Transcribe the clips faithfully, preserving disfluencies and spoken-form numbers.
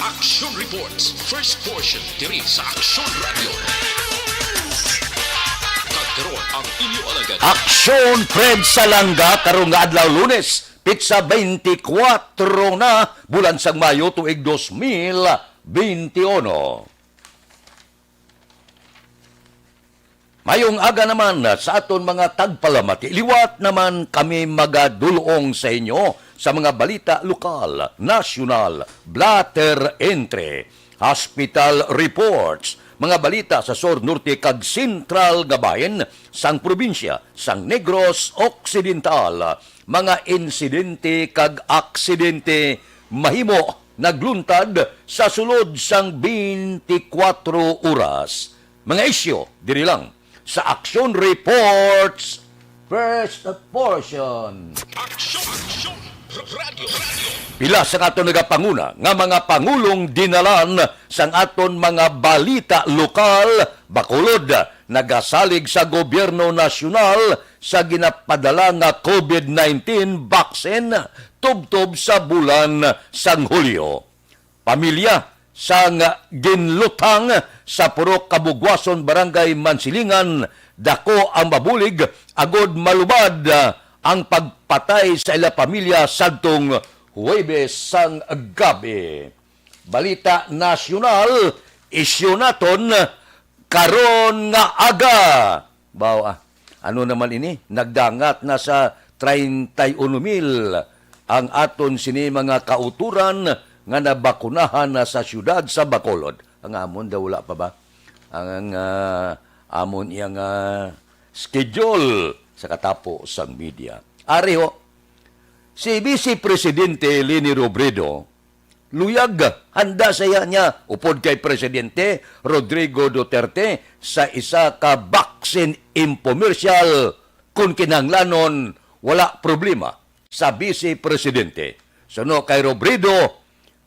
Action Reports, first portion, diri sa Action Radio. Kag karon ang inyo alagad. Action Fred Salanga karong nga adlaw, Lunes, pitsa twenty-four na, bulan sang Mayo, tuig dos mil twenty-one. Mayong aga naman sa aton mga tagpalamati. Liwat naman kami magadulong sa inyo sa mga balita lokal, nasyonal, blotter entry, hospital reports, mga balita sa sur, norte, kag sentral nga bahin sang probinsya sang Negros Occidental, mga insidente kag aksidente mahimo nagluntad sa sulod sang twenty-four oras. Mga isyu diri lang sa Action Reports, first portion. Action, Action, Radio, Radio. Pila sa aton nagapanguna nga mga pangulong dinalan sang aton mga balita lokal, Bacolod, nagasalig sa gobyerno nasyonal sa ginapadala nga COVID nineteen vaccine tubtob sa bulan sang Hulyo. Pamilya sang ginluthang sa Purok Kabugwason, Barangay Mansilingan, dako ang mabulig agod malubad ang pagpatay sa ila pamilya sadtong Huwebes sang gabi. Balita nasyonal, isyu naton karon nga aga. Baw, ah, ano naman ini? Nagdangat na sa treinta y uno mil ang aton sini mga kauturan nga nabakunahan na sa siyudad sa Bacolod. Ang amon daw wala pa ba? Ang, ah, amon iyang, ah, schedule sa katapo sang media. Ari ho, si Vice Presidente Leni Robredo, luyag, handa saya niya upod kay Presidente Rodrigo Duterte sa isa ka vaccine infomercial. Kon kinahanglanon, wala problema sa Vice Presidente. Suno kay Robredo,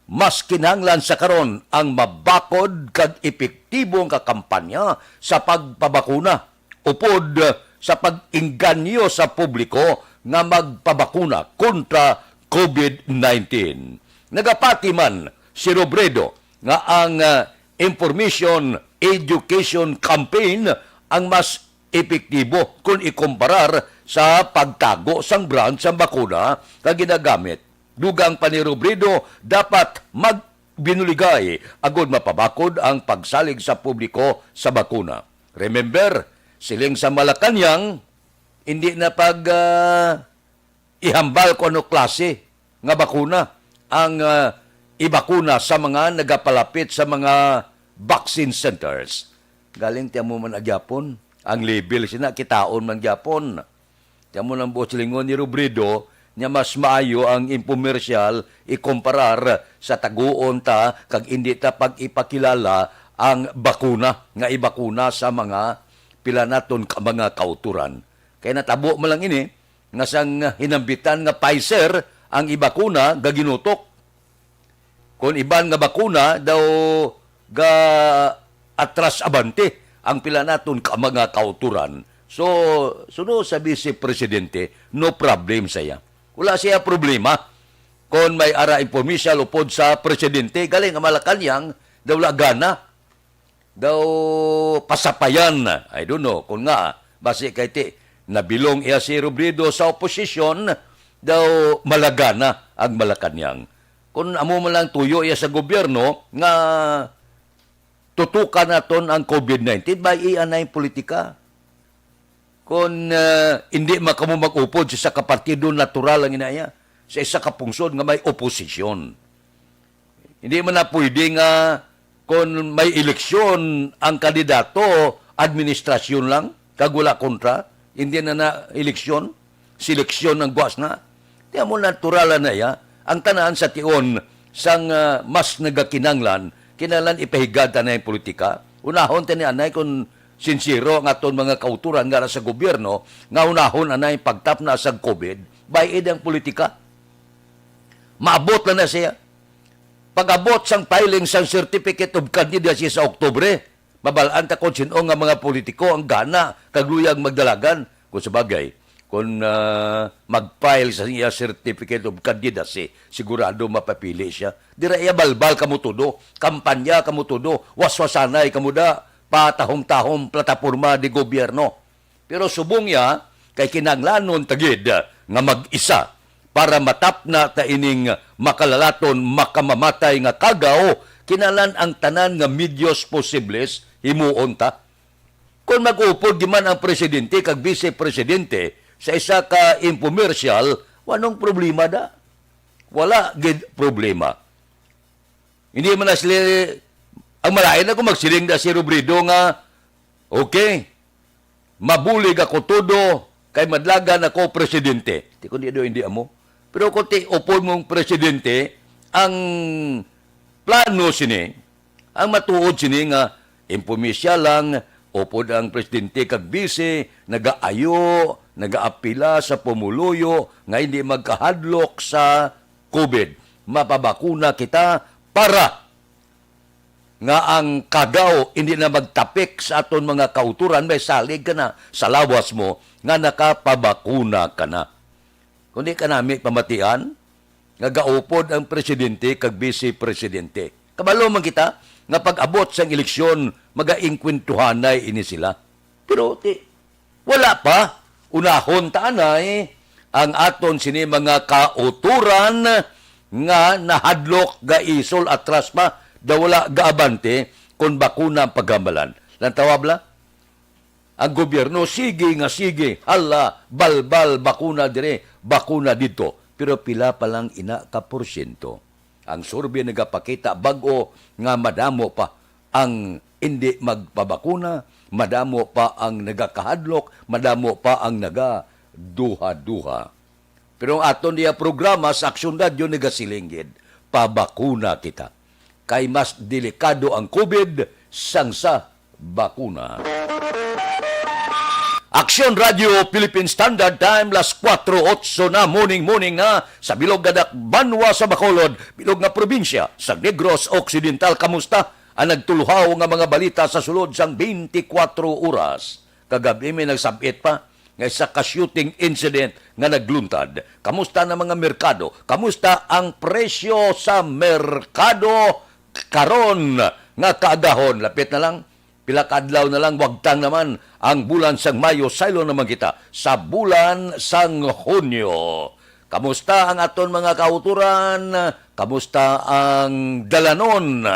mas kinahanglan sa karon ang mabakod kag epektibo nga kampanya sa pagpabakuna upod sa pag-engganyo sa publiko nga magpabakuna kontra COVID nineteen. Nagapati man si Robredo nga ang, ah, information education campaign ang mas epektibo kon ikumparar sa pagtago sang brand sang bakuna nga ginagamit. Dugang pa ni Robredo, dapat magbinuligay agud mapabakod ang pagsalig sa publiko sa bakuna. Remember, siling sa Malacañang, hindi na pag, ah, ihambal kung ano klase nga bakuna ang, ah, ibakuna sa mga nagapalapit sa mga vaccine centers. Galing ti amo man agyapon ang level sina, kitaon man gyapon. Ti amo nang buot silingon ni Robredo, nya mas maayo ang infomercial ikumparar sa taguon ta kag indi ta pag-ipakilala ang bakuna nga ibakuna sa mga pila naton ka mga kauturan. Kay natabo man lang ini nga sang hinambitan nga Pfizer ang ibakuna gaginutok. Kon iban nga bakuna daw ga atras abante ang pila naton ka mga kauturan. So, suno sa Vice Presidente, no problem saya. Wala siya problema kon may ara impromisyal upod sa presidente. Galing ang Malacañang, daw wala gana. Daw pasapayan. I don't know kung nga, basi kay ti, nabilong iya si Robredo sa oposisyon, daw malagana ang Malacañang. Kung amo man lang tuyo iya sa gobyerno nga tutukan naton ang COVID nineteen, may ianay politika. Kung, ah, hindi man kamo mag-upod sa isa ka partido, natural lang ina iya. Sa isa ka pungsod nga may oposisyon. Hindi man na pwede nga kung may eleksyon ang kandidato, administrasyon lang, kag wala kontra, hindi na na eleksyon, seleksyon ang guas na. Di mo natural na iya. Ang tanan sa tion sang, ah, mas nagakinanglan, kinahanglan ipahigad ta na yung politika. Unahon ta ni anay kung sincero ang aton mga kauturan nga sa gobyerno nga unahon anay pagtapna sa COVID, bayid ang politika. Maabot na na siya. Pag-abot sang filing sang Certificate of Candidacy sa Oktubre, mabal-an ta kung sin-o nga mga politiko ang gana kag luyag magdalagan. Kung sa bagay, Kung, ah, mag-file sa iya certificate of candidacy, sigurado mapapili siya. Dira iya balbal kamo todo, kampanya kamo todo, waswasanay kamo da, patahom-tahom plataporma di gobyerno. Pero subong iya, kay kinahanglanon ta gid nga mag-isa para matapna ta ining makalalaton, makamamatay nga kagaw, kinahanglan ang tanan nga medios posibles himuon ta. Kon mag-upod di man ang presidente kag vice presidente sa isa ka infomercial, anong problema da? Wala gid problema. Hindi man na sila, ang malain ako magsiling na si Robredo nga, "Okay, mabulig ako todo kay madlagan ako presidente." Di ko niya hindi amo. Pero kung ti upod mong presidente, ang plano sini, ang matuod sini nga impumisya lang, upod ang presidente kag bise, nagaayo, nagaapila sa pumuluyo nga hindi magkahadlok sa COVID. Mapabakuna kita para nga ang kagaw hindi na magtapik sa aton mga kautoran, may salig ka na sa lawas mo nga nakapabakuna ka na. Kundi kanami pamatian nga gaupod ang presidente kag bise presidente. Kabalo man kita nga pag-abot sang eleksyon, magaingkwentuhanay ini sila. Pero ti, wala pa. Unahon ta anay ang aton sini mga kautoran nga nahadlok, gaisol, atras pa, daw wala gaabante kon bakuna ang paghambalan. Lantawa bala? Ang gobyerno, sige nga sige, hala, balbal, bakuna dire, bakuna didto. Pero pila pa lang ina ka porsyento? Ang survey nagapakita bag-o nga madamo pa ang indi magpabakuna, madamo pa ang nagakahadlok, madamo pa ang nagaduha-duha. Pero ang aton niya programa sa Aksyon Radyo nagasiling gid, pabakuna kita. Kay mas delikado ang COVID sang sa bakuna. Aksyon Radyo Philippine Standard Time, las kuwatro otso na, morning, morning na, sa bilog nga dakbanwa sa Bacolod, bilog nga probinsya sa Negros Occidental. Kamusta ang nagtuluhaw nga mga balita sa sulod sang twenty-four oras? Kagab-i may nagsab-it pa nga isa ka shooting incident nga nagluntad. Kamusta na mga merkado? Kamusta ang presyo sa merkado karon nga kaagahon? Lapit na lang, pila ka adlaw na lang, wagtang naman ang bulan sang Mayo, saylo naman kita sa bulan sang Hunyo. Kamusta ang aton mga kautoran? Kamusta ang dalanon?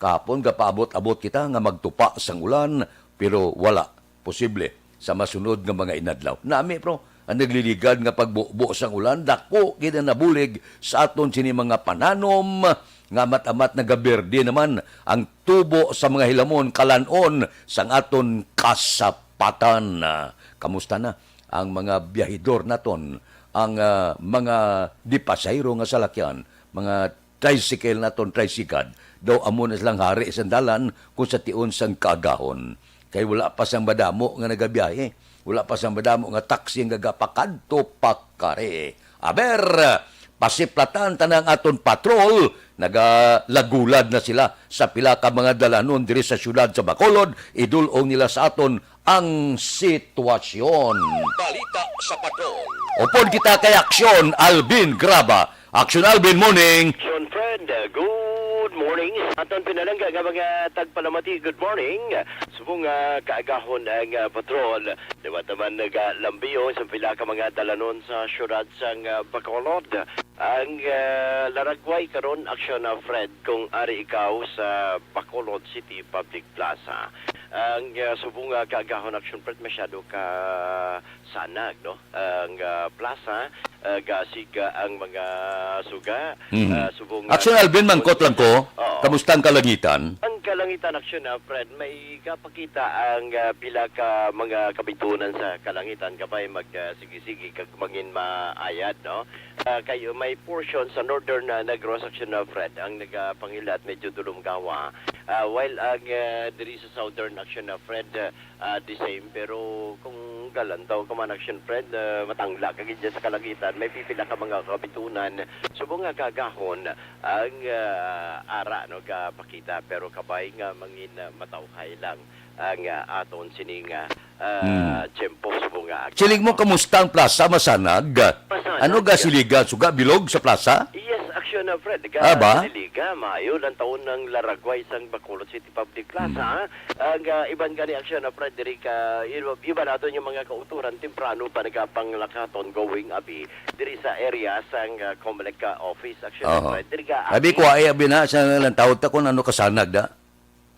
Kahapon gapaabot-abot kita nga magtupa sang ulan, pero wala posible sa masunod nga mga inadlaw. Nami, pro, ang nagliligad nga pagbubo sang ulan, dako gid ang nabulig sa aton sini mga pananom nga amat-amat nagaberde naman ang tubo sa mga hilamon, kalan-on sang aton kasapatan. Ah, kamusta na ang mga biyahidor naton, ang, ah, mga di pasahero nga salakyan, mga tricycle naton, tricycad, daw amo na silang hari sa dalan kung sa tion sang kaagahon. Kay wala pa sang madamo nga nagabiyahe, wala pa sang madamo nga taxi nga gapakadto pakari. Aber, pasiplatan ta na ang aton patrol, nagalagulad na sila sa pila ka mga dalanon diri sa siyudad sa Bacolod, idul-ong nila sa aton ang sitwasyon. Balita sa Patrol. Upod kita kay Aksyon Alvin Graba. Aksyon Alvin, morning. John Fred, uh, good morning. Aton pinalangga nga mga tagpalamati, good morning. Subong nga kaagahon ang, uh, patrol. Liwat naman nagalambiyong sa pila ka mga dalanon sa siyudad sang, uh, Bacolod. Ang, uh, laragway karon, Aksyon, uh, Fred, kung ari ikaw sa Bacolod City Public Plaza. Ang, ah, subong nga kaagahon, Aksyon, Fred, masyado ka sanag, no? Ang, ah, plaza, ah, gasig, ah, ang mga suga, Mm. ah, subong nga Aksyon, Alvin, mangkot lang ko. Oo. Kamusta ang kalangitan? Ang kalangitan, Aksyon, ah, Fred, may kapakita ang, ah, pila ka mga kabitunan sa kalangitan, kabay mag, ah, sige-sige kag mangin maayad, no? Ah, kay may portion sa northern, ah, Negros, Aksyon, ah, Fred, ang nagapangilat medyo dulumgawa. Ah, while ang, ah, diri sa southern, Aksyon, ah, Fred, ah, the same. Pero kung galantaw ka man, Aksyon, Fred, ah, matangla ka gid dyan sa kalangitan, may pipila ka mga kabitunan. Subong nga kaagahon ang, ah, ara, no, gapakita. Pero kabay nga mangin, ah, matawhay lang ang, ah, aton sining, ah, ah, Hmm. tiyempo subong nga aga. Siling mo, kamusta ang plaza? Masanag? Masanag. Ano ga siligan? Suga bilog sa plaza? Yes, Action, ah, Fred. Ga Ah, ba? Siliga, maayo lang taon ng laragway sang Bacolod City Public Plaza. Hmm. Ang, ah, iban gani, Action, ah, Fred, diri ka, iba, iba naton yung mga kauturan, temprano pa nagapanglakaton going abi diri sa area sang, ah, Comelec, ah, office, Action, ah, Aha. Fred. Diri ka, Abi abi. Ko, ay, abi na, sa lantawon ta kung ano kasanag da.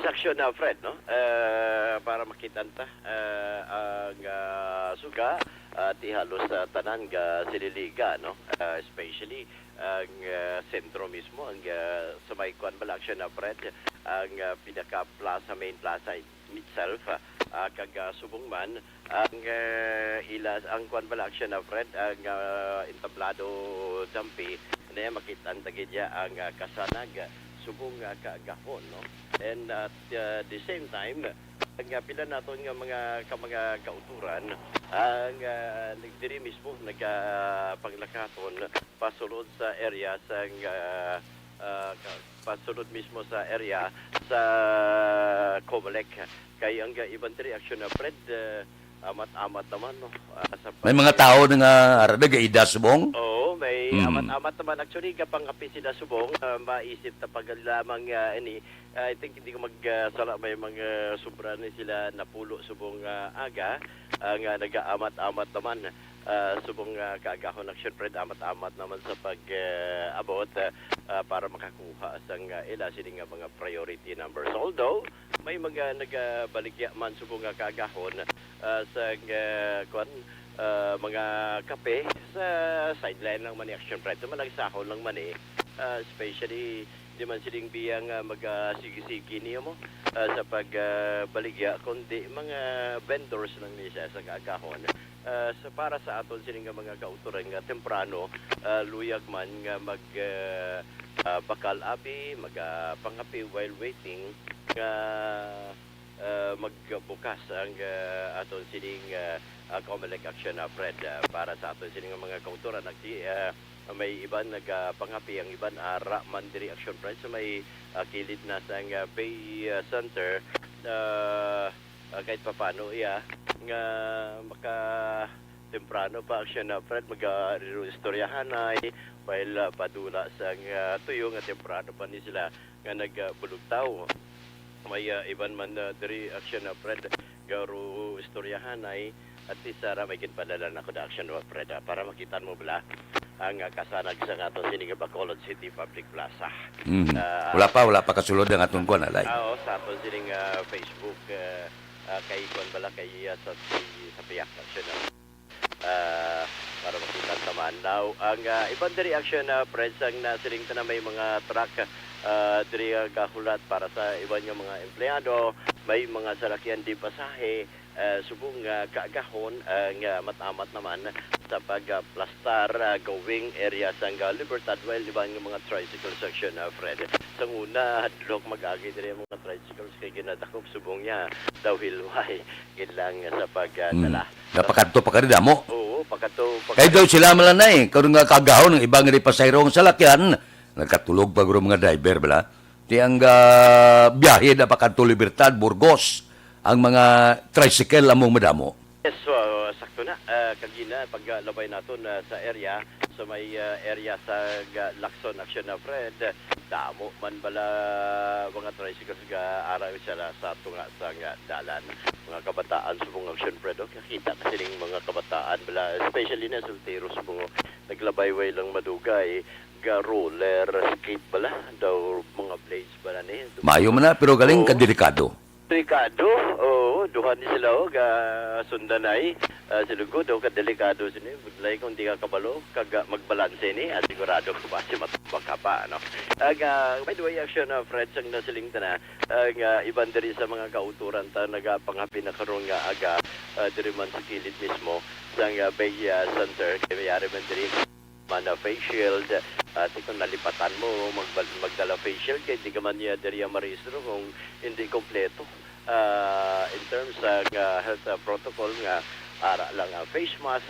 Sa aksyon na, Fred, no? Eh, para makitan ta, eh, ang, ah, suga, ah, ti halos, ah, tanan ga sililiga, no? Ah, especially ang, ah, sentro mismo, ang, ah, sa may kuan bala, aksyon na, Fred, ang, ah, pinaka plaza, main plaza itself, ah, kag, ah, subong man, ang, ah, ila, ang kuan bala, aksyon na, Fred, ang, ah, entablado dampi, na makit-an ta gid ya ang, ah, kasanag, ah, subong, ah, kaagahon, no? And at, ah, the same time, ang, ah, pila naton nga mga, ka mga kauturan, ang, ah, nagdiri mismo, nagapanglakaton pasulod sa area sang, ah, ah, ka-, pasulod mismo sa area sa Comelec. Kay ang, ah, iban diri aksyon na, Fred, ah, amat-amat naman, no? Ah, sa May mga pag- tao na nga ara nagaida subong? Oo, may Hmm. amat-amat naman. Actually, kapangapi sila subong, ah, maisip ta pag lamang, ah, ini, I think hindi ko mag, ah, sala, may mga sobra ni sila napulo subong, ah, aga, ah, nga nagaamat-amat naman, ah, subong, ah, kaagahon, aksyon, Fred, amat-amat naman sa pag, ah, abot, ah, ah, para makakuha sang, ah, ila sini nga mga priority numbers. Although, may mga nagabaligya man subong nga kaagahon, ah, sa, ah, kwan, ah, mga kape sa sideline lang man ni, aksyon, Fred. Sa malagsahon lang man eh, ah, especially di man siling biyang, ah, mag, ah, sige-sige niyo mo, ah, sa pag, ah, baligya, kundi mga vendors lang ni siya sa kaagahon. Ah, sa, para sa aton sini nga mga kauturan nga temprano, ah, luyag man nga mag, ah, ah, bakal abi, mag, ah, pangapi while waiting nga, ah, magbukas ang, ah, aton sining, ah, ah, Comelec aksyon na, Fred, ah, para sa aton sining mga kauturan. Nagsi-, ah, may iban nagapangapi, ang iban ara man diri, aksyon, Fred, sa may, ah, kilid na sang, ah, Bay, ah, Center, ah, ah, kahit papano iya nga maka temprano pa, aksyon na, Fred, mag, ah, istoryahanay, while, ah, padula sang, ah, tuyo nga temprano pa ni sila nga nagbulugtaw. May, ah, iban man, ah, diri, aksyon na, Fred, garo istoryahanay, at least, ah, may ginpadala na ko na, aksyon na, Fred, ah, para makitan mo bala ang, ah, kasanag sa aton sini nga Bacolod City Public Plaza. Mm. Ah, Wala pa, wala pa kasulod ang atong kuwan, alay. Ah, oo, sa aton sining, ah, Facebook, ah, ah, kay kuwan bala, kay, ah, sa, sa, sa Piyak, aksyon na. Ah, para makita naman. Now, ang, ah, iban diri aksyon na, Fred, sang nasiling ta na may mga truck, ah, diri, ah, gahulat para sa iban nga mga empleyado, may mga salakyan di pasahe, ah, subong nga kaagahon, ah, nga amat-amat naman sa pagplastar, ah, going area sang, ah, Libertad, while iban nga mga tricycle section, ah, Fred. Sa una, hadlok mag-agi diri ang mga tricycles kay ginadakop subong niya daw hilway. Gid lang sa pag, ah, Mm. dala. Napakadto pa kani damo. Oo, pakadto, Kay pakadto. Daw sila man lang na eh. Karon nga kaagahon ang iba nga di pasahero ang salakyan, nagkatulog pa guro mga driver bala. Ti ang, ah, biyahe na pakadto Libertad, Burgos, ang mga tricycle among madamo. Yes, so, sakto na. Ah, kagina, pag, ah, labay naton, ah, sa area, sa may, ah, area sa ga-, Lacson, aksyon na, Fred, damo man bala mga tricycles ga ara sa, sa tunga sa nga dalan. Mga kabataan subong, aksyon, Fred, oh, kakita ka sining mga kabataan bala, especially na soltero subong, oh, naglabayway lang madugay, ga roller skate bala, daw mga blades bala ni. Maayo man na, pero galing Oo. Kadelikado. Delikado, oo, duha ni sila, oh, ga sundanay. Ah, si Lugod, oh, kadelikado sini. Budlay kung di ka kabalo, kag, ah, magbalanse ni, ah, sigurado ka ba si matubag ka pa, ano? Ag, ah, by the way, aksyon na, Fred, sang nasiling ta na, ag, ah, iban diri sa mga kauturan ta, nagapangapi na karon nga aga, ah, diri man sa kilid mismo, sang, ah, Bay, ah, Center, kay mayari man diri man na face shield, ah, ti kung nalipatan mo, magbal-, magdala face shield, kay di ka man niya diri ang marehistro kung hindi kompleto. Ah, in terms sa, ah, health, ah, protocol nga, ara lang ang face mask.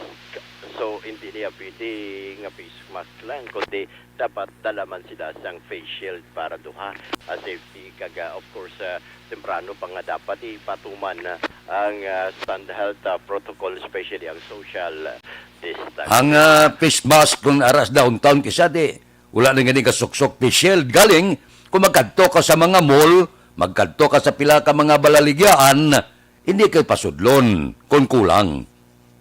So, hindi niya pwede nga face mask lang, kundi dapat dala man sila sang face shield para duha, ah, safety. Kag, ah, of course, ah, temprano pa nga dapat ipatuman, ah, ang, ah, stand health, ah, protocol, especially ang social, ah, distance. Ang, ah, face mask kung aras downtown, kisa di, wala na gani kasuksok face shield. Galing, kung magkadto ka sa mga mall, magkadto ka sa pila ka mga balaligyaan, hindi kay pasudlon kung kulang.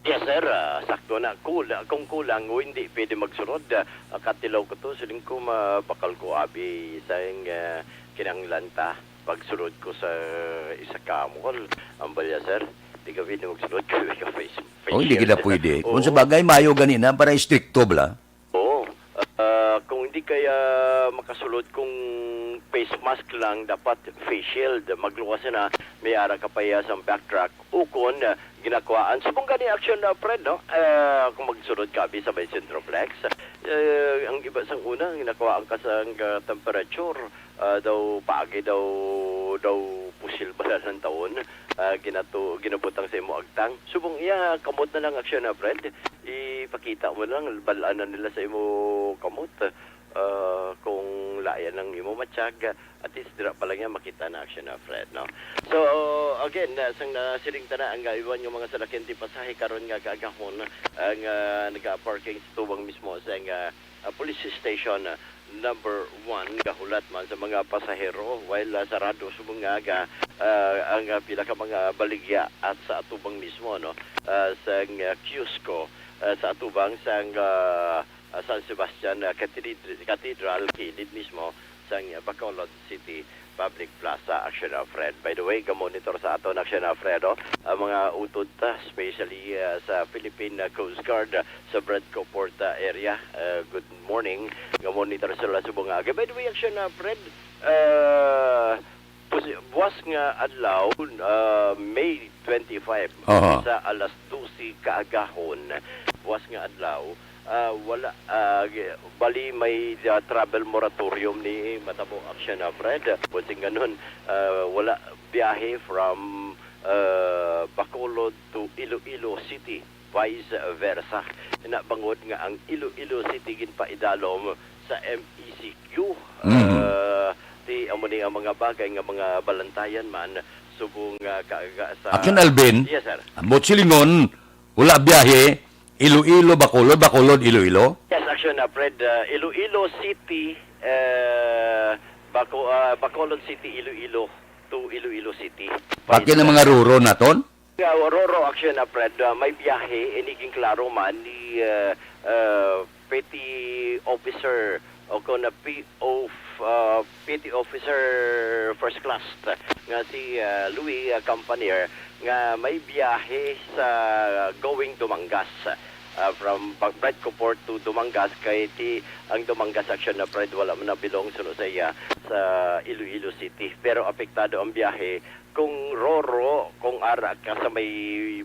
Yes, sir. Ah, sakto na. Kula-, kung kulang o hindi pwede magsulod, ah, katilaw ko to, siling ko, mabakal ko abi sa ing, ah, kinahanglan ta. Pagsulod ko sa isa ka mall, ang balya, sir, di ka pwede magsulod kay ka face, face Oh, hindi shield. Kita pwede. Oo. Kung sa bagay, mayo ganina para istrikto bala. Oo. Ah, kung hindi kaya makasulod kung face mask lang, dapat face shield. Magluwas na, may ara ka pa iya sang backtrack. Ukon, ah, ginakuhaan. Subong gani action na, Fred, no? Ah, kung magsulod ka abi sa may Centroplex, eh, ang iba sang una, ginakuhaan ka sang, ah, temperature, ah, daw paagi daw, daw pusil bala lang taon, ah, ginato-, ginabutang sa imo agtang. Subong iya, kamot na lang action na, Fred. Ipakita mo lang, bal-anan nila sa imo kamot. Ah, kung layan ang imo matsyag, at least dira pa lang yan, makita na action na, Fred, no? So, again, ah, sang nasiling ta na, ang iban nga mga salakyan ti pasahe karon nga kaagahon, ang, ah, naga-parking sa tubang mismo sa, ah, ah, police station, ah, number one, gahulat man sa mga pasahero, while, ah, sarado sa mga aga, ah, ang, ah, pila ka mga baligya at sa atubang mismo, no? Ah, sang, ah, kiosko, ah, sa atubang sang, ah, ah, San Sebastian, ah, Cathedral, Cathedral, kilid mismo sang, ah, Bacolod City Public Plaza, Action Alfred. By the way, ga-monitor sa aton, Action Alfredo, ang mga utod ta, especially, ah, sa Philippine, ah, Coast Guard, ah, sa Bradco Port, ah, area. Ah, good morning. Ga-monitor sila sa mga aga. By the way, Action Alfred, ah, pusi-, buwas nga adlaw, ah, May twenty-five, Aha. sa alas dose kaagahon, buwas nga adlaw, ah, wala, ah, gi-, bali may, ah, travel moratorium ni matabo, Action Alfred. Bunsing ganun, ah, wala biyahe from, ah, Bacolod to Iloilo City, vice versa. Ina bangod nga ang Iloilo City ginpaidalom sa M E C Q, Mm. ah, ti amo ni ang mga bagay nga mga balantayan man subong, ah, kaaga sa Action Alvin, Yes, sir. Ambot silingon, wala biyahe, Iloilo, Bacolod, Bacolod, Iloilo? Yes, Action, ah, Fred, ah, Iloilo City, eh, Baco-, ah, Bacolod City, Iloilo to Iloilo City. Pati na mga roro naton? Nga, Roro, Action, ah, Fred, ah, may biyahe, ini ginklaro man ni, ah, ah, Petty Officer o kon na P O, ah, Petty Officer First Class nga si, ah, Louis, ah, Campanier nga may biyahe sa going Dumangas, ah, from Ba-, Bradco Port to Dumangas kay ti ang Dumangas, Action, ah, Fred, wala man nabilong suno sa iya sa Iloilo City. Pero apektado ang biyahe kung Roro, kung ara ka sa may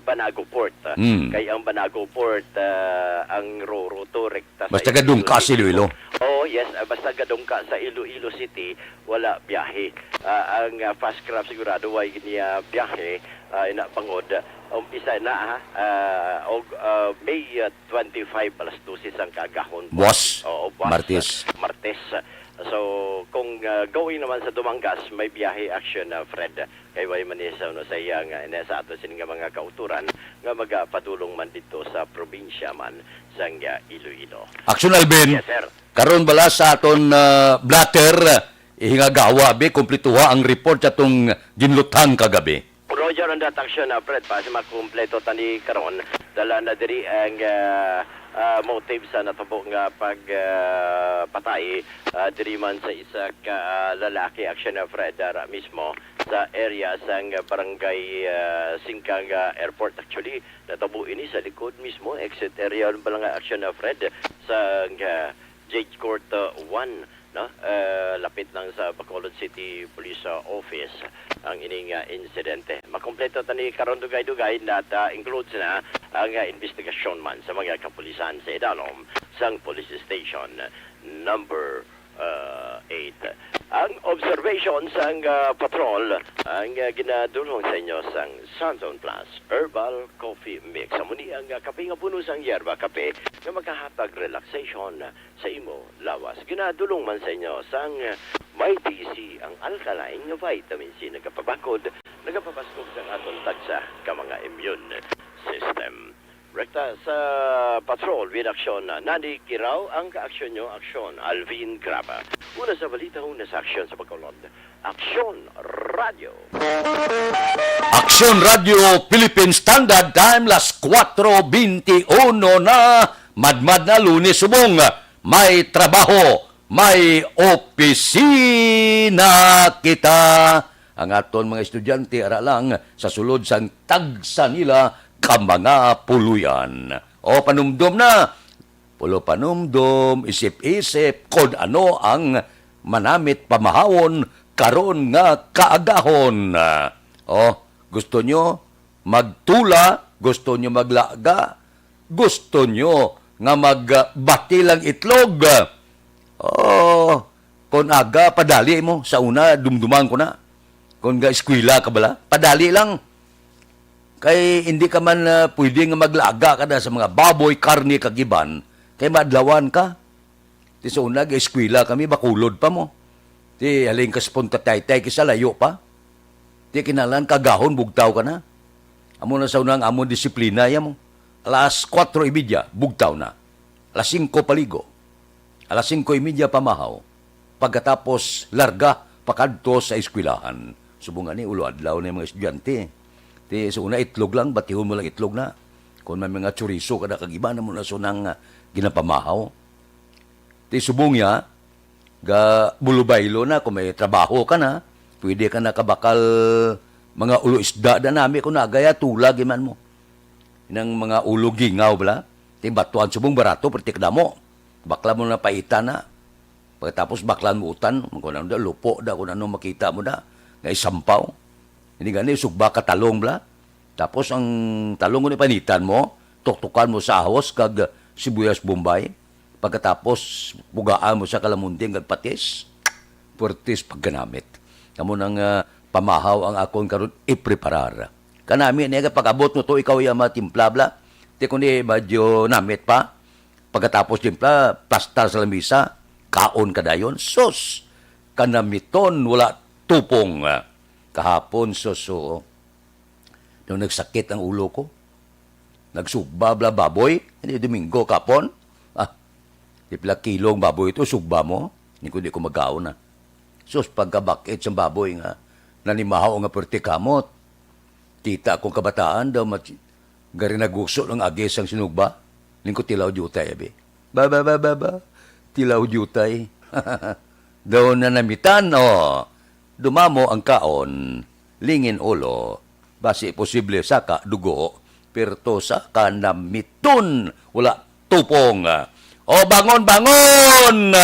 Banago Port, ah. Mm. Kay ang Banago Port, ah, ang Roro to, rekta sa Basta gadungka Iloilo sa City. Iloilo. Oh, yes, ah, basta gadungka sa Iloilo City, wala biyahe. Ah, ang, ah, fast craft sigurado way niya biyahe, ah, ina bangod. Umpisa na, ha, ah, og, ah, May, ah, twenty-five, alas dose sang kaagahon. Buwas, Oo, buwas, Martes. Martes. So, kung, ah, going naman sa Dumangas, may biyahe, Action, ah, Fred. Kay way man ni sa, ano, sa iya nga, ina sa ato sini nga mga kauturan nga magapadulong man dito sa probinsya man sang, ah, Iloilo. Action, Alvin. Yes, sir. Karon bala sa aton, ah, blotter, ihingagawa, bi, kumplituha ang report sa atong ginluthang kagabi. Roger, on that, Action, ah, Fred, pa, si makumpleto tani karon. Dala na diri ang, ah, ah, motive sa natabo nga pag, ah, patay, ah, diri man sa isa ka, ah, lalaki, Action, ah, Fred, ara mismo sa area sang barangay, ah, Singkang, ah, Airport. Actually, natabo ini sa likod mismo, exit area, ano ba lang, Action, ah, Fred, sa, ah, Jade Court, ah, one, no? Ah, lapit lang sa Bacolod City Police, ah, Office ang ining, ah, insidente. Makompleto tani karon dugay-dugay, that, ah, includes na ang, ah, investigasyon man sa mga kapulisan sa idalom sang police station number, ah, eight. Ang observation sang, ah, patrol, ah, Ang, ah, ginadulong sa inyo sang Santon Plus Herbal Coffee Mix. Amo ni ang, ah, kape nga puno sang yerba kape nga makahatag relaxation sa imo lawas. Ginadulong man sa inyo sang, ah, may D C, ang alkaline nga vitamin C, nagapabakod, nagapabasog sa aton tagsa ka mga immune system. Rekta sa patrol with aksyon, Nani Kiraw, ang kaaksyon nyo, aksyon, Alvin Graba. Una sa balita, una sa aksyon sa pagkaulod, Aksyon Radio. Aksyon Radio Philippine Standard Time, las kuwatro beintiuno na, madmad na, Lunes subong. May trabaho, may opisina kita. Ang aton mga estudyante, ara lang, sa sulod sang tagsa nila ka mga puloy-an. O, panumdom na. Pulo panumdom, isip-isip, kon ano ang manamit pamahawon karon nga kaagahon. O, gusto nyo magtula, gusto nyo maglaga, gusto nyo nga magbati lang itlog. O, kon aga, padali mo. Sa una, dumduman ko na. Kon ga eskwela ka bala, padali lang. Kay hindi ka man, ah, pwede nga maglaga ka na sa mga baboy, karne, kag iban, kay maadlawan ka. Ti sa una, eskwela kami, bakulod pa mo. Ti halin ka sa Punta Taytay, kisa layo pa. Ti kinahanglan kaagahon, bugtaw ka na. Amo na sa una ang amon disiplina, ya mo. Alas kuwatro y media, bugtaw na. Alas singko paligo. Alas singko y media pamahaw. Pagkatapos, larga pakadto sa eskwelahan. Subong ani, ulo adlaw na yung mga estudyante. Ti sa una, itlog lang, batihon mo lang itlog na. Kung may mga chorizo ka na kag iba na mo na sunang, ah, ginapamahaw. Ti subong ya, ga bulubaylo na, kung may trabaho ka na, pwede ka na kabakal mga ulo isda da nami kung nagaya tulag iman mo. Nang mga ulo gingaw bala, ti batuan subong barato, pero ti kadamo. Bakla mo na paita na. Pagkatapos baklan mo utan, kung ano da, lupo da, kung ano makita mo da, nga isampaw. Hindi gani, sugba ka talong bala. Tapos ang talong, kung ipanitan mo, tuktukan mo sa ahos kag sibuyas Bombay. Pagkatapos, pugaan mo sa kalamunting kag patis. Puertis pagkanamit. Kamo nang, ah, pamahaw ang akon karon ipreparar. Kanami ni pag-abot mo to, ikaw ya matimpla bala. Ti kundi medyo namit pa. Pagkatapos timpla, plastar sa lamisa, kaon ka dayon. Sus! Kanamiton, wala tupong. Kahapon, sus, oo. Nung nagsakit ang ulo ko, nagsugba bala baboy, hindi Domingo kapon. Ah, di pila kilo ang baboy ito, sugba mo. Hindi ko, di ko magkaon na. Sus, pagkabakit sa baboy nga, nanimahaw nga perti kamot. Kita akong kabataan daw, mat-, gari naguso ng agis ang sinugba. Ning ko tilaw diutay, abi. Ba, ba, ba, ba, ba. Tilaw diutay. Daw na namitan, oh. Dumamo ang kaon. Lingin ulo. Basi posible saka dugo. Pirto sa kanamiton. Wala tupong. O bangon, bangon!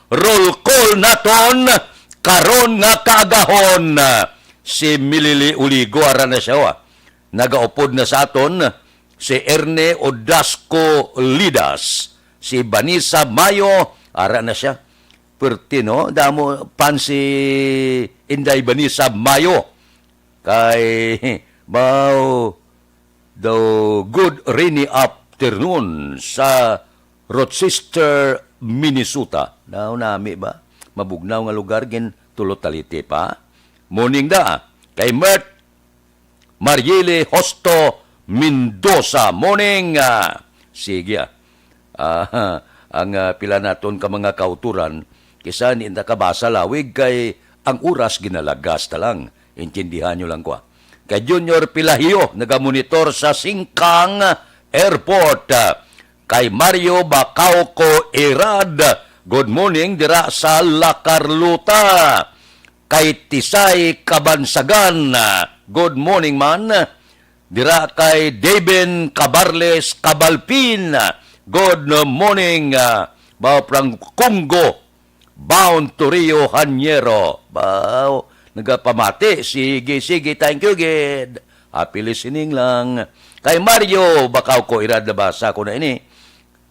Roll call naton karon nga kaagahon. Si Milili Uligo, ara na siya, ah. Nagaupod na sa aton si Erne Odasco Lidas, si Vanessa Mayo, ara na siya. Perti, no? Damo pan si Inday Vanessa Mayo. Kay, mao daw, good rainy afternoon sa Rochester, Minnesota. Daw nami ba? Mabugnaw nga lugar, gin tulot taliti pa. Morning da. Kay Mert Mariele Hosto Mendoza. Morning, ah. Sige, ah. Ah, ang, ah, pila naton ka mga kauturan, kisa ni nakabasa lawig kay ang oras ginalagas ta lang. Intindihan nyo lang ko, ah. Kay Junior Pilahio, nagamonitor sa Singkang Airport. Ah, kay Mario Bacauco Irad, good morning dira sa La Carlota. Kay Tisay Kabansagan, ah, good morning man. Dira kay Daven Cabarles Cabalpin, good morning, ah, Bao Prangkunggo, bound to Rio Janeiro. Bao, nagapamati. Sige, sige, thank you, gid. Happy listening lang. Kay Mario Bacauco Irad, nabasa ko na ini.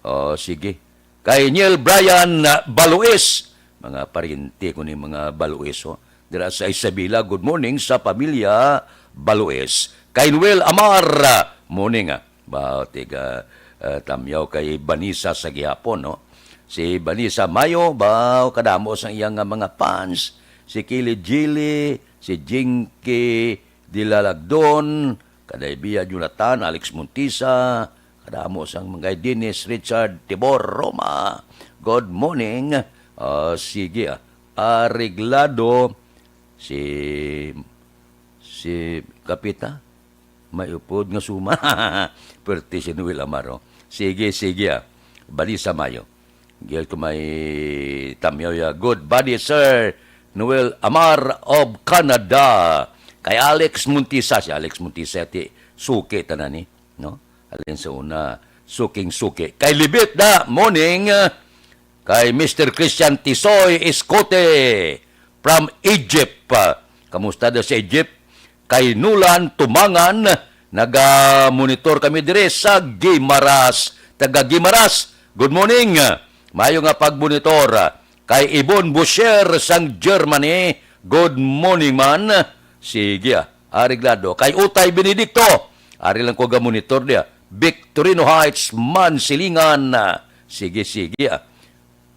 Oh, sige. Kay Neil Brian, ah, Baluis. Mga paryente ko ni mga Baluis, oh. dira sa Isabela. Good morning sa pamilya Baloes. Kay Noel Amar, morning, ah. Ba, tiga, ah, Tamyaw kay Vanessa sa gihapon, no? Si Vanessa Mayo, ba, kadamo sang iyang nga mga fans. Si Kili Jili, si Jinky Dilalagdon, Kadaybiya Jonathan, Alex Montisa, kadamo sang mga Dennis Richard Tibor Roma. Good morning. Ah, sige, ah. Areglado, si, si Kapita, may upod nga suma. Perti si Noel Amaro. Sige, sige, ah. Balisa Mayo. Gil ko may Tamyaw ya. Good body, Sir Noel Amar of Canada. Kay Alex Montisa, si Alex Montisa, ti, suki tanan ni, no? Alin sa una, suking suki. Kay Libit da, morning. Kay Mister Christian Tisoy Escote from Egypt. Kamusta daw sa Egypt? Kay Nulan Tumangan, naga-monitor kami dire sa Guimaras. Taga Guimaras, good morning. Mayo nga pagmonitor. Kay Ibon Boucher sang Germany, good morning man. Sige, ah, areglado. Kay Utay Benedicto, ari lang ko ga-monitor diya. Victorino Heights, Mansilingan. Sige, sige, ah.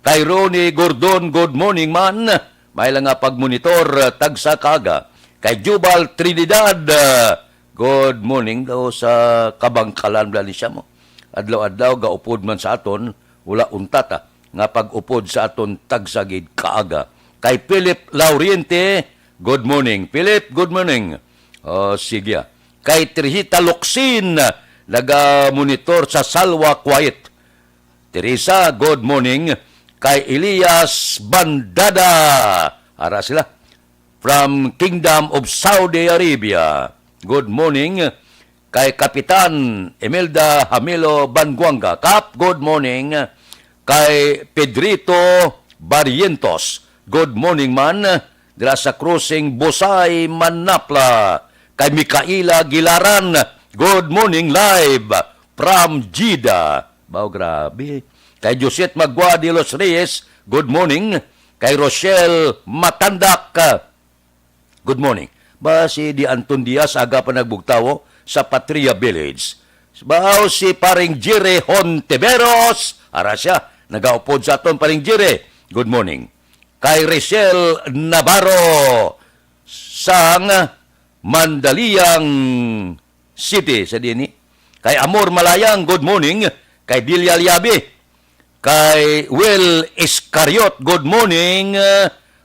Kay Ronnie Gordon, good morning man. May lang nga pagmonitor, tagsa kaga. Kay Jubal Trinidad, ah, good morning daw sa kabangkalan, bala ni siya mo. Adlaw-adlaw, gaupod man sa aton, wala untat, ah, nga pag-upod sa aton tagsa gid kaaga. Kay Philip Lauriente, good morning. Philip, good morning. Oh, sige, ah. Kay Teresita Locsin, naga-monitor sa Salwa Kuwait. Teresa, good morning. Kay Elias Bandada, ara sila, from Kingdom of Saudi Arabia, good morning. Kay Kapitan Imelda Hamilo Banguanga, Kap, good morning. Kay Pedrito Barrientos, good morning man. Dira sa Crossing Busay, Manapla. Kay Mikaela Gilaran, good morning live from Jeddah. Baw, grabe. Kay Josette Magua de los Reyes, good morning. Kay Rochelle Matandak, good morning. Ba, si Di Anton Diaz, aga pa nagbugtawo sa Patria Village. Baw, si paring Jerry Hontiveros, ara siya, nagaupod sa aton, paring Jerry. Good morning. Kay Rachel Navarro sang Mandaliang City sa dini. Kay Amor Malayang, good morning. Kay Delia Liabi. Kay Will Iscariot, good morning.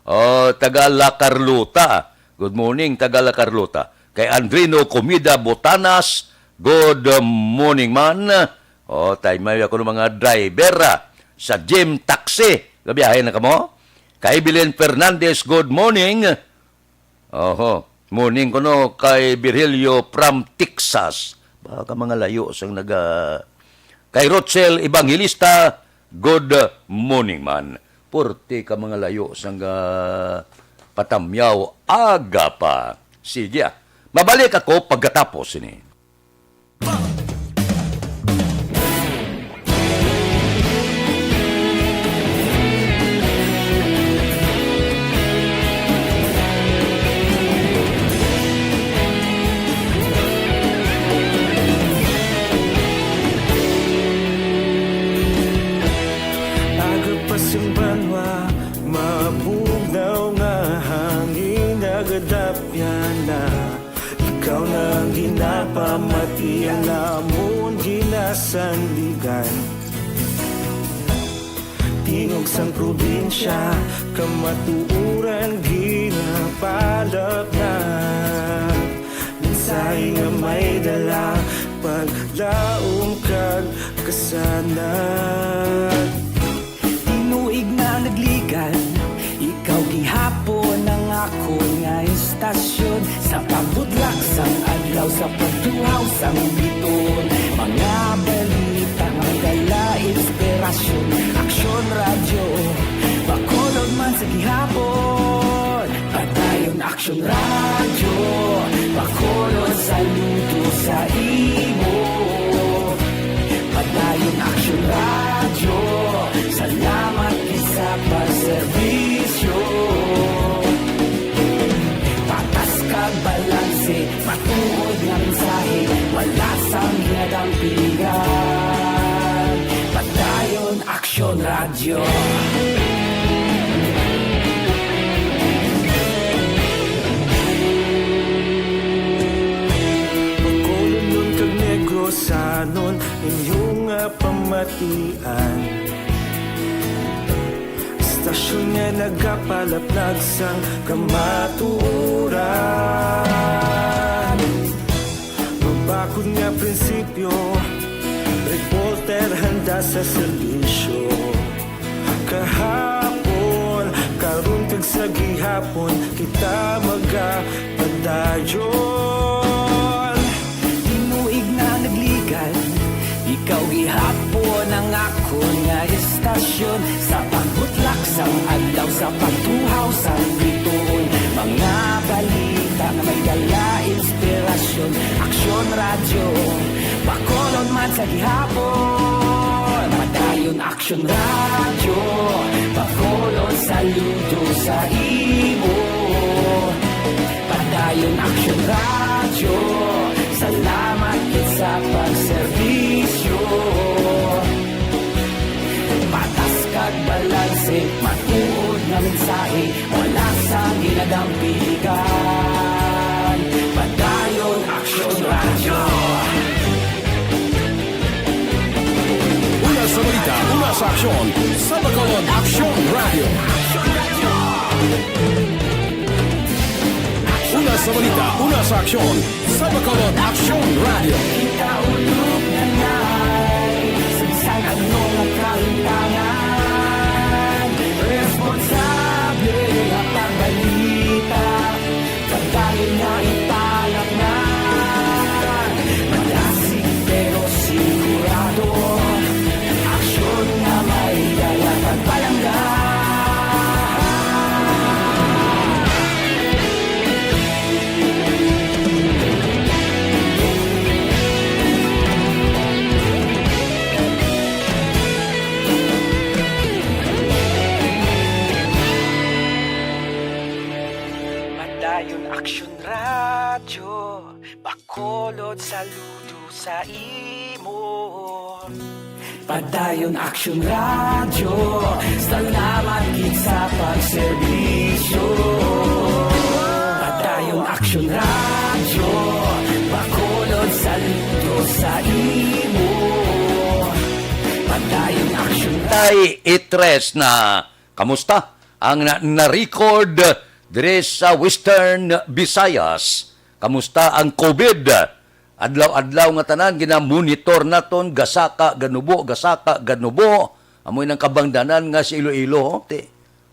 Oh, taga La Carlota. Good morning, taga La Carlota. Kay Andrino Comida Botanas, good morning man. Oh, tay may ako ng mga driver, ah, sa Gym Taxi. Gabiyahe na kamo? Kay Evelyn Fernandez, good morning. Oho. Morning kuno kay Virgilio from Texas. Baka mga layo sang naga-, kay Rochelle Evangelista, good morning man. Purti ka mga layo sang, ah, patamyaw aga pa. Sige, ah. Mabalik ako pagkatapos ini. Aga pa sing banwa, mabugnaw nga hangin nagadapyan na. Ikaw na ang ginapamati, ang amon ginasandigan. Tingog sang probinsya, kamatuoran ginapalapnat. Mensahe nga may dala, paglaom kag kasanag. Tinuig na nagligan, ikaw gihapon ang akon nga istasyon. Sa pagbutlak sang adlaw, sa pagtuhaw sang biton, mga balita nga dala inspirasyon. Aksyon Radyo, Bacolod man sa gihapon. Padayon Aksyon Radyo, Bacolod, saludo sa imo. Padayon Aksyon Radyo, salamat gid sa pagserbisyo. Bacolodnon kag Negrosanon, inyo nga pamatian. Istasyon nga nagapalaplag sang kamatuoran. Mabakod nga prinsipyo, reporter handa sa serbisyo. Kahapon, karon kag sa gihapon, kita magapadayon. Tinuig na nagligad, ikaw gihapon ang akon nga istasyon. Sa pagbutlak sang adlaw, sa pagtuhaw sang bituon, mga balita nga may dala inspirasyon. Aksyon Radyo, Bacolod man sa gihapon. Padayon Aksyon Radyo, Bacolod saludo sa imo. Padayon Aksyon Radyo, salamat gid sa pagserbisyo. Patas kag balanse, matuod nga mensahe, wala sang ginadampigan. Padayon Aksyon Radyo. Una sa balita, una sa aksyon, sa Bacolod Aksyon Radyo. Una sa balita, una sa aksyon, sa Bacolod Aksyon Radyo. Kita ulog na nay, sa bisan ano nga kahintangan, responsable nga pagbalita. Pagdayon nga ipalatnan, madasig pero sigurado. Aksyon nga may dala pagpalangga. Padayon Aksyon Radyo, Bacolod saludo sa imo. Padayon Aksyon Radyo, salamat gid sa pagserbisyo. Padayon Aksyon Radyo, Bacolod saludo sa imo. Padayon Aksyon Tay Itres na, kamusta ang na, na-record diri sa Western Visayas? Kamusta ang COVID? Adlaw-adlaw nga tanan ginamonitor naton, gasaka, ganubo, gasaka, ganubo. Amoy nang kabangdanan nga si Iloilo, ti,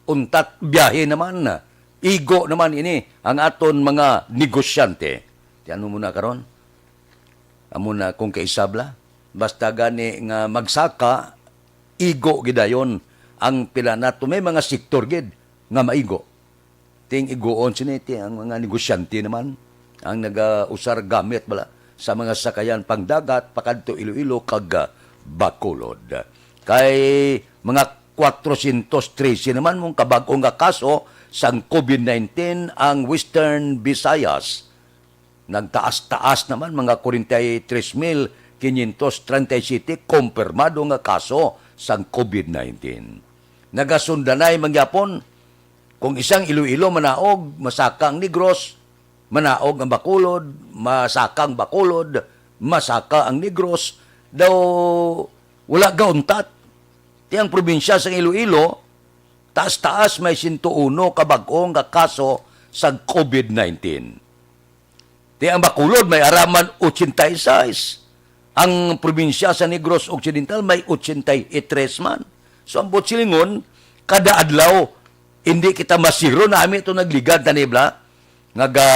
untat biyahe naman. Igo naman ini ang aton mga negosyante. Ti ano mo na karon? Amo na kung kaisabla. Basta gani nga magsaka, igo gidayon ang pila nato. May mga sektor gid nga maigo. Ting iguon sini ti ang mga negosyante naman ang nagausar gamit bala sa mga sakayan pangdagat pakadto Iloilo kag, ah, Bacolod. Kay mga kwatrocientos trese naman mong kabag-o nga kaso sang COVID nineteen ang Western Visayas. Nagtaas-taas naman, mga forty-three mil quinientos treinta y siete kumpirmado nga kaso sang COVID nineteen. Nagasundanay mangyapon, kung isang Iloilo manaog, masaka ang Negros, manaog ang Bacolod, masaka ang Bacolod, masaka ang Negros, daw wala gauntat. Ti ang probinsya sang Iloilo, taas-taas may sento uno ka bag-o nga kaso sang COVID nineteen. Ti ang Bacolod may ara man ochenta y seis. Ang probinsya sa Negros Occidental may ochenta y tres man. So, ang buot silingon, kada adlaw, hindi kita masiro na ami ito nagligad na nibla, nga ga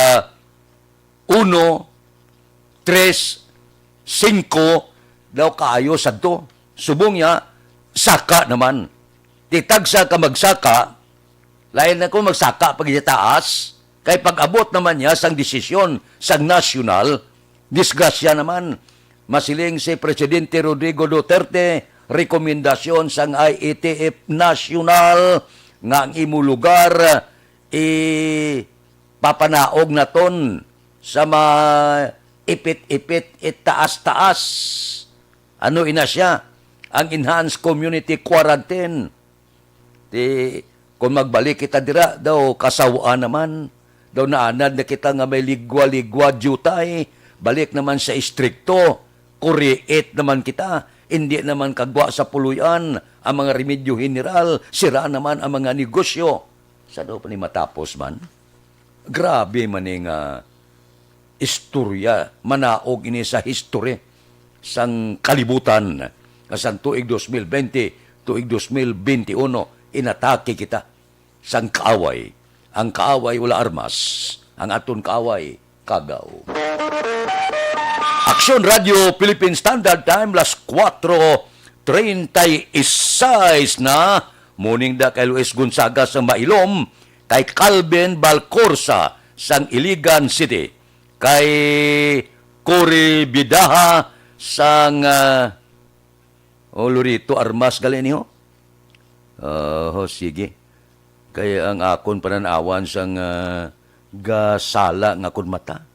uno, tres, singko, daw kaayo sadto. Subong niya, saka naman. Ti tagsa ka magsaka, lain na kung magsaka pa gid taas, kay pag-abot naman niya sang desisyon sang nasyonal, disgrasya naman. Masiling si Presidente Rodrigo Duterte, rekomendasyon sang I A T F National nga ang imo lugar ipapanaog naton sa maipit-ipit, itaas-taas. Ano ina siya? Ang enhanced community quarantine. Ti, kung magbalik kita dira, daw kasaw-an naman. Daw naanad na kita nga may ligwa-ligwa diutay. Balik naman sa istrikto, kuriit naman kita. Indi naman kagwa sa puloy-an ang mga remedyo general, sira naman ang mga negosyo. Sa daw pa ni matapos man? Grabe man ni nga istorya, manaog ini sa history sang kalibutan, nga sang tuig dos mil bente, tuig dos mil bente-uno, inatake kita sang kaaway. Ang kaaway wala armas, ang aton kaaway, kagaw. Aksyon Radio Philippine Standard Time, las kuwatro treinta y seis na. Morning da kay Luis Gonzaga sa Mailom, kay Calvin Balcorsa sang Iligan City, kay Cory Bidaha sang, ah, oh, Lorito Armas gali niyo? Oh, sige. Kay ang akon panan-awan sang, ah, gasala nga akon mata.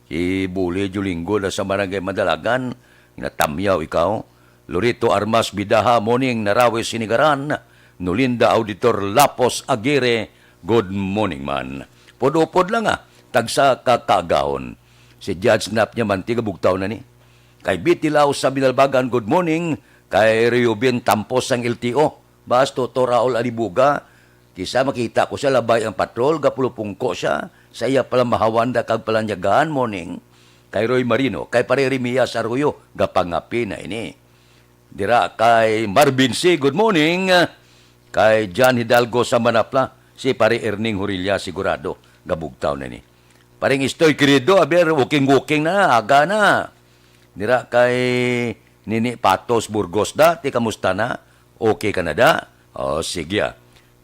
Si Buli Julingo na sa Barangay Madalagan, natamyaw ikaw. Lorito Armas Bidaha, morning, Narawi Sinigaran, Nulinda Auditor Lapos Aguirre, good morning man. Pud-upod lang, ah, tagsa ka kaagahon. Si Judge Nap niya manti gabugtaw na ni. Kay Bitilaw sa Binalbagan, good morning. Kay Reubin Tampos sang L T O. Basto to Raul Alibuga, kisa makita ko siya labay ang patrol, gapulupungko siya sa iya palamahawan da kag palanyagan, morning. Kay Roy Marino, kay Pare Remias Arroyo, gapangapi na ini. Dira kay Marvin C, good morning. Kay John Hidalgo sa Manapla, si Pare Erning Horilla sigurado, gabugtaw na ni. Paring Istoy, querido, aber, walking-walking na, aga na. Dira kay Nini Patos Burgos, dati, kamusta na? Okay ka na, da? O, sige, ah.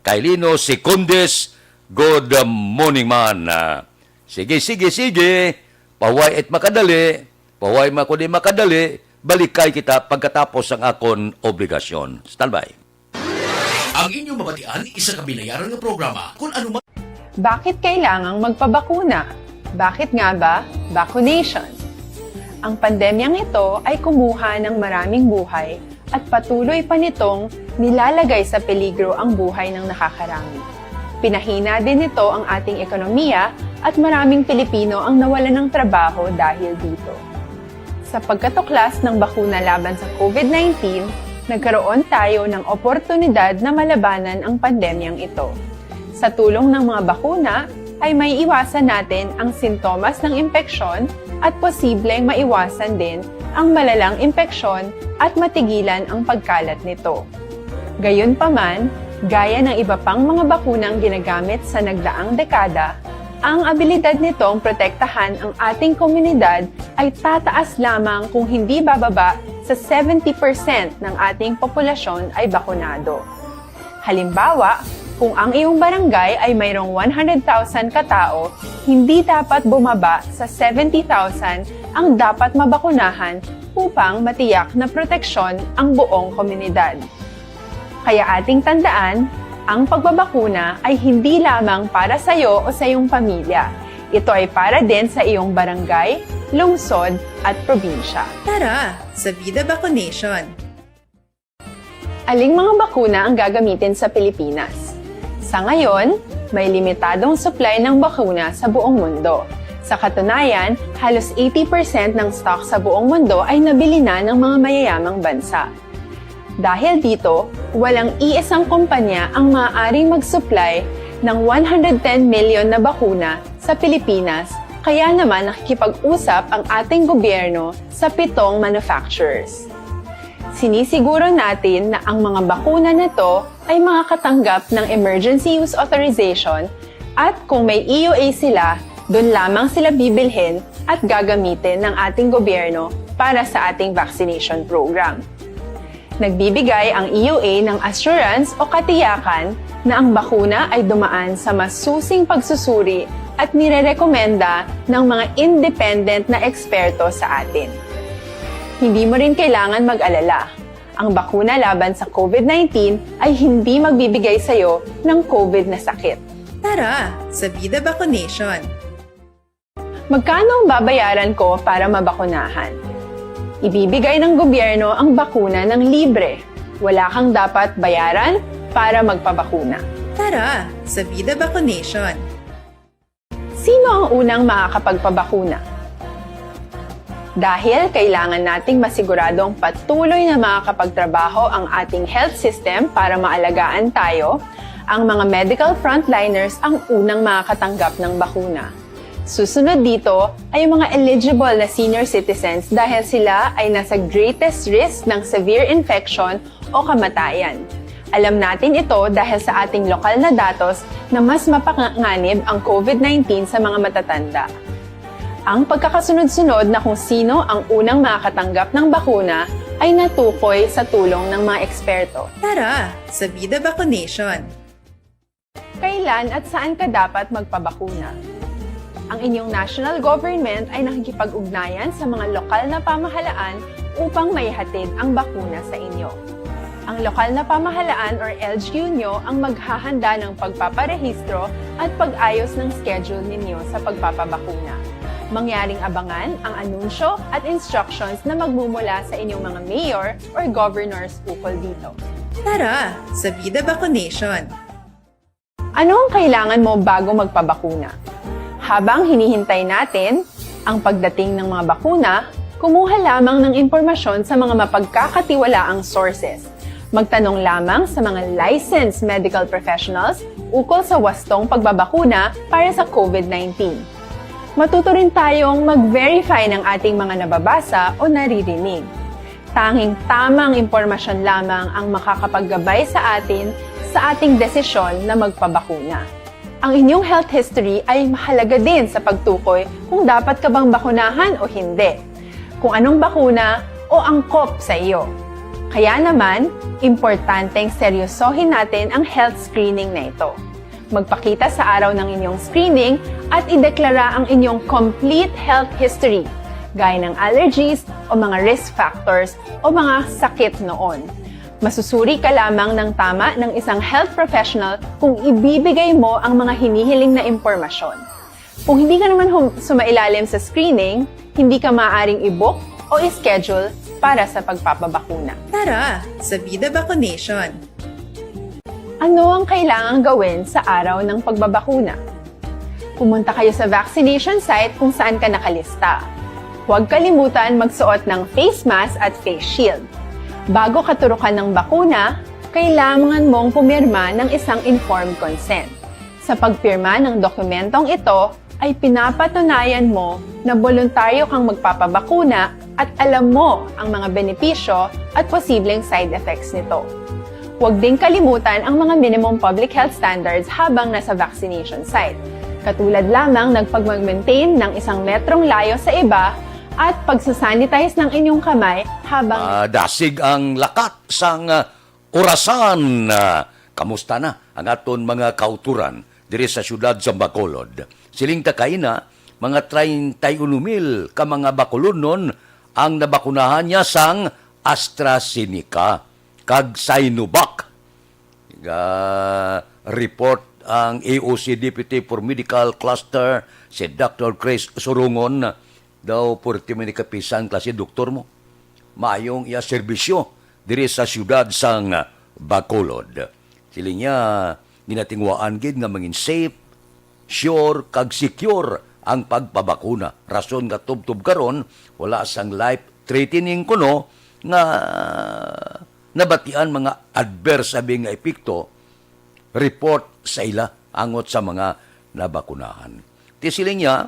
Kay Lino Secondes, good morning man. Ah, sige, sige, sige. Paway it makadali. Paway man ko di makadali. Balikay kita pagkatapos ang akon obligasyon. Standby. Ang inyong mabatian, isa ka binayaran nga programa. Kung ano man Bakit kailangang magpabakuna? Bakit nga ba vaccination? Ang pandemyang ito ay kumuha ng maraming buhay at patuloy pa nitong nilalagay sa peligro ang buhay ng nakakarami. Pinahina din nito ang ating ekonomiya at maraming Pilipino ang nawalan ng trabaho dahil dito. Sa pagkatuklas ng bakuna laban sa COVID nineteen, nagkaroon tayo ng oportunidad na malabanan ang pandemyang ito. Sa tulong ng mga bakuna, ay may iwasan natin ang sintomas ng impeksyon at posibleng maiwasan din ang malalang impeksyon at matigilan ang pagkalat nito. Gayunpaman, gaya ng iba pang mga bakunang ginagamit sa nagdaang dekada, ang abilidad nitong protektahan ang ating komunidad ay tataas lamang kung hindi bababa sa seventy percent ng ating populasyon ay bakunado. Halimbawa, kung ang iyong barangay ay mayroong one hundred thousand katao, hindi dapat bumaba sa seventy thousand ang dapat mabakunahan upang matiyak na proteksyon ang buong komunidad. Kaya ating tandaan, ang pagbabakuna ay hindi lamang para sa iyo o sa iyong pamilya. Ito ay para din sa iyong barangay, lungsod, at probinsya. Tara, sa Vida Vaccination! Aling mga bakuna ang gagamitin sa Pilipinas? Sa ngayon, may limitadong supply ng bakuna sa buong mundo. Sa katunayan, halos eighty percent ng stock sa buong mundo ay nabili na ng mga mayayamang bansa. Dahil dito, walang iisang kumpanya ang maaaring mag-supply ng one hundred ten million na bakuna sa Pilipinas, kaya naman nakikipag-usap ang ating gobyerno sa pitong manufacturers. Sinisiguro natin na ang mga bakuna na to ay makakatanggap ng emergency use authorization at kung may E U A sila, doon lamang sila bibilhin at gagamitin ng ating gobyerno para sa ating vaccination program. Nagbibigay ang E U A ng assurance o katiyakan na ang bakuna ay dumaan sa masusing pagsusuri at nirerekomenda ng mga independent na eksperto sa atin. Hindi mo rin kailangan mag-alala. Ang bakuna laban sa COVID nineteen ay hindi magbibigay sa iyo ng COVID na sakit. Tara, sa Vida Vaccination! Magkano ang babayaran ko para mabakunahan? Ibibigay ng gobyerno ang bakuna ng libre. Wala kang dapat bayaran para magpabakuna. Tara sa Vida Vaccination! Sino ang unang makakapagpabakuna? Dahil kailangan nating masiguradong patuloy na makakapagtrabaho ang ating health system para maalagaan tayo, ang mga medical frontliners ang unang makakatanggap ng bakuna. Susunod dito ay ang mga eligible na senior citizens dahil sila ay nasa greatest risk ng severe infection o kamatayan. Alam natin ito dahil sa ating lokal na datos na mas mapanganib ang COVID nineteen sa mga matatanda. Ang pagkakasunod-sunod na kung sino ang unang makakatanggap ng bakuna ay natukoy sa tulong ng mga eksperto. Tara sa Vida Vaccination! Kailan at saan ka dapat magpabakuna? Ang inyong national government ay nakikipag-ugnayan sa mga lokal na pamahalaan upang maihatid ang bakuna sa inyo. Ang lokal na pamahalaan or L G U nyo ang maghahanda ng pagpaparehistro at pag-ayos ng schedule ninyo sa pagpapabakuna. Mangyaring abangan ang anunsyo at instructions na magmumula sa inyong mga mayor or governors ukol dito. Tara sa Vida Vaccination! Ano ang kailangan mo bago magpabakuna? Habang hinihintay natin ang pagdating ng mga bakuna, kumuha lamang ng impormasyon sa mga mapagkakatiwalaang sources. Magtanong lamang sa mga licensed medical professionals ukol sa wastong pagbabakuna para sa COVID nineteen. Matuto rin tayong mag-verify ng ating mga nababasa o naririnig. Tanging tamang impormasyon lamang ang makakapaggabay sa atin sa ating desisyon na magpabakuna. Ang inyong health history ay mahalaga din sa pagtukoy kung dapat ka bang bakunahan o hindi, kung anong bakuna o angkop sa iyo. Kaya naman, importanteng seryosohin natin ang health screening na ito. Magpakita sa araw ng inyong screening at ideklara ang inyong complete health history, gaya ng allergies o mga risk factors o mga sakit noon. Masusuri ka lamang ng tama ng isang health professional kung ibibigay mo ang mga hinihiling na impormasyon. Kung hindi ka naman hum- sumailalim sa screening, hindi ka maaaring i-book o i-schedule para sa pagpapabakuna. Tara sa Vida Vaccination! Ano ang kailangang gawin sa araw ng pagbabakuna? Pumunta kayo sa vaccination site kung saan ka nakalista. Huwag kalimutan magsuot ng face mask at face shield. Bago katurukan ng bakuna, kailangan mong pumirma ng isang informed consent. Sa pagpirma ng dokumentong ito, ay pinapatunayan mo na boluntaryo kang magpapabakuna at alam mo ang mga benepisyo at posibleng side effects nito. Huwag ding kalimutan ang mga minimum public health standards habang nasa vaccination site, katulad lamang ng pagmag-maintain ng isang metrong layo sa iba at pagsasanitize ng inyong kamay habang Madasig ang lakat sang, ah, orasan. Ah, kamusta na ang aton mga kauturan diri sa siyudad sa Bacolod? Siling ta kaina, mga treinta y uno mil ka mga Bacolodnon ang nabakunahan niya sang AstraZeneca kag Sinovac. Ga-report ang A O C Deputy for Medical Cluster, si Doctor Chris Surungon. Daw, pwerte man ni kapisan klase doktor mo. Maayong iya serbisyo diri sa siyudad sang Bacolod. Siling niya, ginatinguhaan gid nga mangin safe, sure, kag secure ang pagpabakuna. Rason nga tubtob karon, wala sang life-threatening kuno nga nabatian mga adverse abi nga epekto report sa ila angot sa mga nabakunahan. Ti siling niya,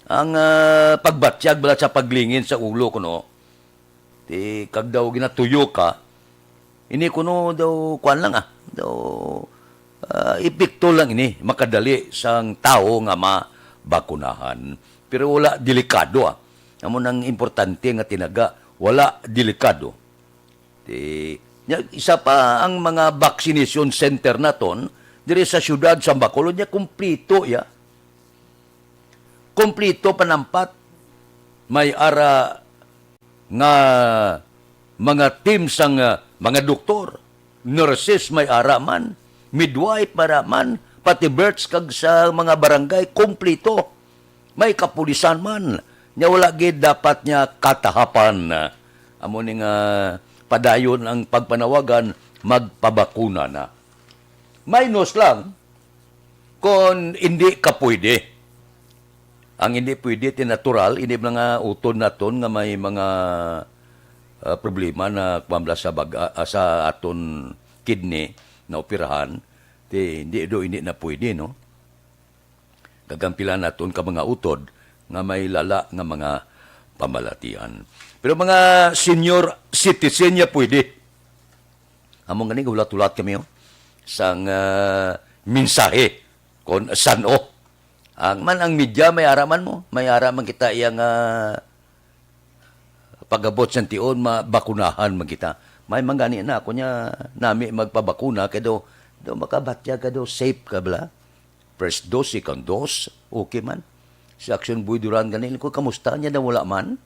ang, ah, pagbatyag bala sa paglingin sa ulo kuno, ti kag daw ginatuyo ka, ini kuno daw kuan lang, ah, daw, ah, epekto lang ini, makadali sang tawo nga mabakunahan. Pero wala delikado, ah. Amo nang importante nga tinaga, wala delikado. Ti, nya, isa pa ang mga vaccination center naton diri sa siyudad sa Bacolod, nya, kumplito ya. Kumplito panampat. May ara nga mga team sang, ah, mga doktor, nurses may ara man, midwife may ara man, pati births kag sa mga barangay, kumplito. May kapulisan man, nya wala gid dapat niya katahapan. Amo ni nga padayon ang pagpanawagan, magpabakuna na. Minus lang kung hindi ka pwede. Ang hindi pwede, ti natural, ini mga utod naton nga may mga, ah, problema na kuwan bala sa baga, ah, sa aton kidney na operahan, ti hindi do, hindi na pwede, no? Gagampilan naton ka mga utod nga may lala nga mga pamalatian. Pero mga senior citizen niya pwede. Amo gani, hulat-hulat kami, oh, sang, ah, mensahe kon san-o. Ang man ang media, may ara man mo, may ara man kita iyang, ah, pag-abot sang tion, mabakunahan man kita. May man gani na, kunya nami magpabakuna, kay daw, daw makabatyag ka daw, safe ka bala. First dose, second dose, okay man. Si Action Boy Duran gani, ko, kamusta niya na wala man?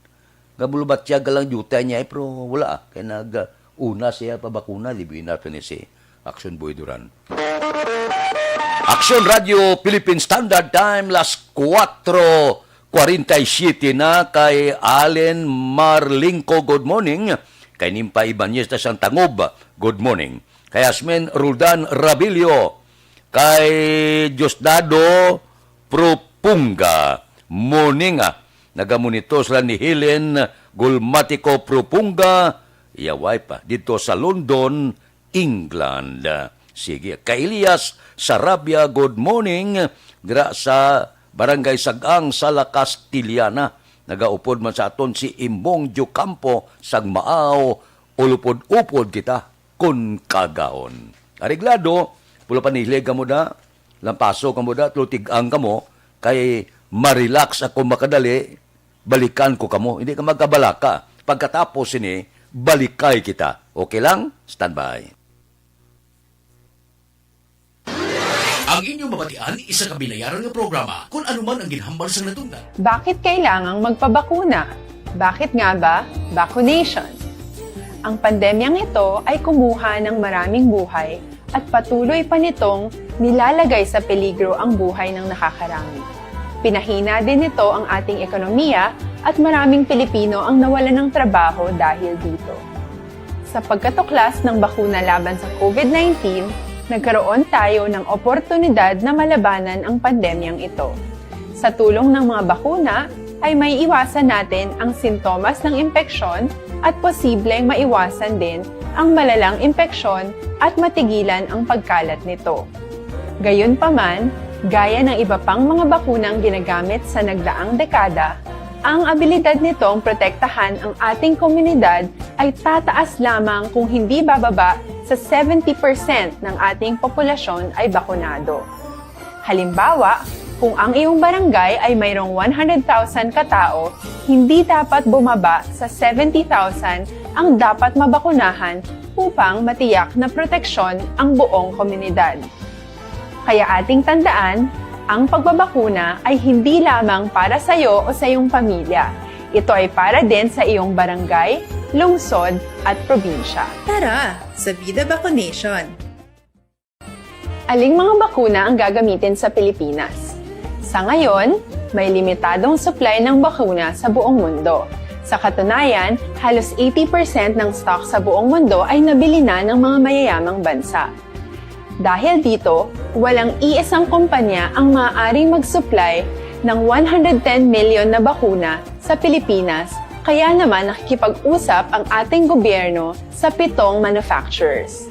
Nga bulubatyag ka lang diutay niya, eh, pero wala, ah. Kay nag, uh, una siya pabakuna, di ba, na ni si Action Boy Duran. Action Radio Philippine Standard Time, las kuwatro kwarenta y siyete na. Kay Allen Marlingco, good morning. Kay Nimpa Ibanez na sang Tangob, good morning. Kay Asmin Roldan Rabilio, kay Diosdado Propunga, morning, ah. Nagamonitor sila ni Helen Gulmatico Propunga, iya wife, ah, dito sa London, England. Sige. Kay Elias Sarabia, good morning. Dira sa Barangay Sagang sa La Castellana. Nagaupod man sa aton si Imbong Diocampo sang Maaw, ulupod-upod kita kon kagahon. Areglado, pula panilig kamo da, lampaso kamo da, tulo tig-ang kamo, kay ma-relax ako makadali, balikan ko kamo. Hindi ka magkabalaka. Pagkatapos sini, balikay kita. Okay lang? Standby. Ang inyo mabatian, isa ka binayaran nga programa, kung ano man ang ginhambal sang natungdan. Bakit kailangang magpabakuna? Bakit nga ba vaccination? Ang pandemyang ito ay kumuha ng maraming buhay at patuloy pa nitong nilalagay sa peligro ang buhay ng nakakarami. Pinahina din nito ang ating ekonomiya at maraming Pilipino ang nawalan ng trabaho dahil dito. Sa pagkatuklas ng bakuna laban sa COVID nineteen, nagkaroon tayo ng oportunidad na malabanan ang pandemyang ito. Sa tulong ng mga bakuna, ay may iwasan natin ang sintomas ng impeksyon at posibleng maiwasan din ang malalang impeksyon at matigilan ang pagkalat nito. Gayunpaman, gaya ng iba pang mga bakunang ginagamit sa nagdaang dekada, ang abilidad nitong protektahan ang ating komunidad ay tataas lamang kung hindi bababa sa seventy percent ng ating populasyon ay bakunado. Halimbawa, kung ang iyong barangay ay mayroong one hundred thousand katao, hindi dapat bumaba sa seventy thousand ang dapat mabakunahan upang matiyak na proteksyon ang buong komunidad. Kaya ating tandaan, ang pagbabakuna ay hindi lamang para sa iyo o sa iyong pamilya. Ito ay para din sa iyong barangay, lungsod, at probinsya. Tara, sa Vida Vaccination! Aling mga bakuna ang gagamitin sa Pilipinas? Sa ngayon, may limitadong supply ng bakuna sa buong mundo. Sa katunayan, halos eighty percent ng stock sa buong mundo ay nabili na ng mga mayayamang bansa. Dahil dito, walang iisang kumpanya ang maaaring mag-supply ng one hundred ten million na bakuna sa Pilipinas, kaya naman nakikipag-usap ang ating gobyerno sa pitong manufacturers.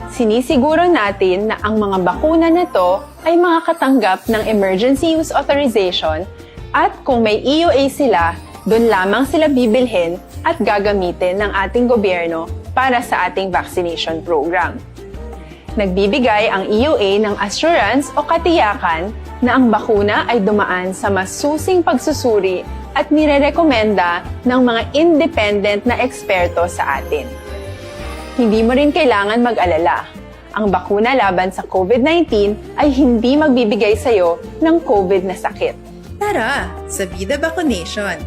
Sinisiguro natin na ang mga bakuna na to ay makakatanggap ng emergency use authorization at kung may E U A sila, doon lamang sila bibilhin at gagamitin ng ating gobyerno para sa ating vaccination program. Nagbibigay ang E U A ng assurance o katiyakan na ang bakuna ay dumaan sa masusing pagsusuri at nirerekomenda ng mga independent na eksperto sa atin. Hindi mo rin kailangan mag-alala. Ang bakuna laban sa COVID nineteen ay hindi magbibigay sa iyo ng COVID na sakit. Tara, sa Vida Vaccination!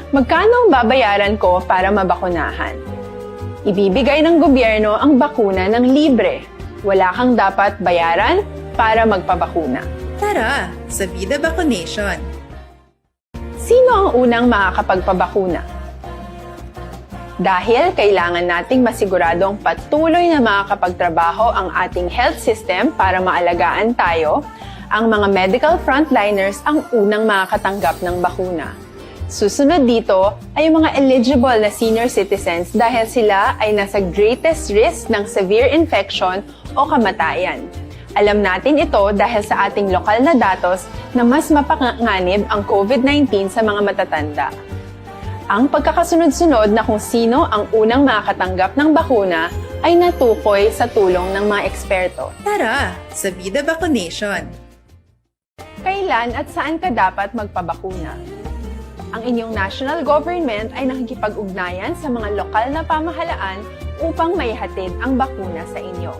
Magkano ang babayaran ko para mabakunahan? Ibibigay ng gobyerno ang bakuna ng libre. Wala kang dapat bayaran para magpabakuna. Tara, sa Vida Vaccination! Sino ang unang makakapagpabakuna? Dahil kailangan nating masiguradong patuloy na makakapagtrabaho ang ating health system para maalagaan tayo, ang mga medical frontliners ang unang makakatanggap ng bakuna. Susunod dito ay ang mga eligible na senior citizens dahil sila ay nasa greatest risk ng severe infection o kamatayan. Alam natin ito dahil sa ating lokal na datos na mas mapanganib ang COVID nineteen sa mga matatanda. Ang pagkakasunod-sunod na kung sino ang unang makakatanggap ng bakuna ay natukoy sa tulong ng mga eksperto. Tara, sa Bida Vaccination! Kailan at saan ka dapat magpabakuna? Ang inyong national government ay nakikipag-ugnayan sa mga lokal na pamahalaan upang maihatid ang bakuna sa inyo.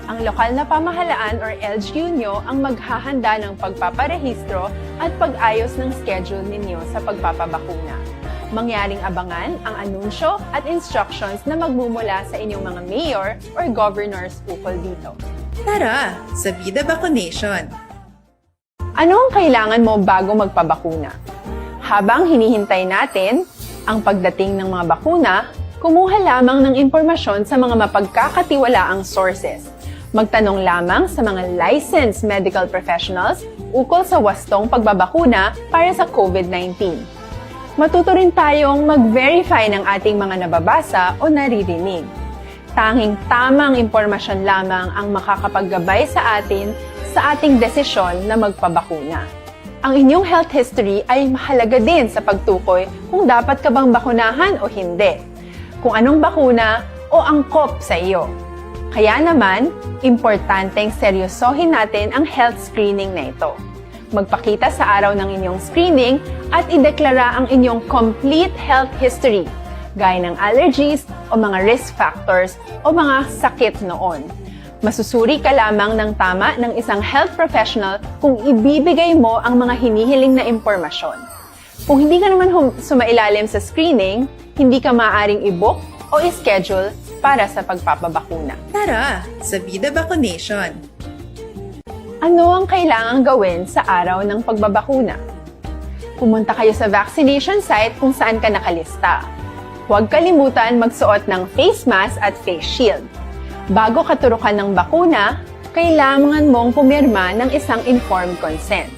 Ang lokal na pamahalaan or L G U nyo ang maghahanda ng pagpaparehistro at pag-ayos ng schedule ninyo sa pagpapabakuna. Mangyaring abangan ang anunsyo at instructions na magmumula sa inyong mga mayor or governors ukol dito. Tara, sa Bida Vaccination! Ano ang kailangan mo bago magpabakuna? Habang hinihintay natin ang pagdating ng mga bakuna, kumuha lamang ng impormasyon sa mga mapagkakatiwalaang sources. Magtanong lamang sa mga licensed medical professionals ukol sa wastong pagbabakuna para sa COVID nineteen. Matuto rin tayong mag-verify ng ating mga nababasa o naririnig. Tanging tamang impormasyon lamang ang makakapaggabay sa atin sa ating desisyon na magpabakuna. Ang inyong health history ay mahalaga din sa pagtukoy kung dapat ka bang bakunahan o hindi, kung anong bakuna o angkop sa iyo. Kaya naman, importanteng seryosohin natin ang health screening na ito. Magpakita sa araw ng inyong screening at ideklara ang inyong complete health history, gaya ng allergies o mga risk factors o mga sakit noon. Masusuri ka lamang ng tama ng isang health professional kung ibibigay mo ang mga hinihiling na impormasyon. Kung hindi ka naman hum- sumailalim sa screening, hindi ka maaaring i-book o i-schedule para sa pagpapabakuna. Tara, sa Bida Vaccination! Ano ang kailangang gawin sa araw ng pagbabakuna? Pumunta kayo sa vaccination site kung saan ka nakalista. Huwag kalimutan magsuot ng face mask at face shield. Bago katurukan ng bakuna, kailangan mong pumirma ng isang informed consent.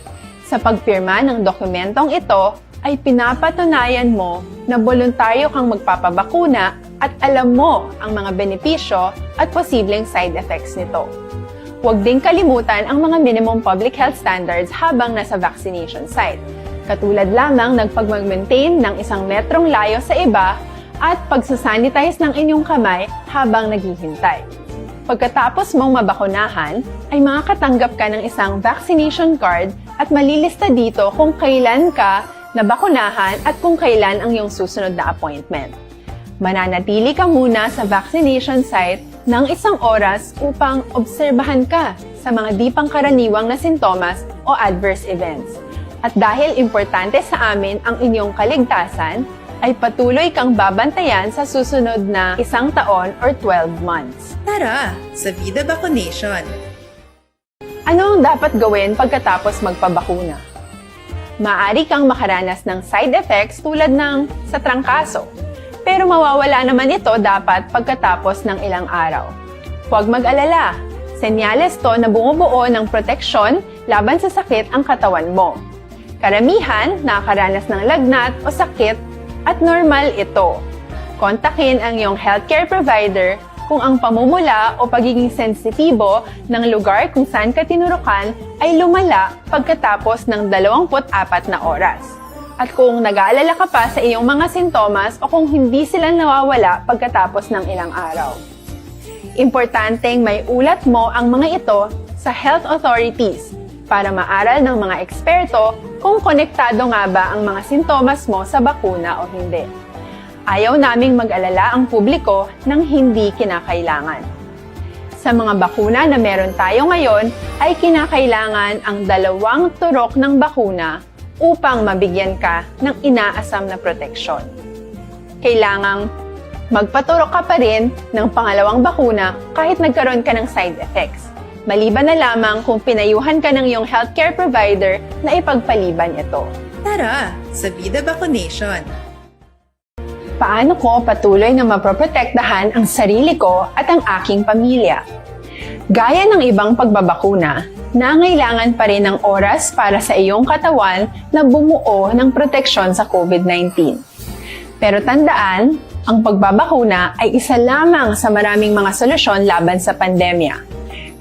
Sa pagpirma ng dokumentong ito ay pinapatunayan mo na boluntaryo kang magpapabakuna at alam mo ang mga benepisyo at posibleng side effects nito. Huwag ding kalimutan ang mga minimum public health standards habang nasa vaccination site, katulad lamang ng pagmag-maintain ng isang metrong layo sa iba at pagsasanitize ng inyong kamay habang naghihintay. Pagkatapos mong mabakunahan, ay makakatanggap ka ng isang vaccination card at malilista dito kung kailan ka nabakunahan at kung kailan ang iyong susunod na appointment. Mananatili ka muna sa vaccination site ng isang oras upang obserbahan ka sa mga di pangkaraniwang na sintomas o adverse events. At dahil importante sa amin ang inyong kaligtasan, ay patuloy kang babantayan sa susunod na isang taon or twelve months. Tara, sa Bida Vaccination! Ano ang dapat gawin pagkatapos magpabakuna? Maaari kang makaranas ng side effects tulad ng sa trangkaso, pero mawawala naman ito dapat pagkatapos ng ilang araw. Huwag mag-alala, senyales to na bumubuo ng proteksyon laban sa sakit ang katawan mo. Karamihan nakakaranas ng lagnat o sakit at normal ito. Kontakin ang iyong healthcare provider kung ang pamumula o pagiging sensitibo ng lugar kung saan ka tinurukan ay lumala pagkatapos ng dalawampu't apat na oras, at kung nag-aalala ka pa sa iyong mga sintomas o kung hindi sila nawawala pagkatapos ng ilang araw. Importanteng may ulat mo ang mga ito sa health authorities para maaral ng mga eksperto kung konektado nga ba ang mga sintomas mo sa bakuna o hindi. Ayaw naming mag-alala ang publiko ng hindi kinakailangan. Sa mga bakuna na meron tayo ngayon, ay kinakailangan ang dalawang turok ng bakuna upang mabigyan ka ng inaasam na proteksyon. Kailangang magpaturok ka pa rin ng pangalawang bakuna kahit nagkaroon ka ng side effects, maliban na lamang kung pinayuhan ka ng iyong healthcare provider na ipagpaliban ito. Tara, sa Bida Vaccination! Paano ko patuloy na maproprotektahan ang sarili ko at ang aking pamilya? Gaya ng ibang pagbabakuna, nangailangan pa rin ng oras para sa iyong katawan na bumuo ng proteksyon sa COVID nineteen. Pero tandaan, ang pagbabakuna ay isa lamang sa maraming mga solusyon laban sa pandemya.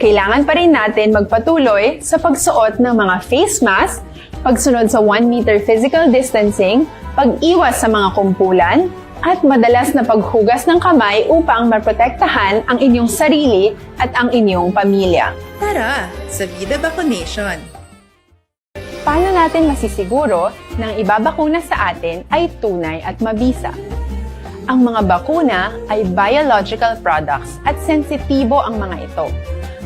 Kailangan pa rin natin magpatuloy sa pagsuot ng mga face mask, pagsunod sa one meter physical distancing, pag-iwas sa mga kumpulan, at madalas na paghugas ng kamay upang maprotektahan ang inyong sarili at ang inyong pamilya. Tara sa Vida Vaccination! Paano natin masisiguro na ang ibabakuna sa atin ay tunay at mabisa? Ang mga bakuna ay biological products at sensitibo ang mga ito.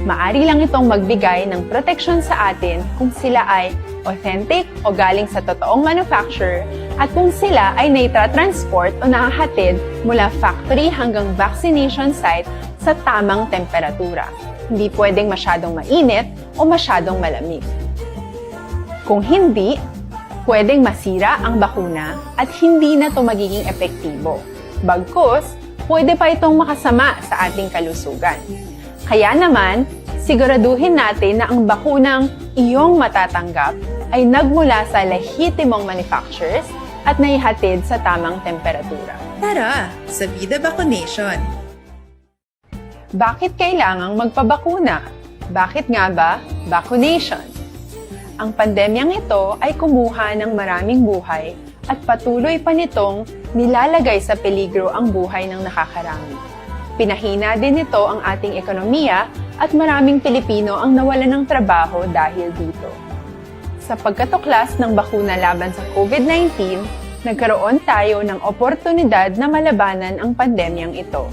Maari lang itong magbigay ng proteksyon sa atin kung sila ay authentic o galing sa totoong manufacturer at kung sila ay naitratransport o nahahatid mula factory hanggang vaccination site sa tamang temperatura. Hindi pwedeng masyadong mainit o masyadong malamig. Kung hindi, pwedeng masira ang bakuna at hindi na ito magiging epektibo. Bagkus, pwede pa itong makasama sa ating kalusugan. Kaya naman, siguraduhin natin na ang bakunang iyong matatanggap ay nagmula sa lehitimong manufacturers at naihatid sa tamang temperatura. Tara sa Vida Vaccination! Bakit kailangang magpabakuna? Bakit nga ba vaccination? Ang pandemyang ito ay kumuha ng maraming buhay at patuloy pa nitong nilalagay sa peligro ang buhay ng nakakarami. Pinahina din nito ang ating ekonomiya at maraming Pilipino ang nawalan ng trabaho dahil dito. Sa pagkatuklas ng bakuna laban sa COVID nineteen, nagkaroon tayo ng oportunidad na malabanan ang pandemyang ito.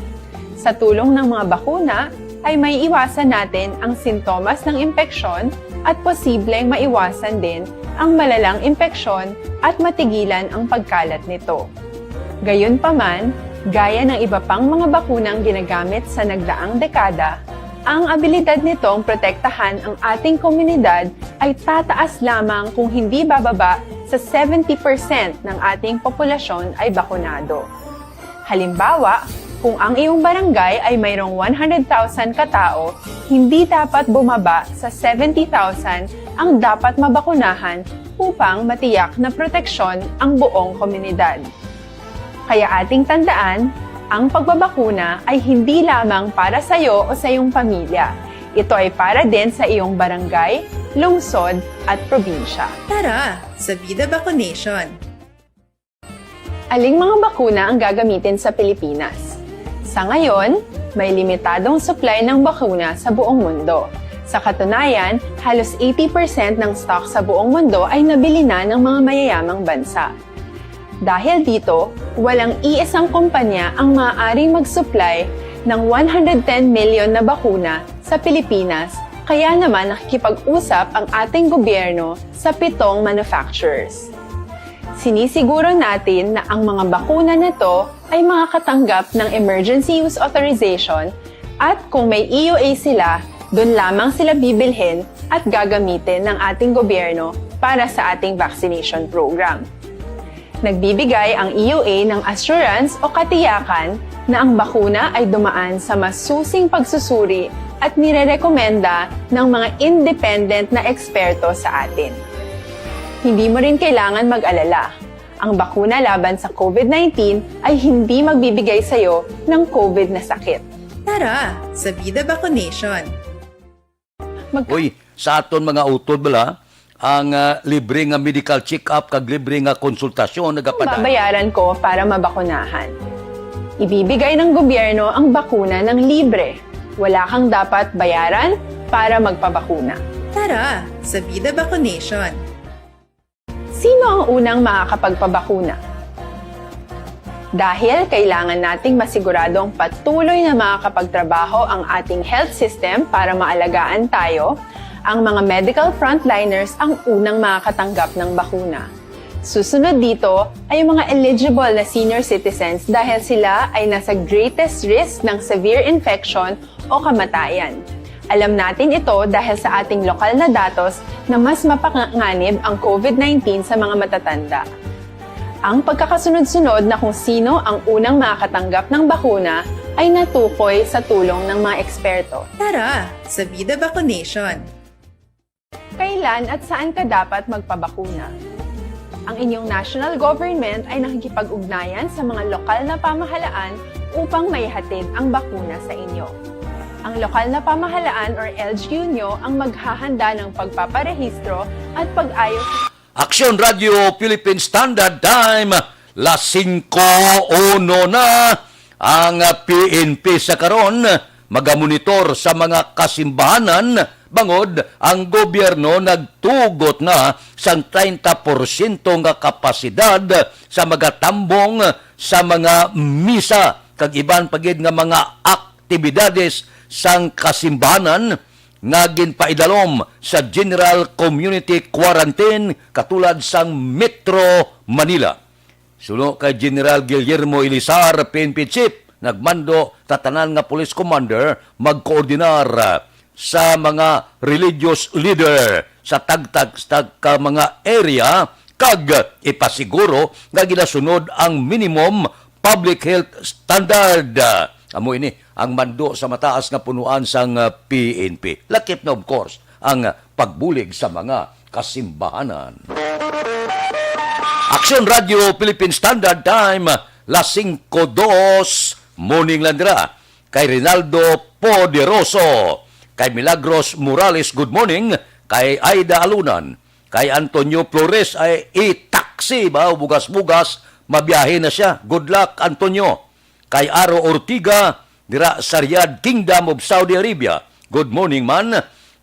Sa tulong ng mga bakuna, ay maiiwasan natin ang sintomas ng impeksyon at posibleng maiwasan din ang malalang impeksyon at matigilan ang pagkalat nito. Gayunpaman, gaya ng iba pang mga bakunang ginagamit sa nagdaang dekada, ang abilidad nitong protektahan ang ating komunidad ay tataas lamang kung hindi bababa sa seventy percent ng ating populasyon ay bakunado. Halimbawa, kung ang iyong barangay ay mayroong one hundred thousand katao, hindi dapat bumaba sa seventy thousand ang dapat mabakunahan upang matiyak na proteksyon ang buong komunidad. Kaya ating tandaan, ang pagbabakuna ay hindi lamang para sa iyo o sa iyong pamilya. Ito ay para din sa iyong barangay, lungsod, at probinsya. Tara sa Vida Vaccination! Aling mga bakuna ang gagamitin sa Pilipinas? Sa ngayon, may limitadong supply ng bakuna sa buong mundo. Sa katunayan, halos eighty percent ng stock sa buong mundo ay nabili na ng mga mayayamang bansa. Dahil dito, walang iisang kumpanya ang maaaring mag-supply ng one hundred ten million na bakuna sa Pilipinas, kaya naman nakikipag-usap ang ating gobyerno sa pitong manufacturers. Sinisiguro natin na ang mga bakuna na to ay makakatanggap ng emergency use authorization at kung may E U A sila, doon lamang sila bibilhin at gagamitin ng ating gobyerno para sa ating vaccination program. Nagbibigay ang E U A ng assurance o katiyakan na ang bakuna ay dumaan sa masusing pagsusuri at nirerekomenda ng mga independent na eksperto sa atin. Hindi mo rin kailangan mag-alala. Ang bakuna laban sa COVID nineteen ay hindi magbibigay sa iyo ng COVID na sakit. Tara sa Vida Vaccination! Magka- Uy, sa aton mga utod bala, ang, ah, libre nga medical check-up kag libre nga konsultasyon nagapadala. Babayaran ko para mabakunahan. Ibibigay ng gobyerno ang bakuna ng libre. Wala kang dapat bayaran para magpabakuna. Tara sa Vida Vaccination! Sino ang unang makakapagpabakuna? Dahil kailangan nating masiguradong patuloy na makakapagtrabaho ang ating health system para maalagaan tayo, ang mga medical frontliners ang unang makakatanggap ng bakuna. Susunod dito ay ang mga eligible na senior citizens dahil sila ay nasa greatest risk ng severe infection o kamatayan. Alam natin ito dahil sa ating lokal na datos na mas mapanganib ang COVID nineteen sa mga matatanda. Ang pagkakasunod-sunod na kung sino ang unang makakatanggap ng bakuna ay natukoy sa tulong ng mga eksperto. Tara sa Vida Vaccination! Kailan at saan ka dapat magpabakuna? Ang inyong national government ay nakikipag-ugnayan sa mga lokal na pamahalaan upang maihatid ang bakuna sa inyo. Ang lokal na pamahalaan or L G U nyo ang maghahanda ng pagpaparehistro at pag-ayos. Aksyon Radio Philippine Standard Time, las singko uno na. Ang P N P sa karon magamonitor sa mga kasimbahanan bangod ang gobyerno nagtugot na sang treinta porsyento nga kapasidad sa mga tambong sa mga misa kag iban pa gid nga mga aktibidades sang kasimbahanan nga ginpaidalom sa General Community Quarantine katulad sang Metro Manila. Suno kay General Guillermo Elizar, P N P Chief, nagmando sa tanan nga police commander magkoordinar sa mga religious leader sa tagtag-tag ka mga area kag ipasiguro nga ginasunod ang minimum public health standard. Amo ini ang mando sa mataas nga punuan sang, ah, P N P. Lakip na, of course, ang, ah, pagbulig sa mga kasimbahanan. Aksyon Radio Philippine Standard Time, las singko dos, morning lang dira. Kay Rinaldo Poderoso, kay Milagros Morales, good morning, kay Aida Alunan, kay Antonio Flores, ay i-taxi ba, bugas-bugas, mabiyahe na siya. Good luck, Antonio. Kay Aro Ortiga, dira sa Riyadh, Kingdom of Saudi Arabia. Good morning man.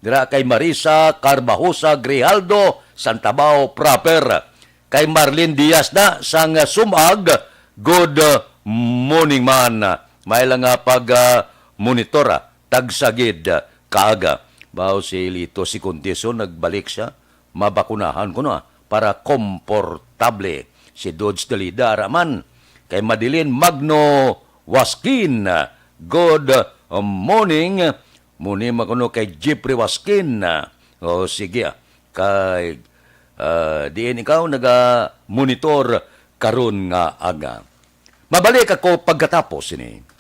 Dira kay Marisa Carbajosa Grijaldo, Santabao proper. Kay Marlene Diaz na sang Sumag, good, uh, morning man. May lang nga pag, uh, monitor, ah, tagsa gid, uh, kaaga. Bao si Lito si Contis, nagbalik siya. Mabakunahan ko na para komportable. Si Dodge Dalida ra man. Kay Madeline Magno Waskin, good morning. Muni makuno kay Jeffrey Waskin. O, sige, ah. Kay, ah, diin ikaw naga-monitor karon nga aga? Mabalik ako pagkatapos sini.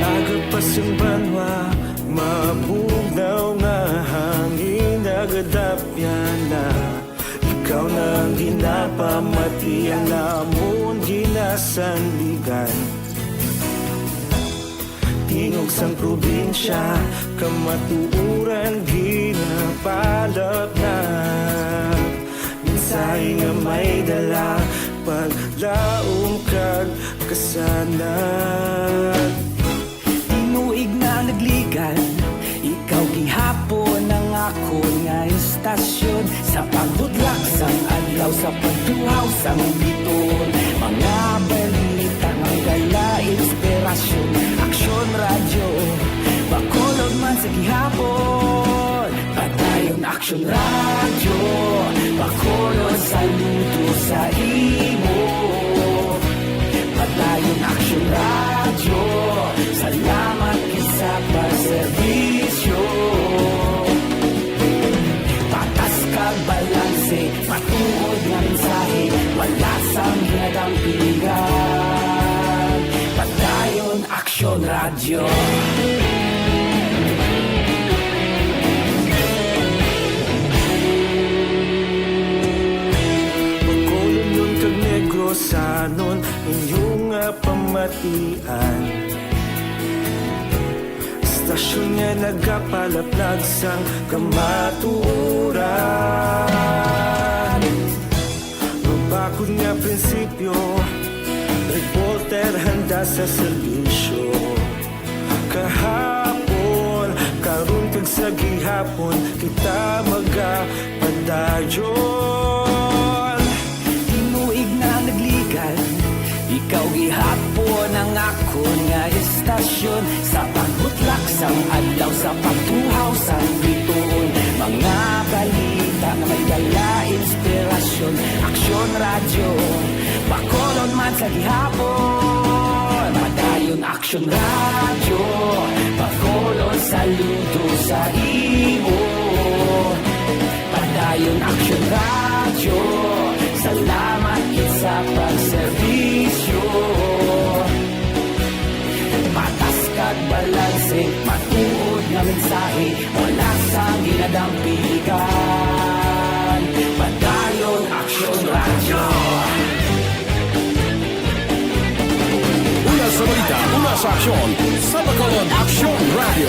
Aga pa sang banwa, mabugnaw nga hangin nagadapyan na. Ikaw na ang ginapamati, ang amon ginasandigan. Tingog sang probinsya, kamatuoran ginapalapnat. Mensahe nga may dala, paglaom kag kasanag. Tinuig na nagligan, ikaw gihapon ang akon nga istasyon. Sa pagbutlak sang adlaw, sa pagtuhaw sang biton, mga balita nga dala inspirasyon. Aksyon Radyo, Bacolod man sa gihapon. Padayon Aksyon Radyo, Bacolod, saludo sa imo. Padayon Aksyon Radyo, salamat gid sa pagserbisyo. Patas kag balanse, matuod nga mensahe, wala sang hinadampingan. Padayon Aksyon Radyo. Bacolodnon kag Negrosanon, inyo nga pamatian. Istasyon nga nagapalaplag sang kamatuoran. Mabakod nga prinsipyo, reporter handa sa serbisyo. Kahapon, karon kag sa gihapon, kita magapadayon. Tinuig na nagligan, ikaw gihapon ang akon nga istasyon. Sa pagbutlak sang adlaw, sa pagtuhaw sang bituon, Mga balita nga may dala inspirasyon, Aksyon Radyo, Bacolod man sa gihapon. Padayon Aksyon Radyo, Bacolod saludo sa imo. Padayon Aksyon Radyo, salamat gid sa pagserbisyo. Patas kag balanse, matuod nga mensahe, wala sang ginadampigan. Padayon Aksyon Radyo. Una sa balita, una sa aksyon, sa Bacolod Aksyon Radyo.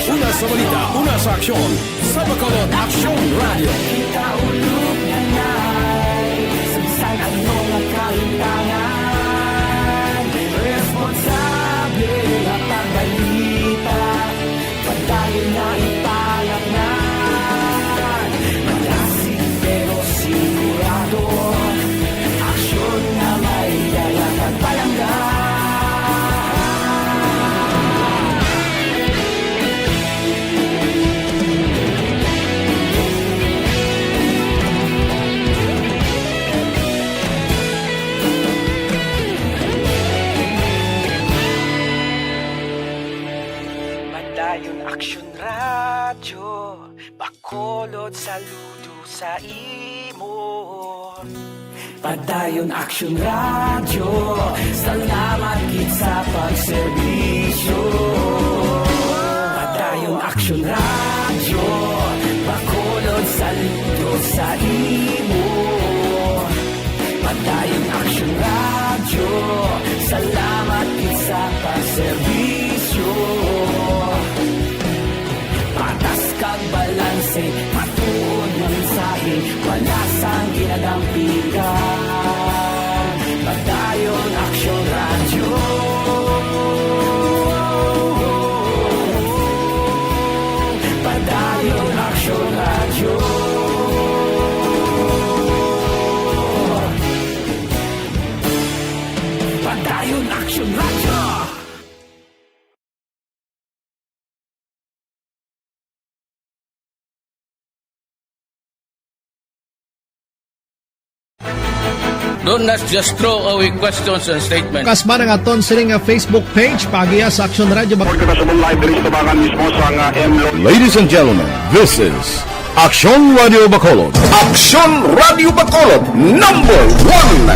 Una sa balita, una sa aksyon, sa Bacolod Aksyon Radyo. Kita ulog nga nay, sa bisan ano nga kalimtangan, responsable nga pagbalita, padayon nga ipalaknan. Malasig pero sigurado, aksyon nga may dala kag palangga. Padayon Aksyon Radyo, Bacolod saludo sa imo. Padayon Aksyon Radyo, salamat gid sa pagserbisyo. Padayon Aksyon Radyo, Bacolod saludo sa imo. Padayon Aksyon Radyo, salamat gid sa pagserbisyo. Patas kag balanse, matuod nga mensahe, wala sang ginadampigan. Padayon Aksyon Radyo. Padayon Aksyon Radyo. Padayon Aksyon Radyo. Don't just throw away questions and statements. Kasba ang aton sini nga Facebook page, paagiha sa Aksyon Radyo Bac- Report kita sa live diri sa tubangan mismo sa nga M Lo- Ladies and gentlemen, this is Aksyon Radyo Bacolod. Aksyon Radyo Bacolod, number one.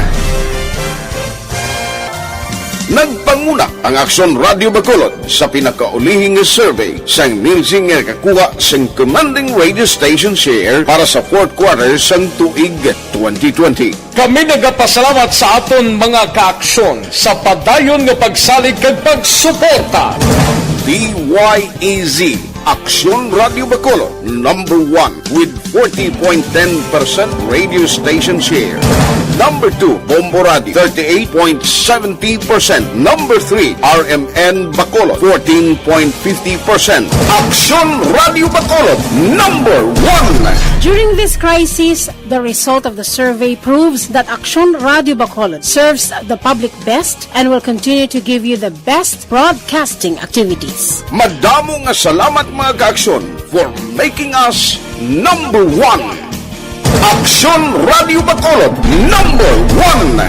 Nagpanguna ang Aksyon Radyo Bacolod sa pinakaulihi nga survey sang Nielsen nga nakakuha sang commanding radio station share para sa fourth quarter sang tuig twenty twenty. Kami nagapasalamat sa aton mga kaaksyon sa padayon nga pagsalig kag pagsuporta. D Y E Z, Aksyon Radyo Bacolod, number one with forty point ten percent radio station share. Number two, Bombo Radio, thirty-eight point seventy percent. Number three, R M N Bacolod, fourteen point fifty percent. Aksyon Radyo Bacolod, number one. During this crisis, the result of the survey proves that Aksyon Radyo Bacolod serves the public best and will continue to give you the best broadcasting activities. Madamo nga salamat, mga kaaksyon, for making us number one. Aksyon Radyo Bacolod, number one.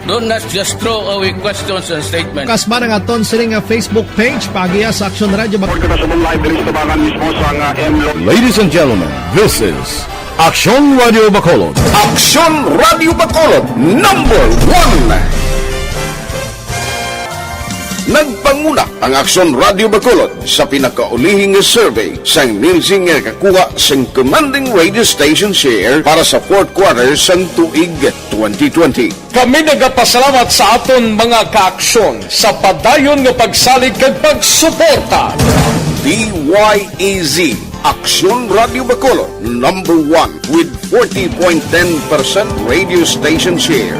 Don't just throw away questions and statements. Kasba ang aton sini nga Facebook page, paagiha sa Aksyon Radyo Bac- Report kita sa live diri sa tubangan mismo sa nga M Lo- Ladies and gentlemen, this is Aksyon Radyo Bacolod. Aksyon Radyo Bacolod, number one. Nagpanguna ang Aksyon Radyo Bacolod sa pinakaulihi nga survey sang Nielsen nga nakakuha sang commanding radio station share para sa fourth quarter sang tuig twenty twenty. Kami nagapasalamat sa aton mga kaaksyon sa padayon nga pagsalig kag pagsuporta. D Y E Z, Aksyon Radyo Bacolod, number one with forty point ten percent radio station share.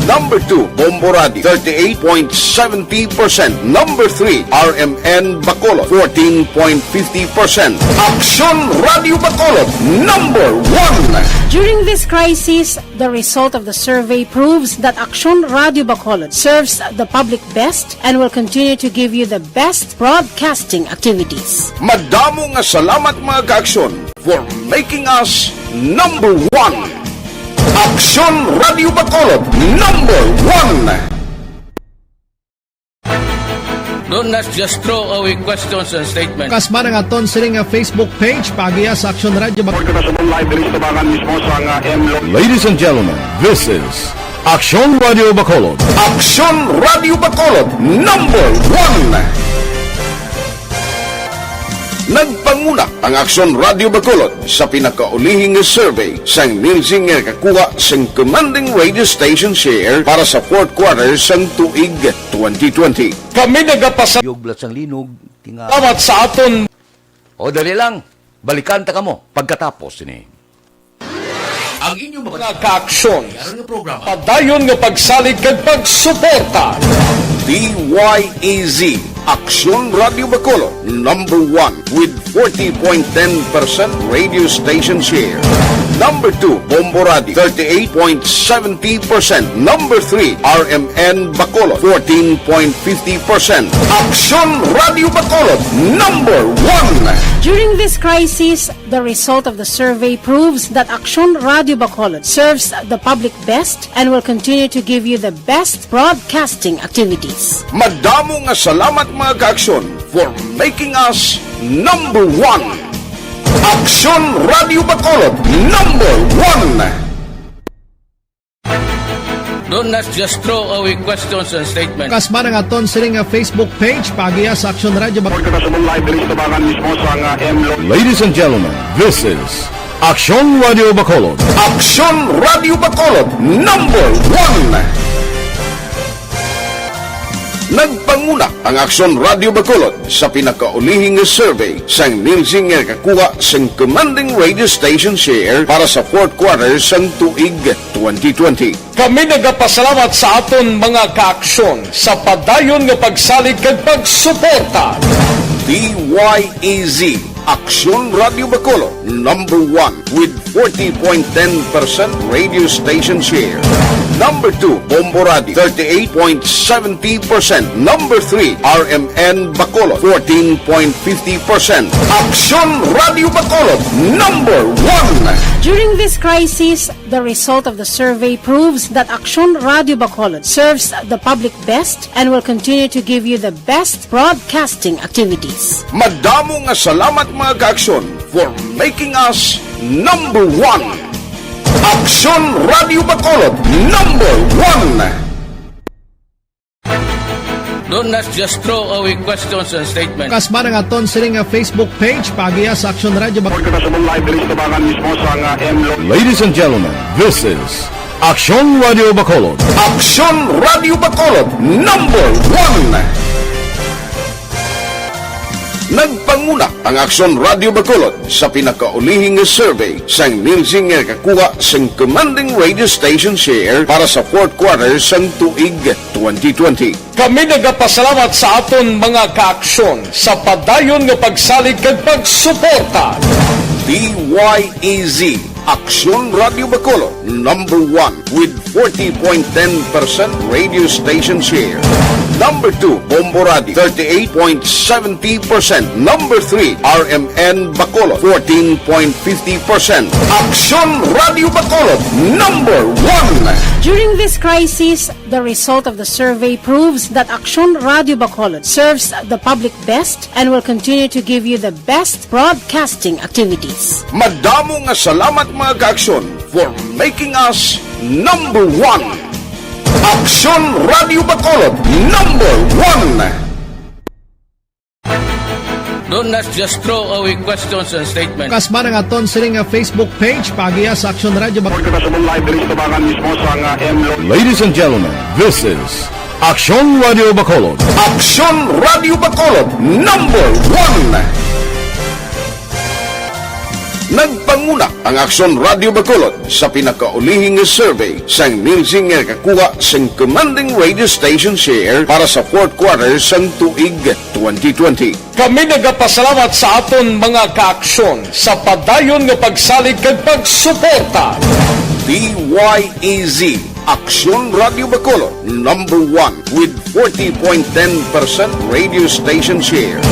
Number two, Bombo Radio, thirty-eight point seventy percent. Number three, R M N Bacolod, fourteen point fifty percent. Aksyon Radio Bacolod, number one. During this crisis, the result of the survey proves that Aksyon Radio Bacolod serves the public best and will continue to give you the best broadcasting activities. Madamo nga salamat, mga ka-Aksyon, for making us number one. Aksyon Radio Bacolod, number one. Don't, let's just throw away questions and statements. Kasma ang aton sini nga Facebook page, paagiha sa Aksyon Radio Bacolod. Kita sa live diri sa tabangan mismo sa nga M Lo- Ladies and gentlemen, this is Aksyon Radio Bacolod. Aksyon Radio Bacolod, number one. Nagpanguna ang Aksyon Radio Bacolod sa pinakaulihi nga survey sang Nielsen nga nakakuha sang commanding radio station share para sa fourth quarter sang tuig twenty twenty. Kami nagapasa- Yog blat sang linog, tinga- Salamat sa aton. O, dali lang. Balikan ta kamo pagkatapos sini. Ang inyong mga mga kaaksyon. Padayon nga pagsalig kag pagsuporta. D Y E Z, Aksyon Radio Bacolod, number one with forty point ten percent radio station share. Number two, Bombo Radio, thirty-eight point seventy percent. Number three, R M N Bacolod, fourteen point fifty percent. Aksyon Radio Bacolod, number one. During this crisis, the result of the survey proves that Aksyon Radio Bacolod serves the public best and will continue to give you the best broadcasting activities. Madamo nga salamat, mga ka-Aksyon, for making us number one. Aksyon Radio Bacolod, number one. Don't, let's just throw away questions and statements. Kasma ang aton sini nga Facebook page, paagiha sa Aksyon Radio Bacolod. Kita sa live diri sa tabangan mismo sa nga M Lo- Ladies and gentlemen, this is Aksyon Radio Bacolod. Aksyon Radio Bacolod, number one. Nagpanguna ang Aksyon Radio Bacolod sa pinakaulihi nga survey sang Nielsen nga nakakuha sang commanding radio station share para sa fourth quarter sang tuig twenty twenty. Kami nagapasalamat sa aton mga kaaksyon sa padayon nga pagsalig kag pagsuporta. D Y E Z, Aksyon Radio Bacolod, number one with forty point ten percent radio station share. Number two, Bombo Radio, thirty-eight point seventy percent. Number three, R M N Bacolod, fourteen point fifty percent. Aksyon Radio Bacolod, number one. During this crisis, the result of the survey proves that Aksyon Radio Bacolod serves the public best and will continue to give you the best broadcasting activities. Madamo nga salamat, mga kaaksyon, for making us number one. Aksyon Radio Bacolod, number one. Don't, let's just throw away questions and statements. Kasma ang aton sini nga Facebook page, paagiha sa Aksyon Radio Bacolod. Kita sa live diri sa tabangan mismo sa nga M Lo- Ladies and gentlemen, this is Aksyon Radio Bacolod. Aksyon Radio Bacolod, number one. Nagpanguna ang Aksyon Radio Bacolod sa pinakaulihi nga survey sang Nielsen nga nakakuha sang commanding radio station share para sa fourth quarter sang tuig twenty twenty. Kami nagapasalamat sa aton mga kaaksyon sa padayon nga pagsalig kag pagsuporta. D Y E Z, Aksyon Radio Bacolod, number one with forty point ten percent radio station share. Number two, Bombo Radio, thirty-eight point seventy percent. Number three, R M N Bacolod, fourteen point fifty percent. Aksyon Radio Bacolod, number one. During this crisis, the result of the survey proves that Aksyon Radio Bacolod serves the public best and will continue to give you the best broadcasting activities. Madamo nga salamat, mga kaaksyon, for making us number one. Aksyon Radio Bacolod, number one. Don't, let's just throw away questions and statements. Kasma ang aton sini nga Facebook page, paagiha sa Aksyon Radio Bacolod. Kita sa live diri sa tabangan mismo sa nga M Lo- Ladies and gentlemen, this is Aksyon Radio Bacolod. Aksyon Radio Bacolod, number one. Nagpanguna ang Aksyon Radio Bacolod sa pinakaulihi nga survey sang Nielsen nga nakakuha sing commanding radio station share para sa fourth quarter sang tuig twenty twenty. Kami nagapasalamat sa aton mga kaaksyon sa padayon nga pagsalig kag pagsuporta. D Y E Z, Aksyon Radio Bacolod, number one with forty point ten percent radio station share.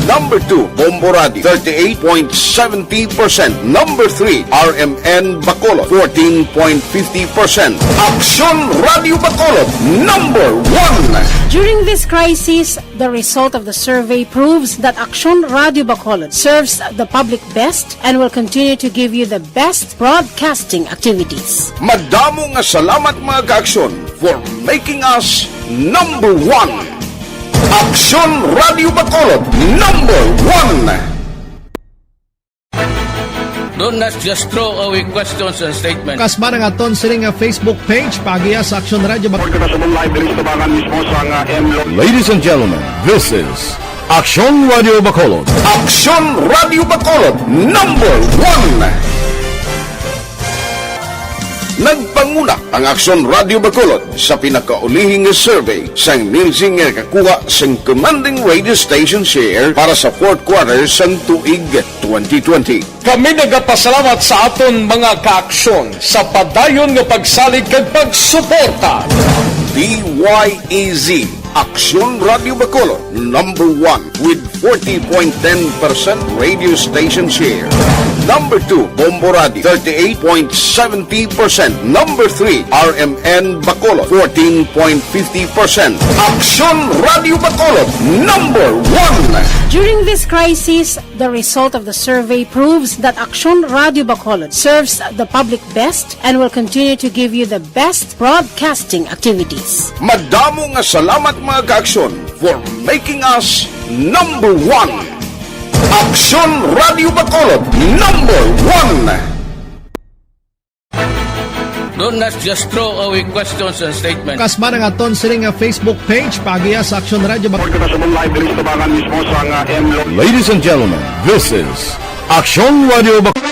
Number two, Bombo Radio, thirty-eight point seventy percent. Number three, R M N Bacolod, fourteen point fifty percent. Aksyon Radio Bacolod, number one. During this crisis, the result of the survey proves that Aksyon Radio Bacolod serves the public best and will continue to give you the best broadcasting activities. Madamo nga salamat, mga kaaksyon, for making us number one. Aksyon Radio Bacolod, number one. Don't not just throw away questions and statements. Kasma ang aton sini nga Facebook page, paagiha sa Aksyon Radio Bacolod. Kita sa live diri sa tubangan mismo sa nga M Lo- Ladies and gentlemen, this is Aksyon Radio Bacolod. Aksyon Radio Bacolod, number one. Nagpanguna ang Aksyon Radio Bacolod sa pinakaulihi nga survey sang Nielsen nga nakakuha sing commanding radio station share para sa fourth quarter sang tuig twenty twenty. Kami nagapasalamat sa aton mga kaaksyon sa padayon nga pagsalig kag pagsuporta. D Y E Z, Aksyon Radio Bacolod, number one with forty point ten percent radio station share. Number two, Bombo Radio, thirty-eight point seventy percent. Number three, R M N Bacolod, fourteen point fifty percent. Aksyon Radio Bacolod, number one. During this crisis, the result of the survey proves that Aksyon Radio Bacolod serves the public best and will continue to give you the best broadcasting activities. Madamo nga salamat, mga kaaksyon, for making us number one. Aksyon Radio Bacolod, number one. Don't not just throw away questions and statements. Kasma ang aton sini nga Facebook page, paagiha sa Aksyon Radio Bacolod. Kita sa live diri sa tubangan mismo sa nga M Lo- Ladies and gentlemen, this is Aksyon Radio Bacolod.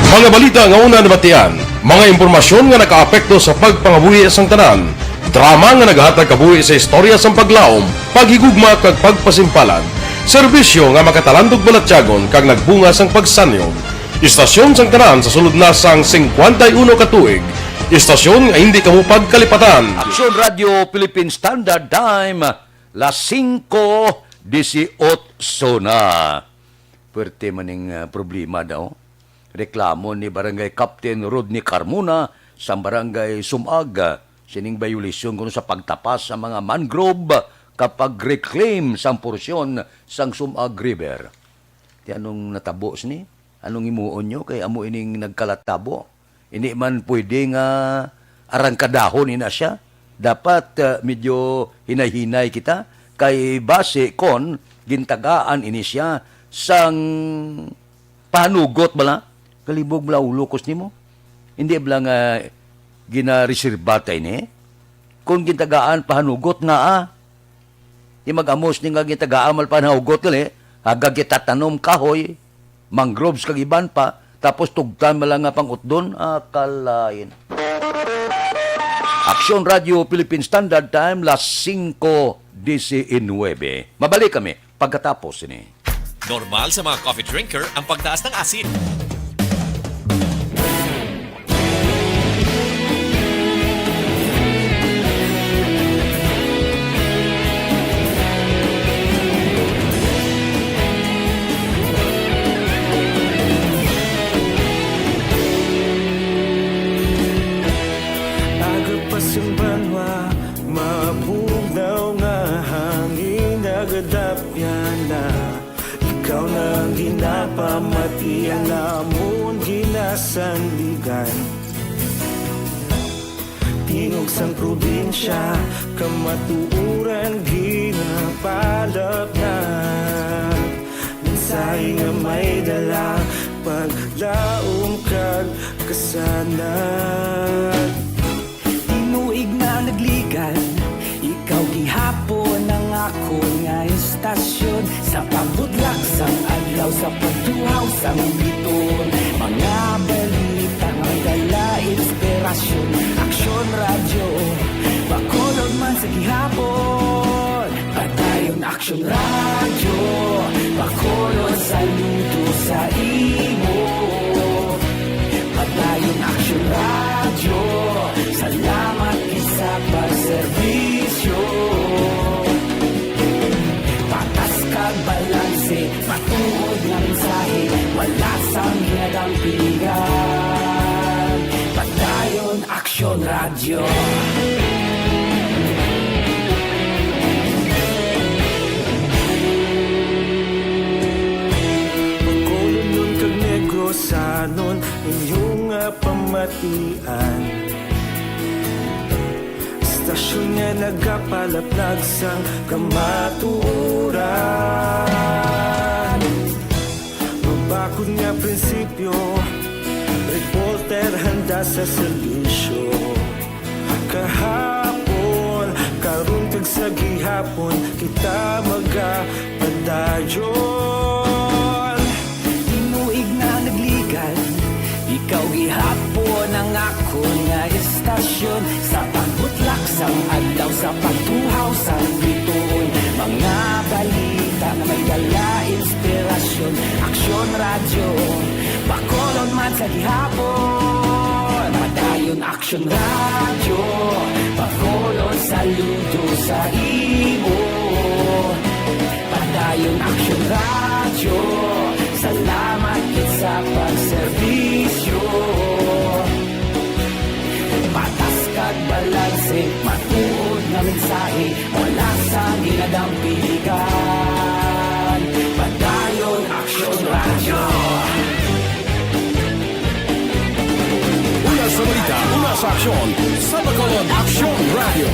Mga balita nga una nabatian, mga impormasyon nga nakaapekto sa pagpangabuhi sang tanan, drama nga nagahatag kabuhi sa istorya sang paglaom, paghigugma kag pagpasimpalan, serbisyo nga makatalandog balatyagon kag nagbunga sang pagsanyog. Istasyon sang tanan sa sulod na sang singkwenta y uno ka tuig, istasyon nga hindi kamo pagkalipatan. Aksyon Radio Philippine Standard Time, las singko disiotso na. Puwerte man ning, ah, problema daw. Reklamo ni Barangay Captain Rodney Carmona sa Barangay Sumag, ah, sining violation kuno sa pagtapas sa mga mangrove kag pag-reclaim sang porsyon sang Sumag River. Ti anong natabo sini? Anong himuon nyo? Kay amo ining nagkalatabo. Hindi man pwede nga arangkadahon ina siya. Dapat, ah, medyo hinay-hinay kita. Kay base kon gintagaan ini siya sang pahanugot bala. Kalibog bala ulo ko nimo. Hindi bala nga ginareserba ta ini? Kung gintagaan pahanugot nga, ah, di mag-amos ni nga gintagaan mal pahanugot gali, haga kita tanom kahoy, mangroves kag iban pa, tapos tugtan man lang nga pang-utdon, ah, kalain. Aksyon Radio Philippine Standard Time, las singko diecinuebe. Mabalik kami pagkatapos sini. Normal sa mga coffee drinker ang pagtaas ng asin. Aga pa sang banwa, mabugnaw nga hangin nagadapyan na. Ikaw na ang ginapamati, ang amon ginasandigan. Tingog sang probinsya, kamatuoran ginapalapnat. Mensahe nga may dala, paglaom kag kasanag. Tinuig na nagligad, ikaw Sang biton, mga balita nga may dala inspirasyon. Aksyon Radyo, Bacolod man sa gihapon. Padayon Aksyon Radyo, Bacolod saludo sa imo. Padayon Aksyon Radyo, salamat gid sa pagserbisyo. Patas kag balanse, matuod nga mensahe, wala sang ginadampigan. Padayon Aksyon Radyo. Bacolodnon kag Negrosanon, inyo nga pamatian. Istasyon nga nagapalaplag sang kamatuoran. Mabakod nga prinsipyo, reporter handa sa serbisyo. Kahapon, karon kag sa gihapon, kita magapadayon. Tinuig na nagligan, ikaw gihapon ang akon nga istasyon. Sa pagbutlak sang adlaw, sa pagtuhaw sang bituon, mga balita nga may dala inspirasyon. Aksyon Radyo, Bacolod man sa gihapon. Padayon Aksyon Radyo, Bacolod saludo sa imo. Padayon Aksyon Radyo, salamat gid sa pagserbisyo. Patas kag balanse, matuod nga mensahe, wala sang ginadampigan. Padayon Aksyon Radyo. Una sa balita, una sa aksyon, sa Bacolod Aksyon Radyo.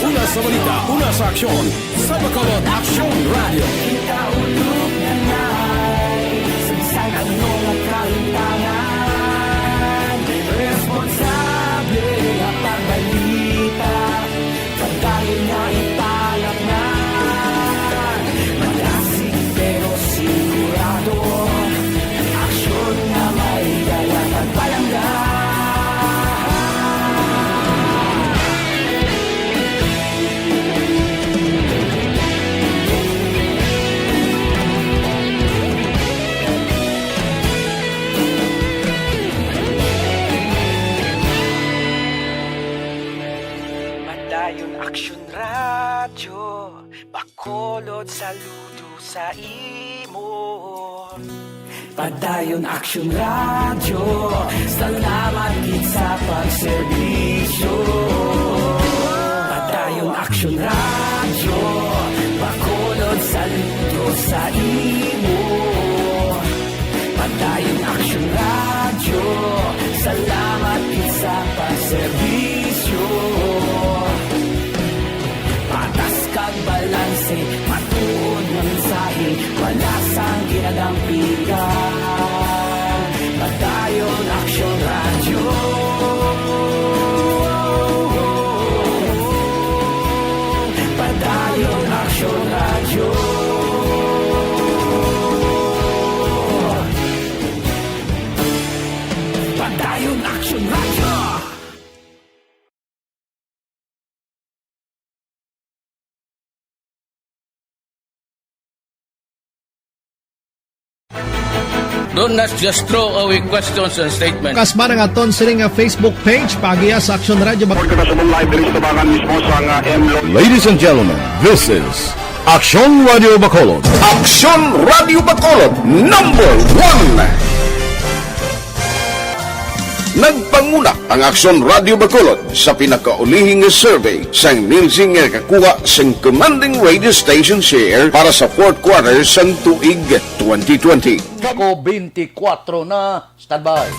Una sa balita, una sa aksyon, sa Bacolod Aksyon Radyo. Kita ulog na nai, sa bisan ano nga kahimtangan, responsable nga pagbalita. Padayon nga ipalatnan, malasig pero sigurado. Aksyon nga may dala kag palangga. Padayon Aksyon Radyo, Bacolod saludo sa imo. Padayon Aksyon Radyo, salamat gid sa pagserbisyo. Padayon Aksyon Radyo, Bacolod saludo sa imo. Padayon Aksyon Radyo, salamat gid sa pagserbisyo. Patas kag balanse, matuod nga mensahe, wala sang ginadampigan. Padayon Aksyon Radyo. Padayon Aksyon Radyo. Padayon Aksyon Radyo. Do not just throw away questions and statements. Kasma nga aton sini nga Facebook page, paagiha sa Aksyon Radyo Bac- Report ka na sa live diri sa tubangan mismo sa nga M Lo- Ladies and gentlemen, this is Aksyon Radyo Bacolod. Aksyon Radyo Bacolod, number one. Nagpanguna ang Aksyon Radyo Bacolod sa pinakaulihing nga survey sang Nielsen nga nakakuha sing commanding radio station share para sa fourth quarter sang tuig twenty twenty. Ako, twenty-four na, standby.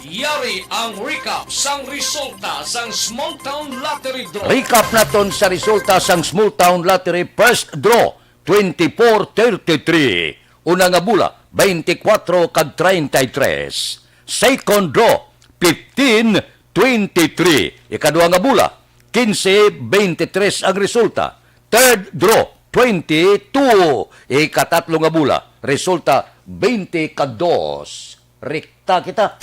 Yari ang recap sang resulta sang Small Town Lottery Draw. Recap naton sa resulta sang Small Town Lottery first draw, twenty-four thirty-three. Una nga bola, twenty-four kag treinta y tres. Second draw, fifteen twenty-three. Ikaduha nga bola, quince twenty-three ang resulta. Third draw, twenty-two, ikatatlo nga bola, resulta twenty ka dos. Rekta kita.